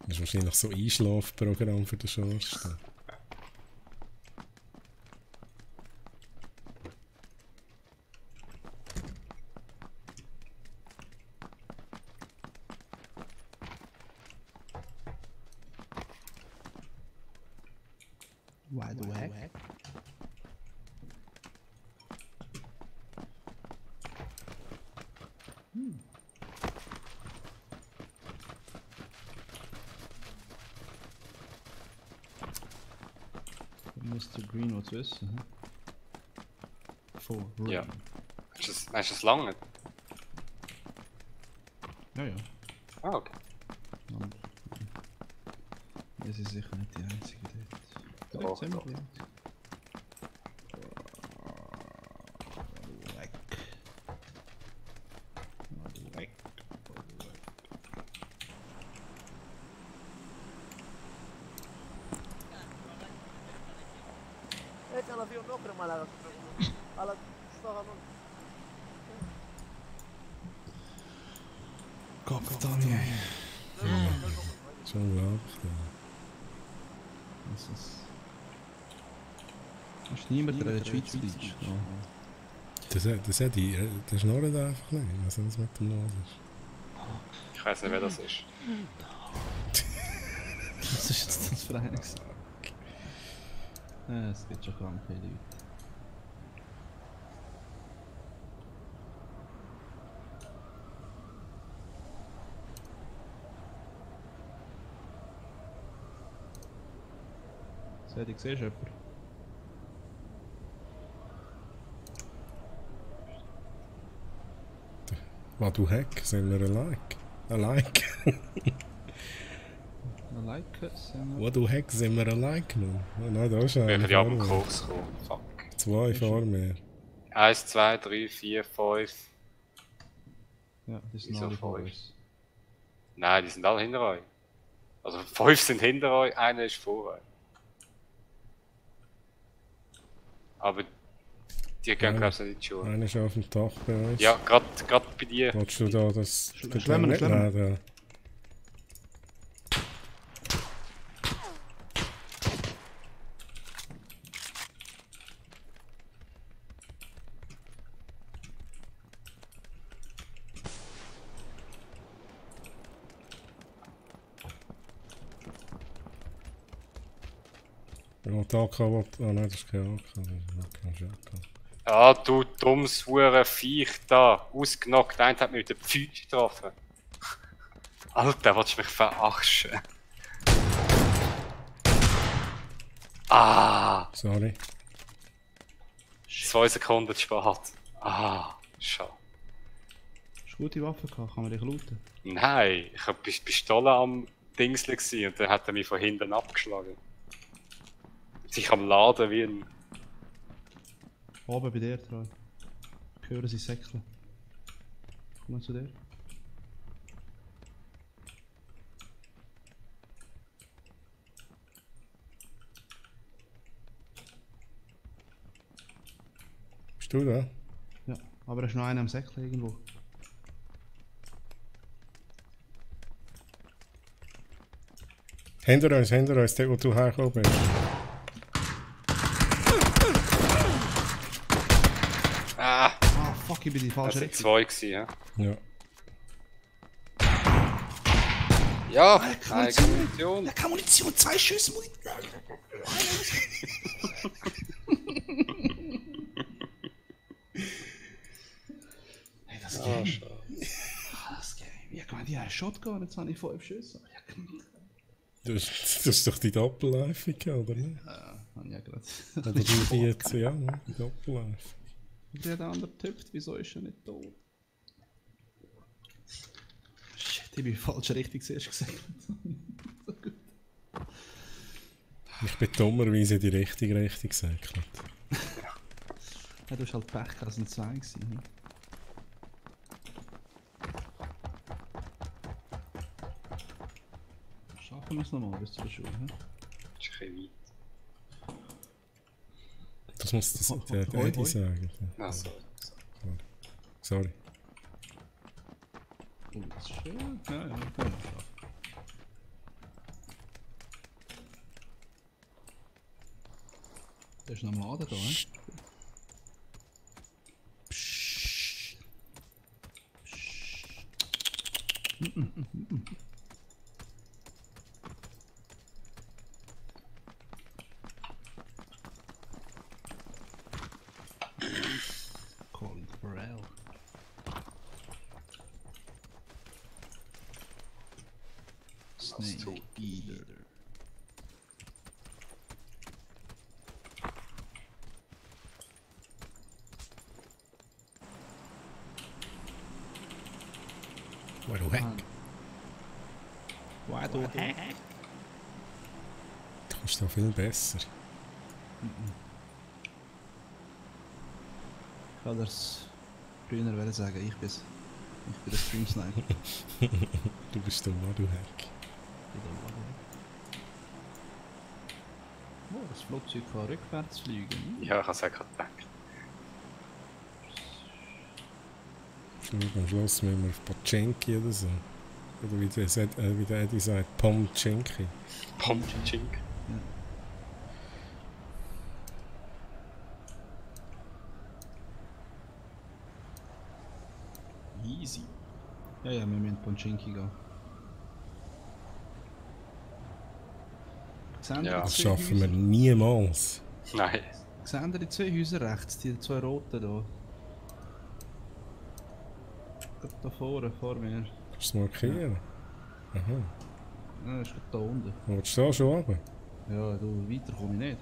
[SPEAKER 1] Das ist wahrscheinlich so ein Einschlafprogramm für den George.
[SPEAKER 2] Why the heck? Mr. Green wat wissen, hè? Voor
[SPEAKER 5] Ja. Is het lang?
[SPEAKER 2] Ja, ja.
[SPEAKER 5] Ah, oké.
[SPEAKER 2] Deze is zeker niet de einzige dit.
[SPEAKER 5] Oh,
[SPEAKER 2] Zijn we
[SPEAKER 5] God.
[SPEAKER 2] dit?
[SPEAKER 8] Ik kan veel nog maar laten. Alle stoffen.
[SPEAKER 2] Kapitein, jij.
[SPEAKER 1] Zo unglaublich.
[SPEAKER 2] Das ist... Das ist niemand, der in der Schweiz ist.
[SPEAKER 1] Das hat die... Das schnurrt einfach nicht. Was das mit dem los ist.
[SPEAKER 5] Ich weiß nicht, wer das ist.
[SPEAKER 2] Was ist jetzt das für einer? Ja, es gibt schon kranke Leute. Siehst du jemanden?
[SPEAKER 1] Was du Heck? Sind wir ein Like? Ein Like?
[SPEAKER 2] Ein Like? Sind wir...
[SPEAKER 1] Was du Heck? Sind wir ein Like, Mann? Oh, nein, da ist
[SPEAKER 5] Wir
[SPEAKER 1] einer.
[SPEAKER 5] können ja ab dem
[SPEAKER 1] vor mir.
[SPEAKER 5] Kurs kommen. Fuck.
[SPEAKER 1] 2 vor mir.
[SPEAKER 5] 1, 2, 3, 4, 5.
[SPEAKER 2] Ja, das sind
[SPEAKER 5] Wieso
[SPEAKER 2] alle vor
[SPEAKER 5] 5?
[SPEAKER 2] uns.
[SPEAKER 5] Nein, die sind alle hinter euch. Also 5 sind hinter euch, einer ist vor euch. Aber die gehen glaube ich nicht in die Schule.
[SPEAKER 1] Einer ist auf dem Dach bei uns.
[SPEAKER 5] Ja, gerade bei dir.
[SPEAKER 1] Willst du da das...
[SPEAKER 2] Schlemmen.
[SPEAKER 1] Nein, ja, die AK will... Ah nein, das ist kein AK. Das ist kein Shotgun.
[SPEAKER 5] Ah, du dummes hure Viech da. Ausgenockt. Einer hat mich mit der Pfütze getroffen. Alter, willst du mich verarschen? Ah!
[SPEAKER 1] Sorry.
[SPEAKER 5] 2 Sekunden zu spät. Ah, schade.
[SPEAKER 2] Hast du gute Waffe gehabt? Kann man dich looten?
[SPEAKER 5] Nein, ich hab die Pistole am Dingsle gsi und dann hat er mich von hinten abgeschlagen. Sich am Laden wie ein...
[SPEAKER 2] Oben bei dir, Troy. Ich höre sie säckeln. Komm mal zu dir.
[SPEAKER 1] Bist du da?
[SPEAKER 2] Ja, aber es ist noch einer am Säckeln irgendwo.
[SPEAKER 1] Hinter uns, der wo du hergekommen bist.
[SPEAKER 5] Ah!
[SPEAKER 2] Ah, fuck, ich bin die falsche
[SPEAKER 5] Das waren 2 gewesen, ja?
[SPEAKER 1] Ja.
[SPEAKER 5] Ja!
[SPEAKER 2] Keine
[SPEAKER 5] Munition!
[SPEAKER 2] Ja, keine Munition, 2 Schüsse Hey, das Game. Das Game. Ja, ich meine, die haben Shotgun, jetzt habe ich 5 Schüsse.
[SPEAKER 1] Das ist doch die Doppelläufige, oder nicht?
[SPEAKER 2] Ja, habe ich ja gerade.
[SPEAKER 1] Oder die jetzt, ja, die Doppelläufige.
[SPEAKER 2] Und der andere tippt, wieso ist er nicht tot? Shit, ich bin falsch richtig zuerst gesagt. So gut.
[SPEAKER 1] Ich bin dummerweise in die richtige Richtung gesagt.
[SPEAKER 2] Ja, du hast halt Pech gehabt, es sind 2 gewesen. Hm? Schaffen wir es nochmal bis zur Schule, hm?
[SPEAKER 5] Das ist ein bisschen weit.
[SPEAKER 1] Das muss der Eddie sagen.
[SPEAKER 5] Ah, sorry.
[SPEAKER 1] Sorry.
[SPEAKER 2] Oh, das ist schön. Ja, ja, kann man schaffen. Der ist noch am Laden da, ne? Colin Farrell. Snake Eater.
[SPEAKER 1] What the heck?
[SPEAKER 2] What the heck?
[SPEAKER 1] Du kannst doch viel besser.
[SPEAKER 2] Ich kann das früher sagen, ich bin der Stream Sniper.
[SPEAKER 1] Du bist der Waduhack.
[SPEAKER 2] Oh, das Flugzeug kann rückwärts fliegen.
[SPEAKER 5] Ja, ich habe es auch gerade gedacht.
[SPEAKER 1] Am Schluss müssen wir auf Pochinki oder so. Oder wie der Eddie sagt, Pomchinki.
[SPEAKER 5] Pomchinki.
[SPEAKER 2] Easy. Ja, ja, wir müssen Pochinki gehen.
[SPEAKER 5] Ja,
[SPEAKER 1] das schaffen wir niemals.
[SPEAKER 5] Nein.
[SPEAKER 2] Sehen ihr die 2 Häuser rechts, die 2 roten hier? Da vorne, vor mir.
[SPEAKER 1] Kannst du es markieren? Aha.
[SPEAKER 2] Ja, das ist gerade da unten.
[SPEAKER 1] Willst du da schon runter?
[SPEAKER 2] Ja, du, weiter komme ich nicht.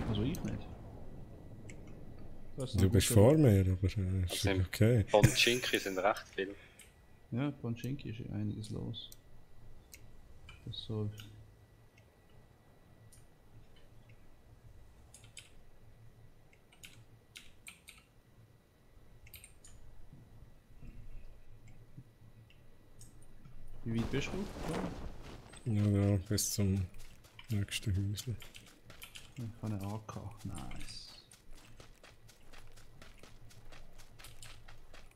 [SPEAKER 2] Also ich nicht.
[SPEAKER 1] Du bist vor mir, aber ist okay.
[SPEAKER 5] Pochinki sind recht viel.
[SPEAKER 2] Ja, Pochinki ist einiges los. Das so. Wie weit bist du?
[SPEAKER 1] Ja, bis zum nächsten Häuschen.
[SPEAKER 2] Ich habe eine AK. Nice.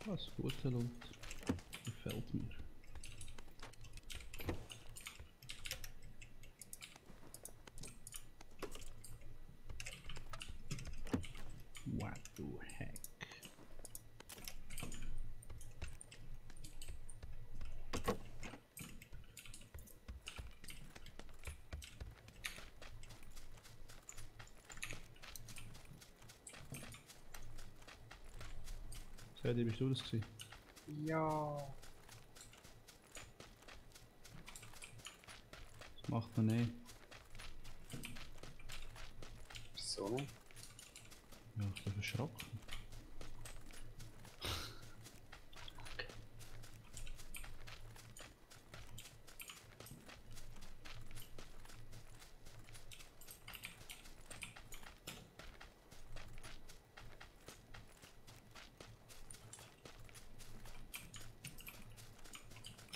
[SPEAKER 2] Das ist guter Loot. Gefällt mir. What the heck? Sadie, bist du das gewesen?
[SPEAKER 5] Ja.
[SPEAKER 2] Das macht man nicht.
[SPEAKER 5] So.
[SPEAKER 2] Ja, ich bin erschrocken.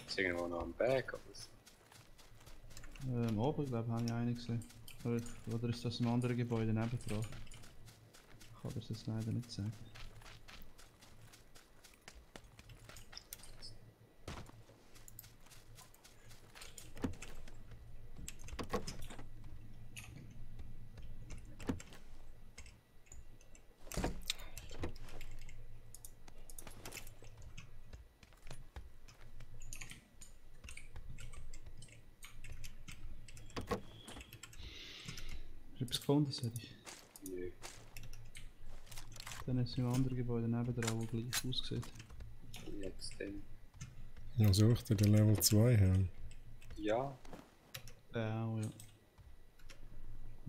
[SPEAKER 5] Ist irgendwo noch am Berg oder so?
[SPEAKER 2] Oben, glaube ich, habe ich einen gesehen. Oder ist das ein anderes Gebäude nebendran? Ich kann das jetzt leider nicht sagen. etwas gefunden, Sedi?
[SPEAKER 5] Nö.
[SPEAKER 2] Dann ist es im anderen Gebäude neben der auch gleich aussieht.
[SPEAKER 5] Jetzt denn.
[SPEAKER 1] Ja, sucht ihr den Level 2 haben?
[SPEAKER 5] Ja.
[SPEAKER 2] Ja, auch, ja.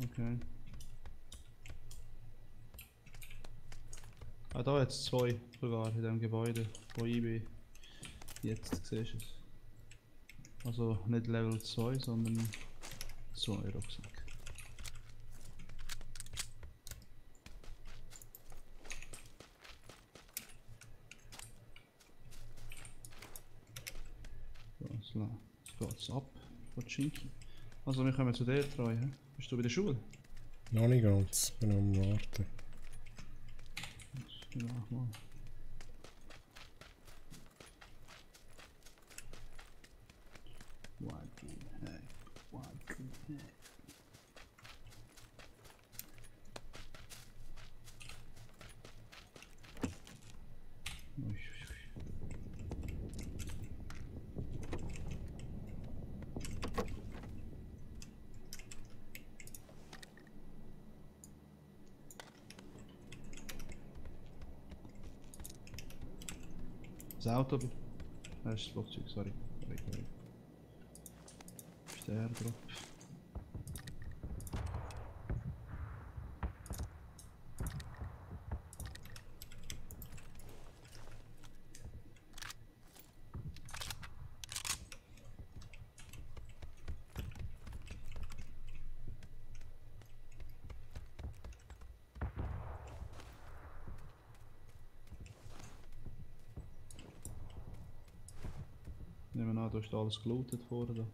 [SPEAKER 2] Okay. Ah, da jetzt zwei sogar in dem Gebäude, wo ich bin. Jetzt siehst du es. Also nicht Level 2, sondern 2 Rucksack. So, jetzt geht's ab. Schinken. Also wir kommen zu dir treu, hä? Bist du bei der Schule?
[SPEAKER 1] Noch nicht ganz, bin am Warten.
[SPEAKER 2] Ja, mach mal. Das Auto. Das ist das Flugzeug, sorry. Das ist der Airdrop. Nehmen wir an, du hast alles gelootet vorne da.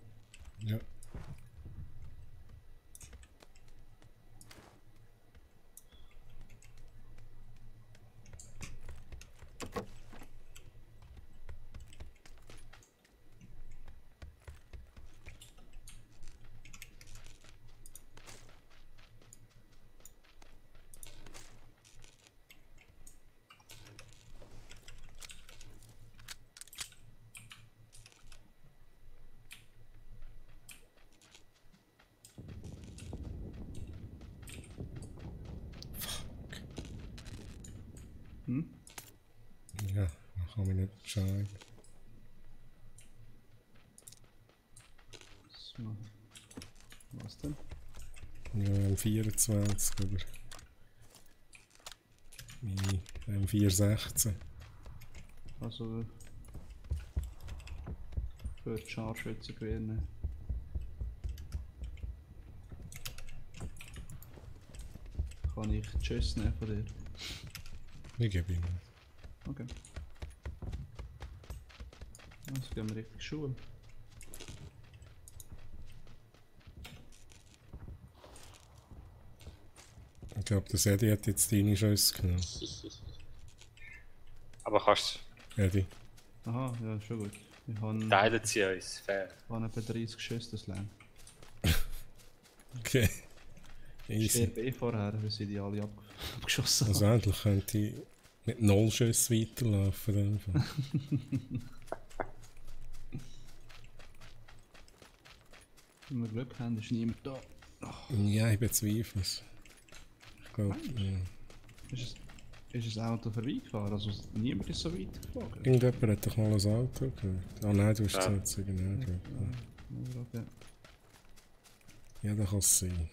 [SPEAKER 1] Ja. Ja, da kann man nicht entscheiden.
[SPEAKER 2] So. Was denn?
[SPEAKER 1] Ja, M24 oder wie M416.
[SPEAKER 2] Also für die Scharfschützen gewinnen. Kann ich die Schüsse nehmen von dir?
[SPEAKER 1] Ich gebe ihm.
[SPEAKER 2] Okay. Jetzt gehen wir Richtung Schule.
[SPEAKER 1] Ich glaube, der Sedi hat jetzt deine Schüsse genommen.
[SPEAKER 5] Aber kannst
[SPEAKER 1] Eddie.
[SPEAKER 2] Aha, ja, schon gut. Ich habe
[SPEAKER 5] teilen sie uns, fair.
[SPEAKER 2] etwa 30 Schüsse, das Lärm.
[SPEAKER 1] Okay.
[SPEAKER 2] Ich
[SPEAKER 1] Easy.
[SPEAKER 2] sterbe vorher, weil sie die alle abgeschossen haben.
[SPEAKER 1] Also endlich könnte ich mit 0 Schüssen weiterlaufen. In dem Fall.
[SPEAKER 2] Wenn wir Glück haben, ist niemand da.
[SPEAKER 1] Ja, ich bezweifle es. Ich glaube, ja.
[SPEAKER 2] Ist das Auto vorbeigefahren? Also niemand ist so weit geflogen?
[SPEAKER 1] Irgendjemand hat doch mal ein Auto gehört. Ah nein, du hast es
[SPEAKER 5] Ja.
[SPEAKER 1] jetzt nicht gehört.
[SPEAKER 2] Okay.
[SPEAKER 1] Ja, das kann es sein.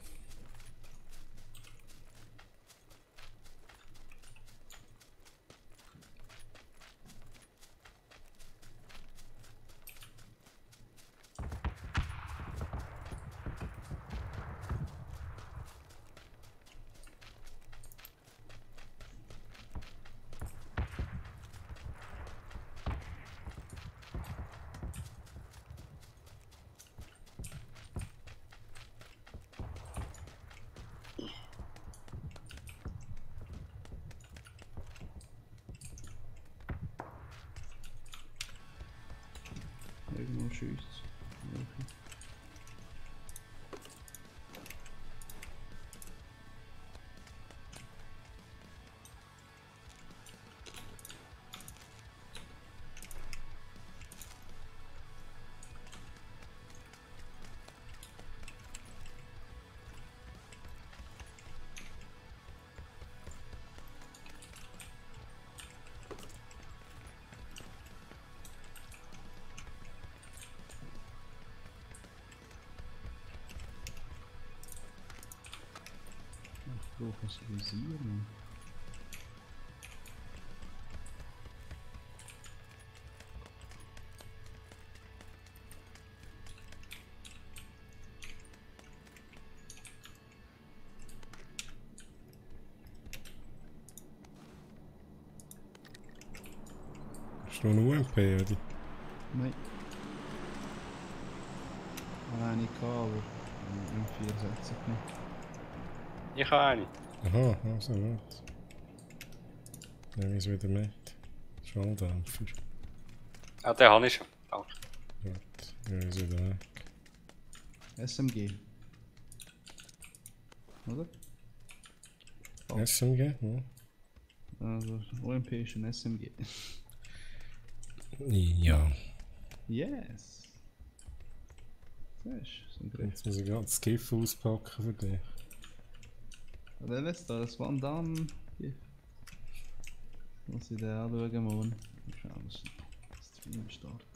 [SPEAKER 2] Irgendwo schießt. Okay. brauche ein Visier, Mann.
[SPEAKER 1] Hast du noch einen UMP, oder?
[SPEAKER 2] Nein. Nein, ich kann, aber in 4 Sätze genommen.
[SPEAKER 5] Ich habe eine.
[SPEAKER 1] Aha, also gut. Nehmen wir es wieder mit. Schalldämpfer.
[SPEAKER 5] Ah, den habe ich schon. Danke.
[SPEAKER 1] Gut, nehmen wir es wieder weg.
[SPEAKER 2] SMG. Oder?
[SPEAKER 1] SMG, ja.
[SPEAKER 2] Also, OMP ist ein SMG.
[SPEAKER 1] Ja.
[SPEAKER 2] Yes! Siehst du, so ein Griff.
[SPEAKER 1] Jetzt muss ich gerade das GIF auspacken für dich.
[SPEAKER 2] Das da, das Van Damme GIF. Muss ich den anschauen morgen. Schauen, was das Film startet.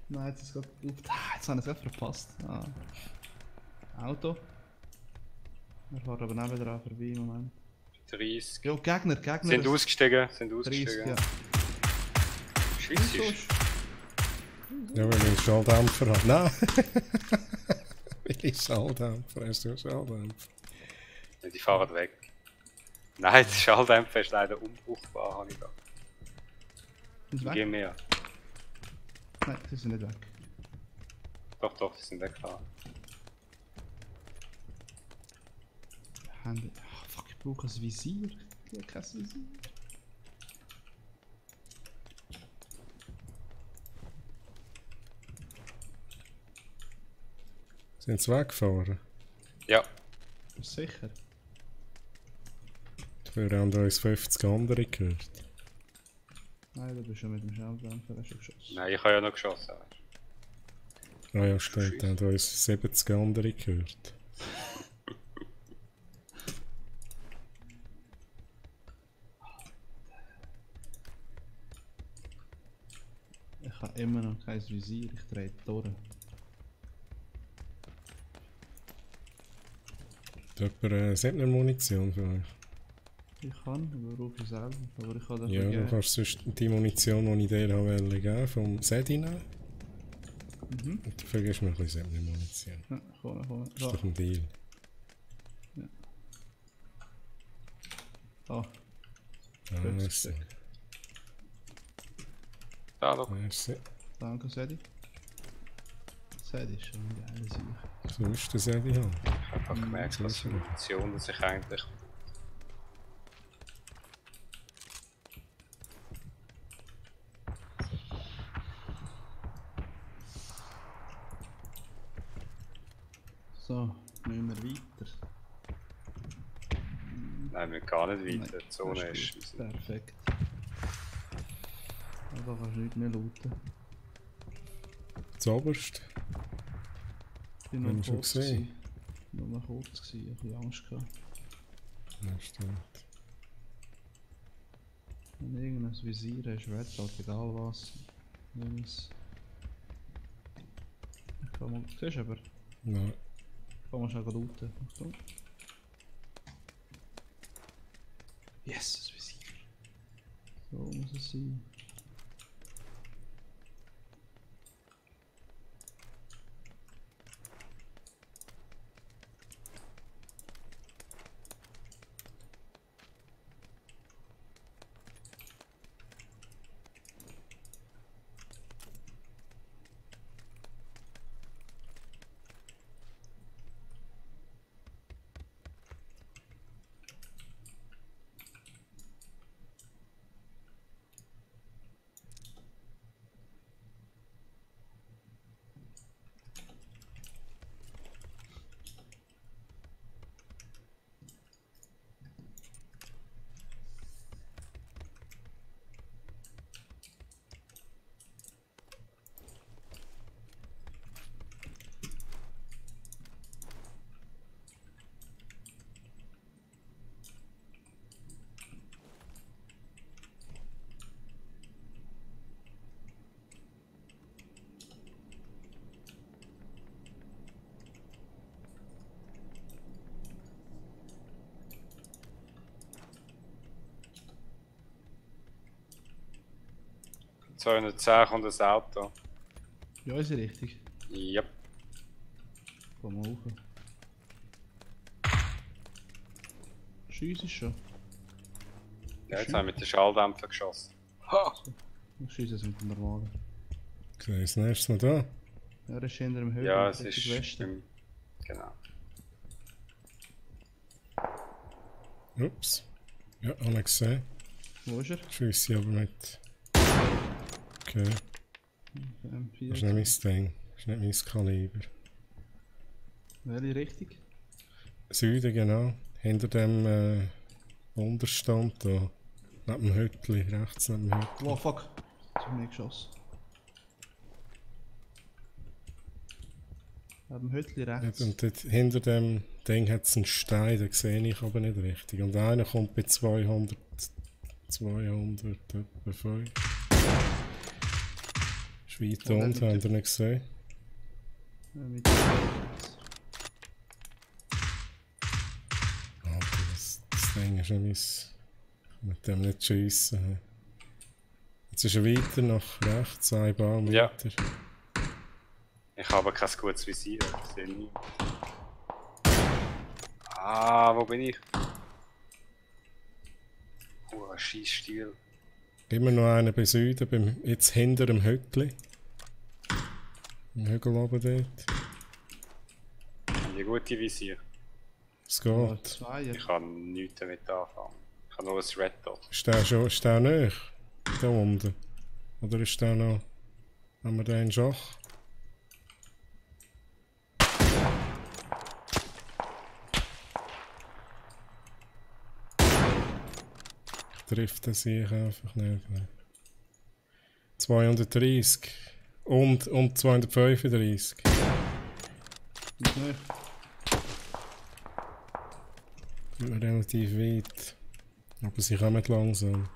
[SPEAKER 2] Nein, jetzt ist es gerade. Jetzt habe ich es gerade verpasst. Ah. Auto. Wir fahren aber nebendran vorbei im Moment.
[SPEAKER 5] 30.
[SPEAKER 2] Jo, Gegner.
[SPEAKER 5] Sind ausgestiegen.
[SPEAKER 2] 30, ja.
[SPEAKER 5] Scheiße.
[SPEAKER 1] Ja, weil ich einen Schalldämpfer habe. Nein! Welche Schalldämpfer? Hast du einen Schalldämpfer?
[SPEAKER 5] Ja, die fahren weg. Nein, der Schalldämpfer ist leider unbrauchbar, habe ich da.
[SPEAKER 2] Sind sie weg?
[SPEAKER 5] Geh mehr.
[SPEAKER 2] Nein, sie sind nicht weg.
[SPEAKER 5] Doch, die sind weggefahren.
[SPEAKER 2] Hände. Ah, fuck, ich brauche ein Visier. Ich habe kein Visier.
[SPEAKER 1] Sind sie weggefahren?
[SPEAKER 5] Ja.
[SPEAKER 2] Sicher.
[SPEAKER 1] Dafür haben wir uns 50 andere gehört.
[SPEAKER 2] Nein, du bist schon mit dem Schalldämpfer, hast du geschossen.
[SPEAKER 5] Nein, ich habe ja noch geschossen.
[SPEAKER 1] Ah ja, stimmt, haben wir uns 70 andere gehört.
[SPEAKER 2] Ich habe immer noch kein Visier, ich drehe durch.
[SPEAKER 1] Hat jemand Sebner-Munition für euch?
[SPEAKER 2] Ich kann, aber rufe ich selber. Aber ich kann dafür
[SPEAKER 1] Ja, du
[SPEAKER 2] geben.
[SPEAKER 1] kannst sonst die Munition, die ich dir wollte, geben, vom Sedi nehmen.
[SPEAKER 2] Mhm.
[SPEAKER 1] Und dafür gibst du mir ein bisschen Sebner-Munition.
[SPEAKER 2] Ja, komm.
[SPEAKER 1] Das ist doch ein Deal.
[SPEAKER 2] Ja. Ah.
[SPEAKER 1] Ah,
[SPEAKER 2] 50
[SPEAKER 1] merci.
[SPEAKER 2] Stück.
[SPEAKER 5] Da doch.
[SPEAKER 1] Merci.
[SPEAKER 2] Danke, Sedi. Sedi ist schon eine geile Sache.
[SPEAKER 1] So ist das Sedi halt.
[SPEAKER 5] Ich habe gemerkt, was für Munition dass ich eigentlich.
[SPEAKER 2] So, müssen wir weiter.
[SPEAKER 5] Nein, wir gehen gar nicht weiter.
[SPEAKER 2] Nein,
[SPEAKER 5] Die Zone
[SPEAKER 2] das
[SPEAKER 5] ist.
[SPEAKER 2] gut. Perfekt. Da kannst du nicht mehr looten.
[SPEAKER 1] Zuoberst?
[SPEAKER 2] Ich bin
[SPEAKER 1] Haben wir
[SPEAKER 2] noch
[SPEAKER 1] schon
[SPEAKER 2] kurz
[SPEAKER 1] gesehen?
[SPEAKER 2] gewesen. Nur noch kurz gewesen, ein bisschen Angst gehabt.
[SPEAKER 1] Ja, stimmt.
[SPEAKER 2] Wenn irgendein Visier hast, Red Dot, egal was. Nimm es. Ich kann mal. Siehst du aber?
[SPEAKER 1] Nein.
[SPEAKER 2] Ich kann mal schnell looten. Achtung. Yes, das Visier. So muss es sein.
[SPEAKER 5] 210 kommt das Auto.
[SPEAKER 2] Ja, ist richtig.
[SPEAKER 5] Yep.
[SPEAKER 2] Komm mal hoch. Scheiss ist schon.
[SPEAKER 5] Ja, jetzt haben wir mit den Schalldämpfer geschossen.
[SPEAKER 2] Ha! Ich schieße es mit dem normalen.
[SPEAKER 1] Okay, das nächste Mal da.
[SPEAKER 2] Ja, das ist hinter dem Höhe.
[SPEAKER 5] Ja, es ist genau.
[SPEAKER 1] Ups. Ja, habe ich gesehen.
[SPEAKER 2] Wo ist er?
[SPEAKER 1] Schiesse aber nicht. Okay. Das ist nicht mein Ding. Das ist nicht mein Kaliber.
[SPEAKER 2] Welche Richtung?
[SPEAKER 1] Süden, genau. Hinter dem Unterstand da. Neben dem Hütli, rechts neben dem Hütli.
[SPEAKER 2] Oh fuck. Jetzt habe ich nicht geschossen. Neben dem Hütli rechts.
[SPEAKER 1] Und dort, hinter dem Ding hat es einen Stein, den sehe ich aber nicht richtig. Und einer kommt bei 200 etwa 5. Ist weit unten, habt ihr nicht gesehen?
[SPEAKER 2] Ja, mit
[SPEAKER 1] Aber das Ding ist nicht mein... Mit dem nicht schiessen. Jetzt ist er weiter nach rechts, ein Baum weiter.
[SPEAKER 5] Ich habe kein gutes Visier, ich sehe nichts. Ah, wo bin ich? Ein Scheissstiel.
[SPEAKER 1] Immer noch einen bei Süden, jetzt hinter dem Hütli. Im Hügel oben dort.
[SPEAKER 5] Haben die gute Visier?
[SPEAKER 1] Es geht.
[SPEAKER 5] Ich kann nichts damit anfangen. Ich habe nur ein Red Dot.
[SPEAKER 1] Ist der näher? Da unten? Oder ist der noch... Haben wir den in Schach? Trifft er sich einfach nicht. 230 und 235.
[SPEAKER 2] Nicht.
[SPEAKER 1] Relativ weit. Aber sie kommen langsam.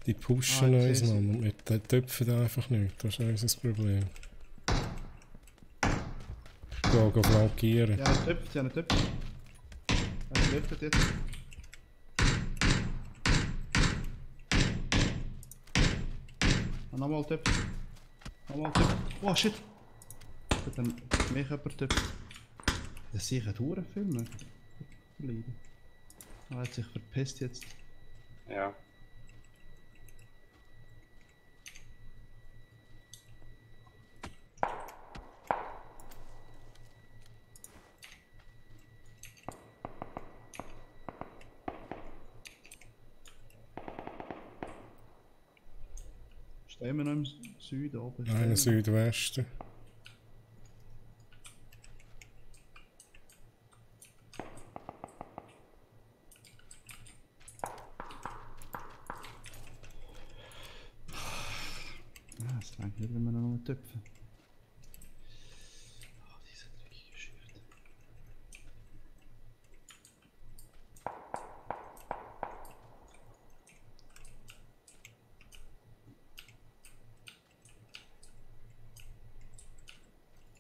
[SPEAKER 1] Die pushen uns, Mann. Und wir töpfen einfach nicht. Das ist unser Problem. Ich gehe flankieren.
[SPEAKER 2] Ja, er töpft, Er töpft jetzt. Nochmal töpft. Oh shit! Hat dann mich jemand töpft. Das sehe ich einen Hurenfilm. Er hat sich verpisst jetzt.
[SPEAKER 5] Ja.
[SPEAKER 2] Stehen wir noch im Süden oben?
[SPEAKER 1] Nein, im Südwesten.
[SPEAKER 2] Ja, es reicht nicht, wenn wir noch töpfen. Oh, diese dreckige Schrift.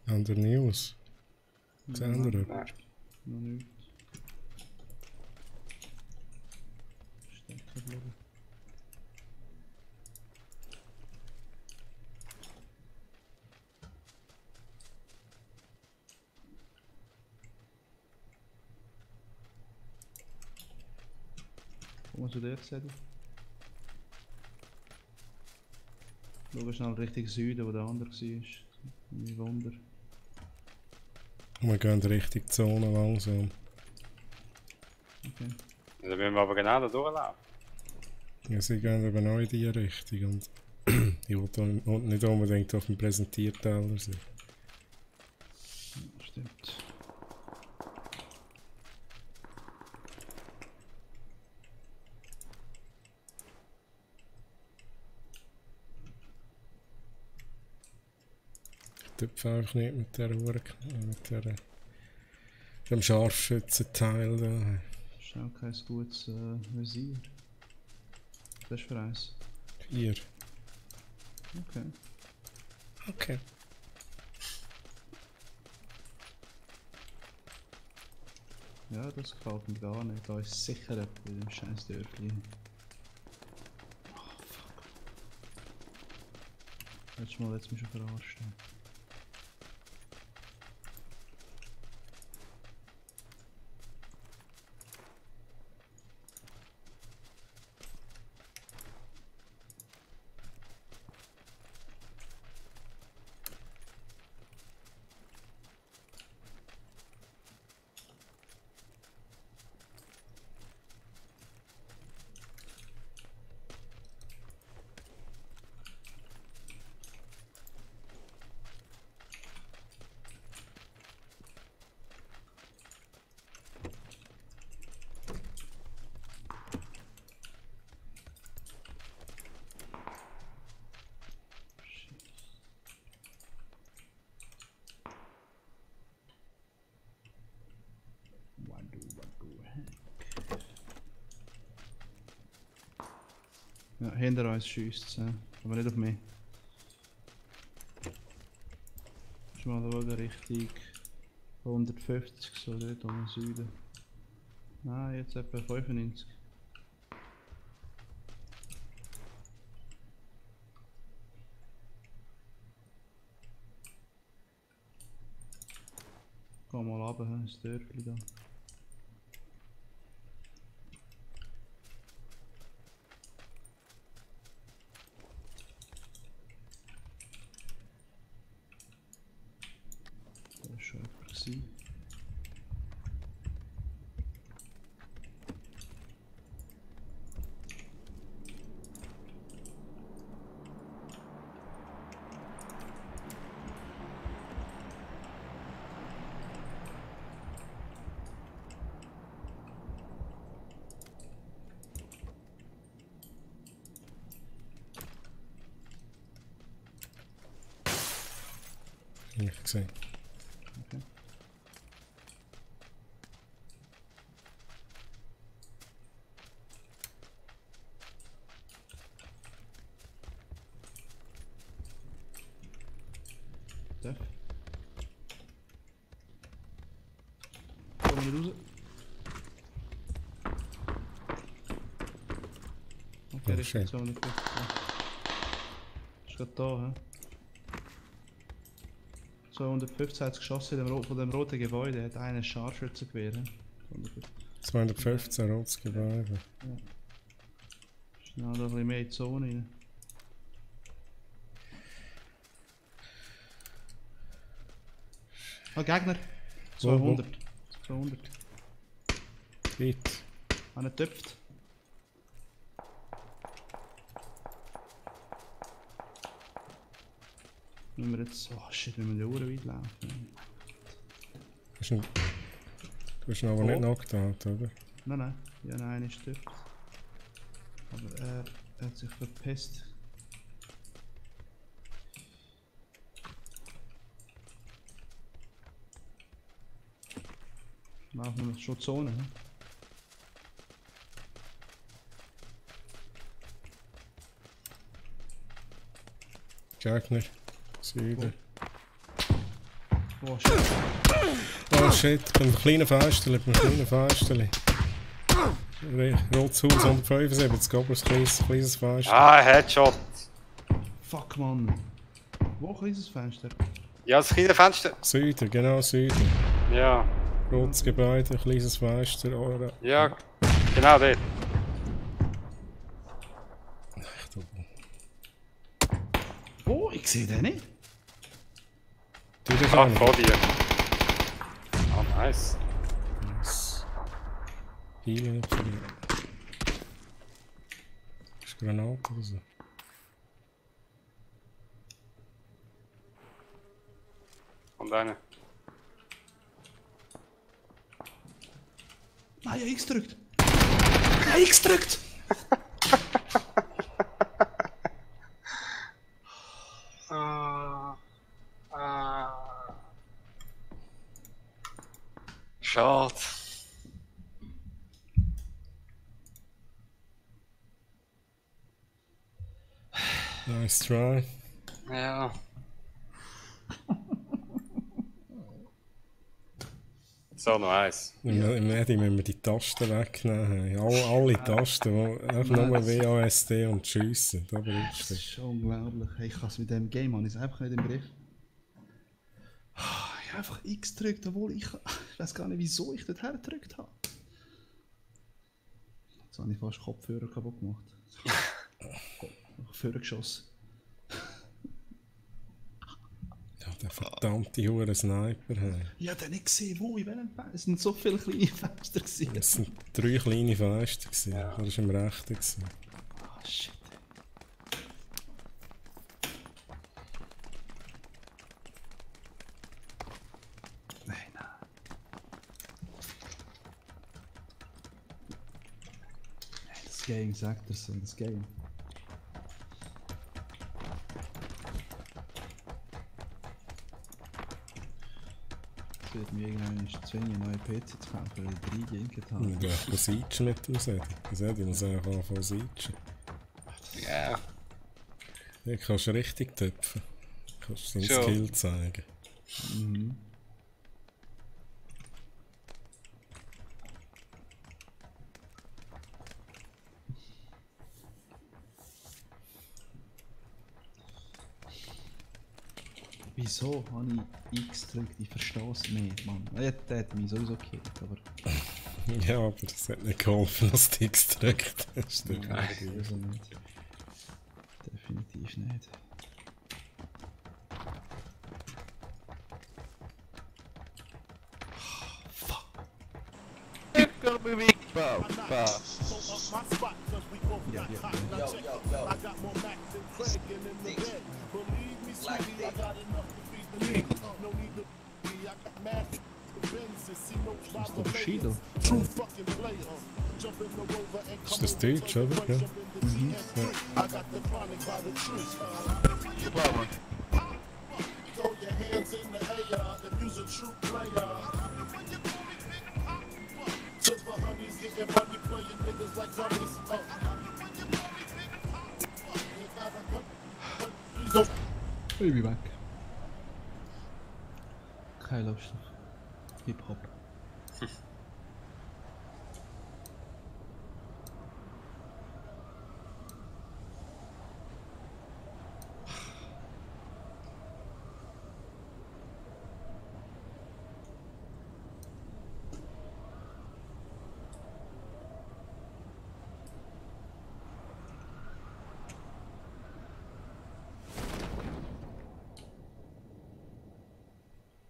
[SPEAKER 1] Andere News. Das andere.
[SPEAKER 2] Noch nicht. Stecken bleiben. Komm mal zu der Seite. Schau schnell Richtung Süden, wo der andere war. Mein Wunder.
[SPEAKER 1] Wir gehen Richtung Zone langsam.
[SPEAKER 2] Okay.
[SPEAKER 5] Dann müssen wir aber genau da durchlaufen.
[SPEAKER 1] Ja, sie gehen eben auch in die Richtung und ich will nicht unbedingt auf dem Präsentierteller sein.
[SPEAKER 2] Stimmt.
[SPEAKER 1] Ich töpfe einfach nicht mit der Uhr, dem Scharfschützenteil da.
[SPEAKER 2] Das ist auch kein gutes Visier. Das ist für eins.
[SPEAKER 1] 4.
[SPEAKER 2] Okay.
[SPEAKER 1] Okay.
[SPEAKER 2] Ja, das gefällt mir gar nicht. Da ist sicher etwas in dem scheiß Dörfli. Oh, fuck. Letztes Mal hat mich schon verarscht. Ja, hinter uns schießt es, aber nicht auf mich. Ich mal schauen, Richtung 150, so dort um den Süden. Nein, jetzt etwa 95. Geh mal runter, ins Dörfli da.
[SPEAKER 1] Ich gesehen.
[SPEAKER 2] Okay. Def. Komm hier raus. Okay,
[SPEAKER 1] Oh,
[SPEAKER 2] Richtung
[SPEAKER 1] shit.
[SPEAKER 2] 250. Ist gerade da, hä? 215 hat es geschossen von dem roten Gebäude, hat einen Scharfschützengewehr.
[SPEAKER 1] 215 rotes Gebäude.
[SPEAKER 2] Ja. Schnell da ein bisschen mehr in die Zone rein. Ah, Gegner! 200. 200.
[SPEAKER 1] Weit.
[SPEAKER 2] Einer töpft. Wenn wir jetzt. Oh shit, wir müssen ja Uhren weit laufen.
[SPEAKER 1] Du hast ihn aber nicht knocked, oder?
[SPEAKER 2] Nein, ja, nein, ist dort. Aber er hat sich verpisst. Laufen wir schon Zone, ne?
[SPEAKER 1] Gegner. Süden.
[SPEAKER 2] Oh shit.
[SPEAKER 1] Oh shit, mit einem kleinen Fensterchen, Rotes Haus 175, Gobers kleines Fenster.
[SPEAKER 5] Ah, Headshot.
[SPEAKER 2] Fuck, Mann. Wo kleines Fenster?
[SPEAKER 5] Ja, das kleine Fenster.
[SPEAKER 1] Süden, genau Süden.
[SPEAKER 5] Ja.
[SPEAKER 1] Rotes Gebäude, kleines Fenster, oder?
[SPEAKER 5] Ja, genau dort.
[SPEAKER 2] Oh, ich sehe den nicht.
[SPEAKER 5] Ah, vor dir. Ah, nice.
[SPEAKER 1] Healen nicht verlieren. Ist Granate oder so?
[SPEAKER 5] Und eine.
[SPEAKER 2] Nein, ja, X drückt. Ja, X drückt.
[SPEAKER 5] Schade.
[SPEAKER 1] Nice try.
[SPEAKER 5] Ja. So, noch eins.
[SPEAKER 1] Im Medi müssen wir die Tasten wegnehmen. Alle Tasten, die einfach nur WASD und schiessen. Da
[SPEAKER 2] Das
[SPEAKER 1] brauchst
[SPEAKER 2] ist schon unglaublich. Hey, ich kann es mit dem Game habe ich es einfach nicht im Griff. Ich habe einfach X gedrückt, obwohl ich weiß gar nicht, wieso ich dort gedrückt habe. Jetzt habe ich fast Kopfhörer kaputt gemacht. Kopfhörer geschossen.
[SPEAKER 1] Ja, der verdammte hure Sniper. Hey.
[SPEAKER 2] Ich habe nicht gesehen, wo, in welchem Fenster. Es sind so viele kleine Fenster gewesen.
[SPEAKER 1] Es sind 3 kleine Fenster gewesen. Ja. Das war im Rechten gewesen.
[SPEAKER 2] Ah, shit. Nein. Das Game sagt er so, das Game. Das wird mir irgendwann zwingen, neue PC zu kaufen, weil ich 3 Ginked habe.
[SPEAKER 1] Du darfst das Siegen nicht aussehen. Ich muss einfach anfangen zu siegen.
[SPEAKER 5] Ja.
[SPEAKER 1] Hier kannst du richtig töpfen. Du kannst deinen
[SPEAKER 5] Schon.
[SPEAKER 1] Skill zeigen.
[SPEAKER 2] Mhm. Wieso habe ich X gedrückt? Ich verstehe es nicht, Mann. Der hat mich sowieso gekillt, aber...
[SPEAKER 1] Ja, aber das hat nicht geholfen, dass du X gedrückt hast.
[SPEAKER 2] Nein, also nicht. Definitiv nicht.
[SPEAKER 6] Gonna be weak. Bow, bow.
[SPEAKER 2] Ja, ja, ja. Das ist der Bushido.
[SPEAKER 1] Ist das Deutsch, oder? Ja.
[SPEAKER 2] Mhm.
[SPEAKER 1] Ja.
[SPEAKER 2] Ich bin weg. Keine Lust auf Hip-Hop.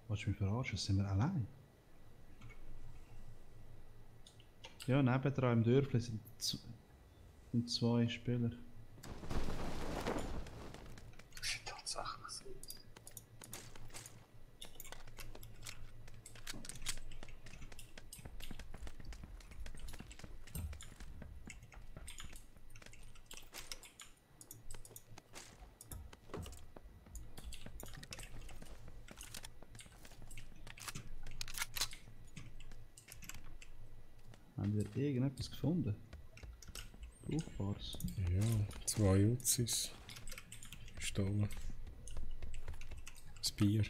[SPEAKER 2] Willst du mich verarschen? Sind wir allein? Ja, nebendran im Dörfli sind 2 Spieler.
[SPEAKER 5] Das ist tatsächlich so.
[SPEAKER 2] Haben wir irgendetwas gefunden? Brauchbares?
[SPEAKER 1] Ja, 2 Uzis. Gestohlen. Das Bier.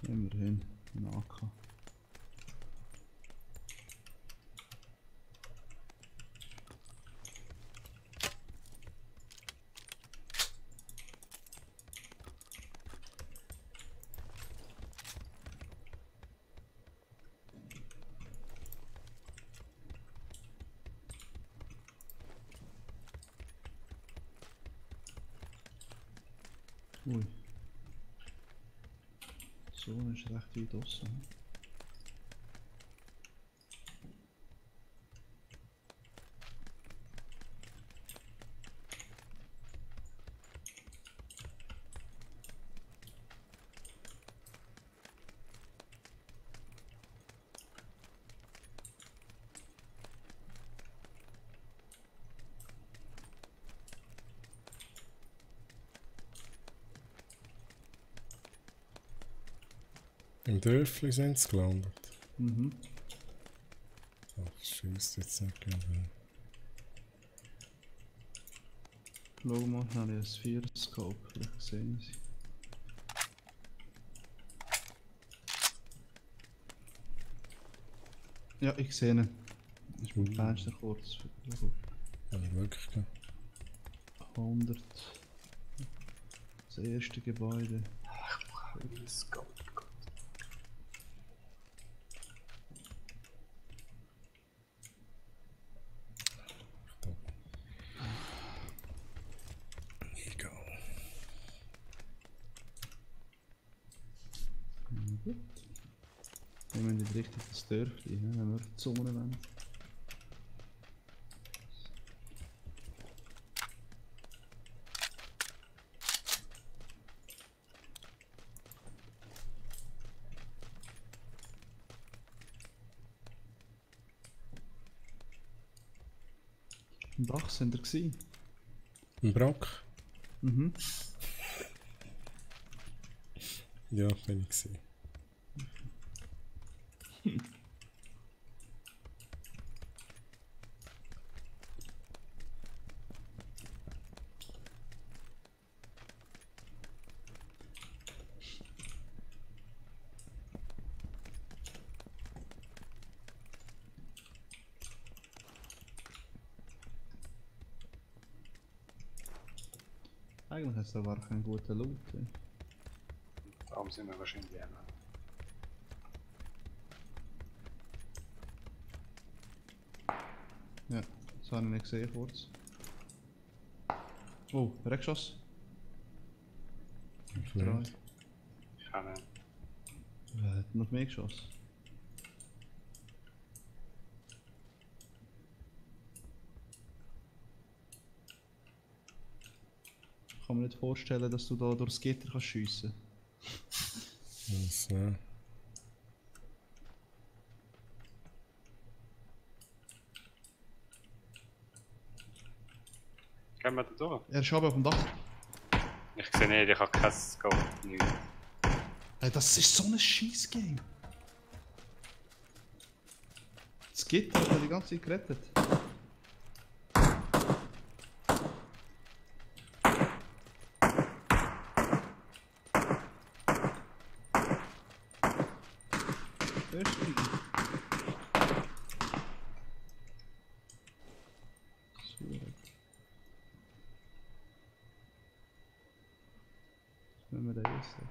[SPEAKER 2] Immerhin, ein AK. Ui. So, ist recht weit draussen.
[SPEAKER 1] Im Dörfli sind sie gelandet.
[SPEAKER 2] Mhm.
[SPEAKER 1] Ach, scheiße, jetzt nicht gehen.
[SPEAKER 2] Schau mal, habe ich ein Sphere-Scope, vielleicht sehen sie. Ja, ich sehe ihn. Das ist mein Fenster kurz.
[SPEAKER 1] Ja, wirklich, gell?
[SPEAKER 2] 100. Das erste Gebäude.
[SPEAKER 5] Ach, ich brauche ein Scope.
[SPEAKER 2] Wir müssen nicht richtig das Dörfli, wenn wir die Sonne wollen. Im Bach sind wir gewesen.
[SPEAKER 1] Im Brock?
[SPEAKER 2] Mhm.
[SPEAKER 1] Ja, bin ich gewesen.
[SPEAKER 2] Eigentlich hat es aber keinen guten Loot.
[SPEAKER 5] Darum sind wir wahrscheinlich immer.
[SPEAKER 2] Ja, das habe ich nicht gesehen kurz. Oh, Reckschoss.
[SPEAKER 1] Ich
[SPEAKER 2] Drei.
[SPEAKER 1] nicht.
[SPEAKER 5] Ich habe nicht.
[SPEAKER 2] Wer hat noch mehr geschossen? Ich kann mir nicht vorstellen, dass du da durchs Gitter kannst schiessen.
[SPEAKER 1] Das, ja.
[SPEAKER 5] Gehen wir da durch?
[SPEAKER 2] Er ist oben auf dem Dach.
[SPEAKER 5] Ich sehe nicht, ich habe kein Scope. Nichts.
[SPEAKER 2] Hey, das ist so ein Scheiß-Game. Das Gitter hat er die ganze Zeit gerettet. Wenn wir da essen.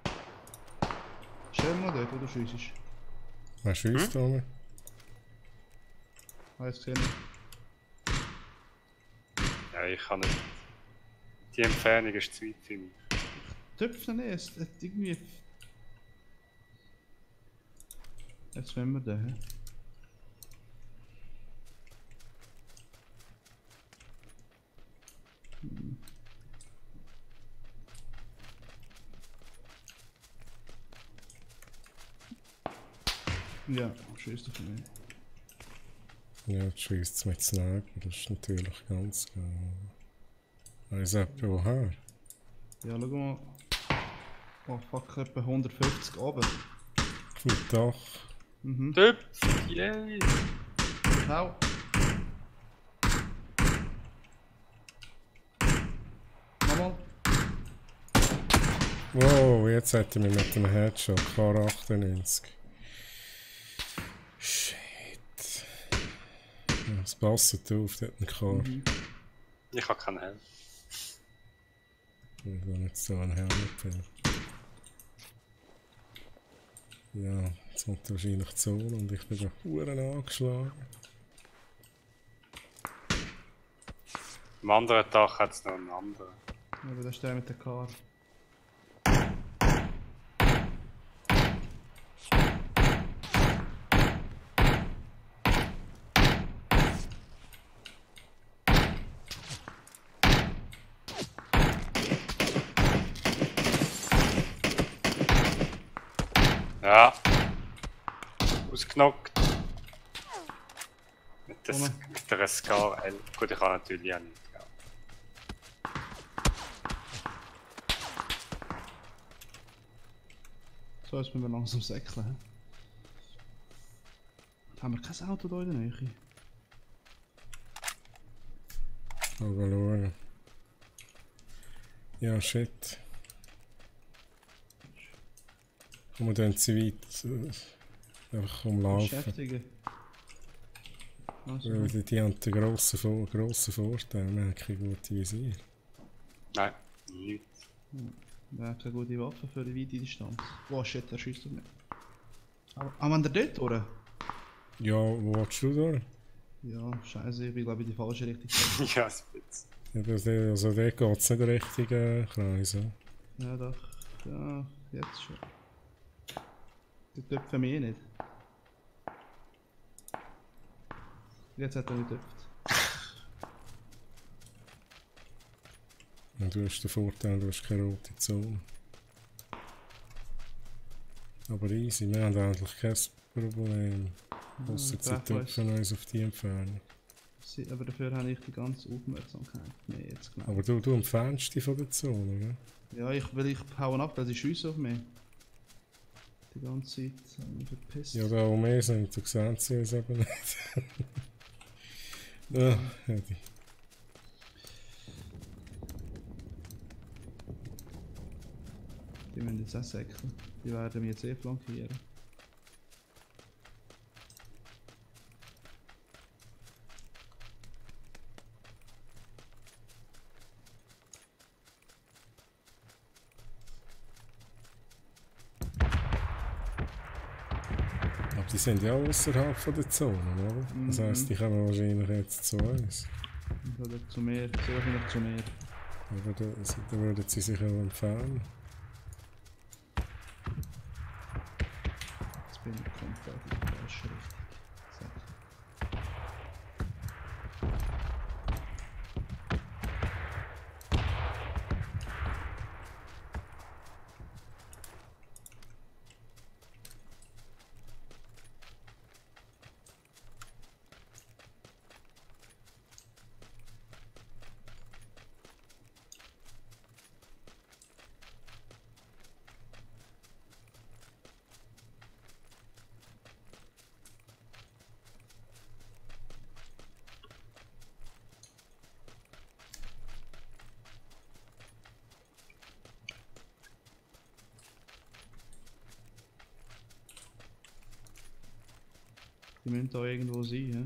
[SPEAKER 2] Stell mal dort, wo du schiessest.
[SPEAKER 1] Wer schießt da oben?
[SPEAKER 2] Hast du gesehen?
[SPEAKER 5] Ja, ich kann nicht. Die Entfernung ist zu weit für mich.
[SPEAKER 2] Töpfe nicht, es hat irgendwie... Jetzt wollen wir da, hä? Ja, schießt auf mich.
[SPEAKER 1] Ja, du schießt es mit Sniper, das ist natürlich ganz klar. Weiss jemand woher?
[SPEAKER 2] Ja, schau mal. Oh fuck, etwa 150 oben.
[SPEAKER 1] Vom Dach.
[SPEAKER 2] Mhm.
[SPEAKER 5] Töpf! Yay!
[SPEAKER 2] Hau! Nochmal.
[SPEAKER 1] Wow, jetzt hat er mich mit dem Headshot K98. Shit. Ja, es passt auf, der hat einen Kar.
[SPEAKER 5] Ich habe keinen Helm.
[SPEAKER 1] Ich will jetzt so einen Helm mitnehmen. Ja, jetzt kommt wahrscheinlich die Zone und ich bin schon verdammt angeschlagen.
[SPEAKER 5] Am anderen Tag hat es noch einen anderen.
[SPEAKER 2] Ja, aber da ist der mit der Kar.
[SPEAKER 5] Ja. Ausgenockt. Mit der SKL. Gut, ich kann natürlich auch nicht. Ja.
[SPEAKER 2] So, jetzt müssen wir langsam säckeln. Haben wir kein Auto hier in der Nähe?
[SPEAKER 1] Mal schauen. Ja, shit. Kommen wir dann zu weit einfach umlaufen.
[SPEAKER 2] Beschäftigen. Also.
[SPEAKER 1] Weil die haben den grossen Vorteil, merke ich, gute Visier.
[SPEAKER 5] Nein, nichts.
[SPEAKER 2] Ja, keine gute Waffe für die weite Distanz. Oh shit, der schießt auf mich. Aber wenn der dort, oder?
[SPEAKER 1] Ja, wo willst du da?
[SPEAKER 2] Ja, scheiße, ich bin glaube ich in die falsche Richtung.
[SPEAKER 5] Ja, spitz.
[SPEAKER 1] Ja, also der geht es nicht den richtigen Kreis. Ja?
[SPEAKER 2] Ja doch, ja, jetzt schon. Der töpft mich nicht. Jetzt hat er nicht getöpft.
[SPEAKER 1] Und du hast den Vorteil, du hast keine rote Zone. Aber easy, wir haben eigentlich kein Problem. Ausser sie töpfen uns auf die Entfernung.
[SPEAKER 2] Aber dafür habe ich die ganze Aufmerksamkeit. Nee, jetzt genau.
[SPEAKER 1] Aber du entfernst dich von der Zone, gell?
[SPEAKER 2] Ja, ich hauen ab, weil sie schiessen auf mich. Die ganze Zeit haben mich verpisst.
[SPEAKER 1] Ja, da wo wir sind, du siehst sie uns eben nicht. Ja, Eddie.
[SPEAKER 2] Die müssen jetzt auch säckeln. Die werden mich jetzt eh flankieren.
[SPEAKER 1] Aber die sind ja außerhalb von der Zone, oder? Das heisst, die kommen wahrscheinlich jetzt zu uns.
[SPEAKER 2] Oder zu mir, sehr wahrscheinlich zu mir.
[SPEAKER 1] Aber da würden sie sich auch entfernen.
[SPEAKER 2] Jetzt bin ich komplett in die falsche Richtung. Die müssen da irgendwo sein, ja?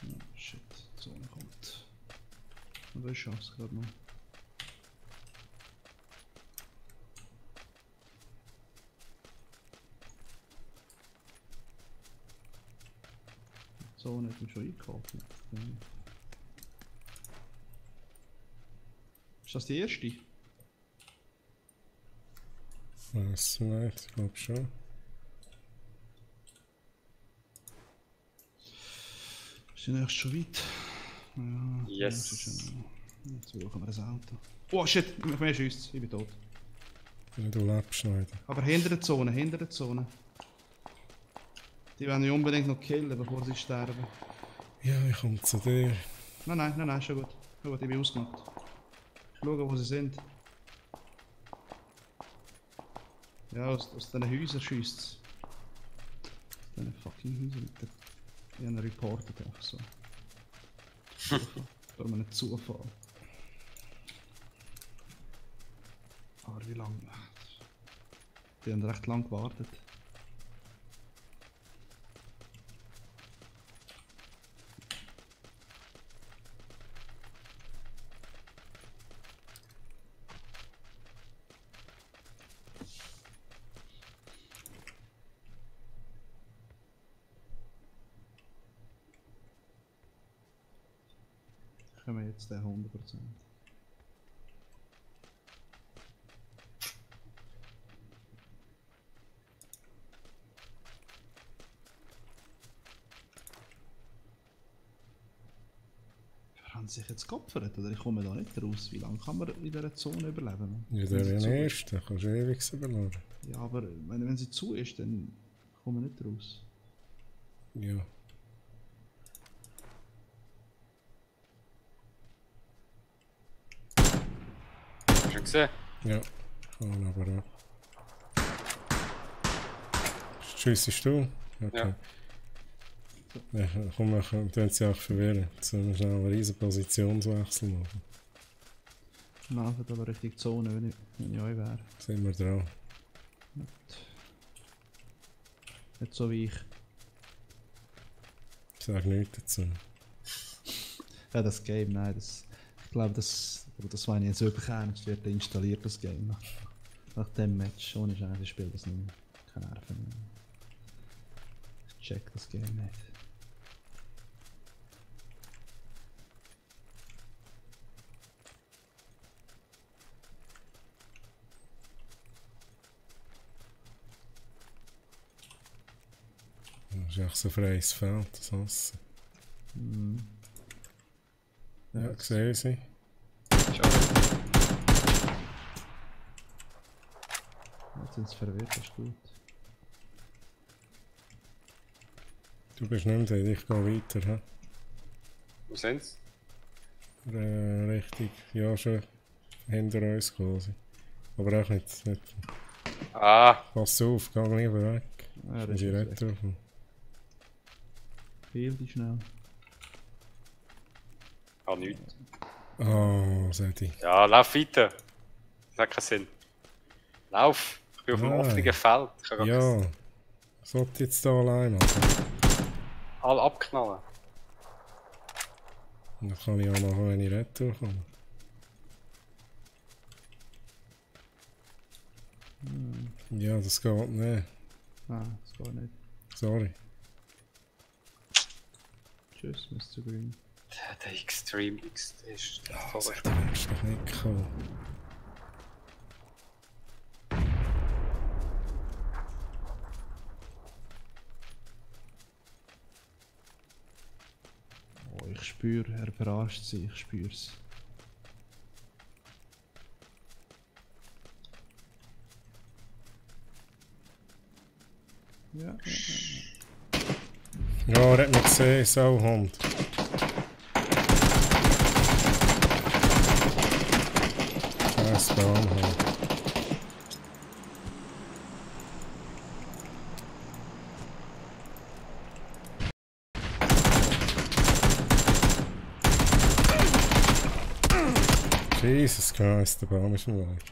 [SPEAKER 2] Oh shit, die Zone kommt. Aber ich schaff's gerade noch. Die Zone hat mich schon eingekauft. Ja. Ist das die erste?
[SPEAKER 1] Weiß nicht, ich glaube schon.
[SPEAKER 2] Sind wir schon weit? Ja,
[SPEAKER 5] yes.
[SPEAKER 2] Jetzt suchen wir ein Auto. Oh shit, auf mich schießt, ich bin tot.
[SPEAKER 1] Ja, du lebst noch.
[SPEAKER 2] Aber hinter der Zone, hinter der Zone. Die wollen mich unbedingt noch killen, bevor sie sterben.
[SPEAKER 1] Ja, ich komme zu dir.
[SPEAKER 2] Nein, schon gut. Schon gut, ich bin ausgemacht. Schauen, wo sie sind. Ja, aus diesen Häusern schießt es. Aus diesen fucking Häusern. Ich habe reportet einfach so. Durch einen Zufall. Aber wie lange? Die haben recht lang gewartet. Können wir jetzt 100%. Haben sie sich jetzt geopfert oder ich komme da nicht raus? Wie lange kann man in dieser Zone überleben?
[SPEAKER 1] Ja, der ist der Erste, da kannst du ewig überleben.
[SPEAKER 2] Ja, aber wenn sie zu ist, dann kommen wir nicht raus.
[SPEAKER 1] Ja.
[SPEAKER 5] gesehen?
[SPEAKER 1] Ja, kann aber auch. Schiessest du? Okay. Ja, komm, wir können sie auch verwirren. Jetzt müssen wir schnell einen riesen Positionswechsel machen.
[SPEAKER 2] Laufen aber Richtung Zone, wenn ich euch wäre.
[SPEAKER 1] Sind wir dran.
[SPEAKER 2] Nicht so wie ich.
[SPEAKER 1] Ich sage nichts dazu.
[SPEAKER 2] Ja, das Game, nein, ich glaube, das war nicht so bekannt, es wird installiert, das Game. Nach dem Match, ohne Scheiß, ich spiele das nicht mehr. Keine Nerven mehr. Ich check das Game nicht.
[SPEAKER 1] Das ist echt so ein freies Feld, das hasse ich. Ja, gesehen sie.
[SPEAKER 2] Jetzt sind sie verwirrt, das ist gut.
[SPEAKER 1] Du bist nicht mehr da, ich gehe weiter. He?
[SPEAKER 5] Wo sind sie?
[SPEAKER 1] Richtig, ja schon hinter uns quasi. Aber auch nicht.
[SPEAKER 5] Ah!
[SPEAKER 1] Pass auf, geh lieber weg.
[SPEAKER 2] Ja,
[SPEAKER 1] das ist direkt drauf.
[SPEAKER 2] Viel die schnell.
[SPEAKER 5] Ah, nichts.
[SPEAKER 1] Oh, Sedi.
[SPEAKER 5] Ja, lauf weiter. Das hat keinen Sinn. Lauf! Ich bin auf dem
[SPEAKER 1] Nein.
[SPEAKER 5] offenen Feld. Ich kann
[SPEAKER 1] Ja, was sollte ich jetzt da allein machen?
[SPEAKER 5] alle abknallen.
[SPEAKER 1] Und dann kann ich auch machen, wenn ich retour komme. Ja, das geht nicht.
[SPEAKER 2] Ah, das geht nicht.
[SPEAKER 1] Sorry.
[SPEAKER 2] Tschüss, Mr. Green.
[SPEAKER 5] Der Extreme X ist
[SPEAKER 1] Oh, das ist doch nicht cool.
[SPEAKER 2] Oh, ich spüre, er verarscht sie, ich spür's. Ja.
[SPEAKER 1] Ja, er hat mich gesehen, Sauhund. Scheiß Baumhund. Jesus Christ, der Baum ist im Weg.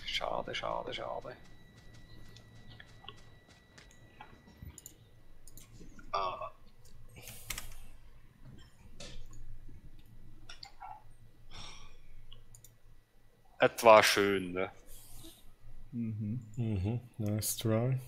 [SPEAKER 5] Schade, schade, schade. Ah. Es war schön, ne?
[SPEAKER 2] Mhm.
[SPEAKER 1] Mhm, nice try.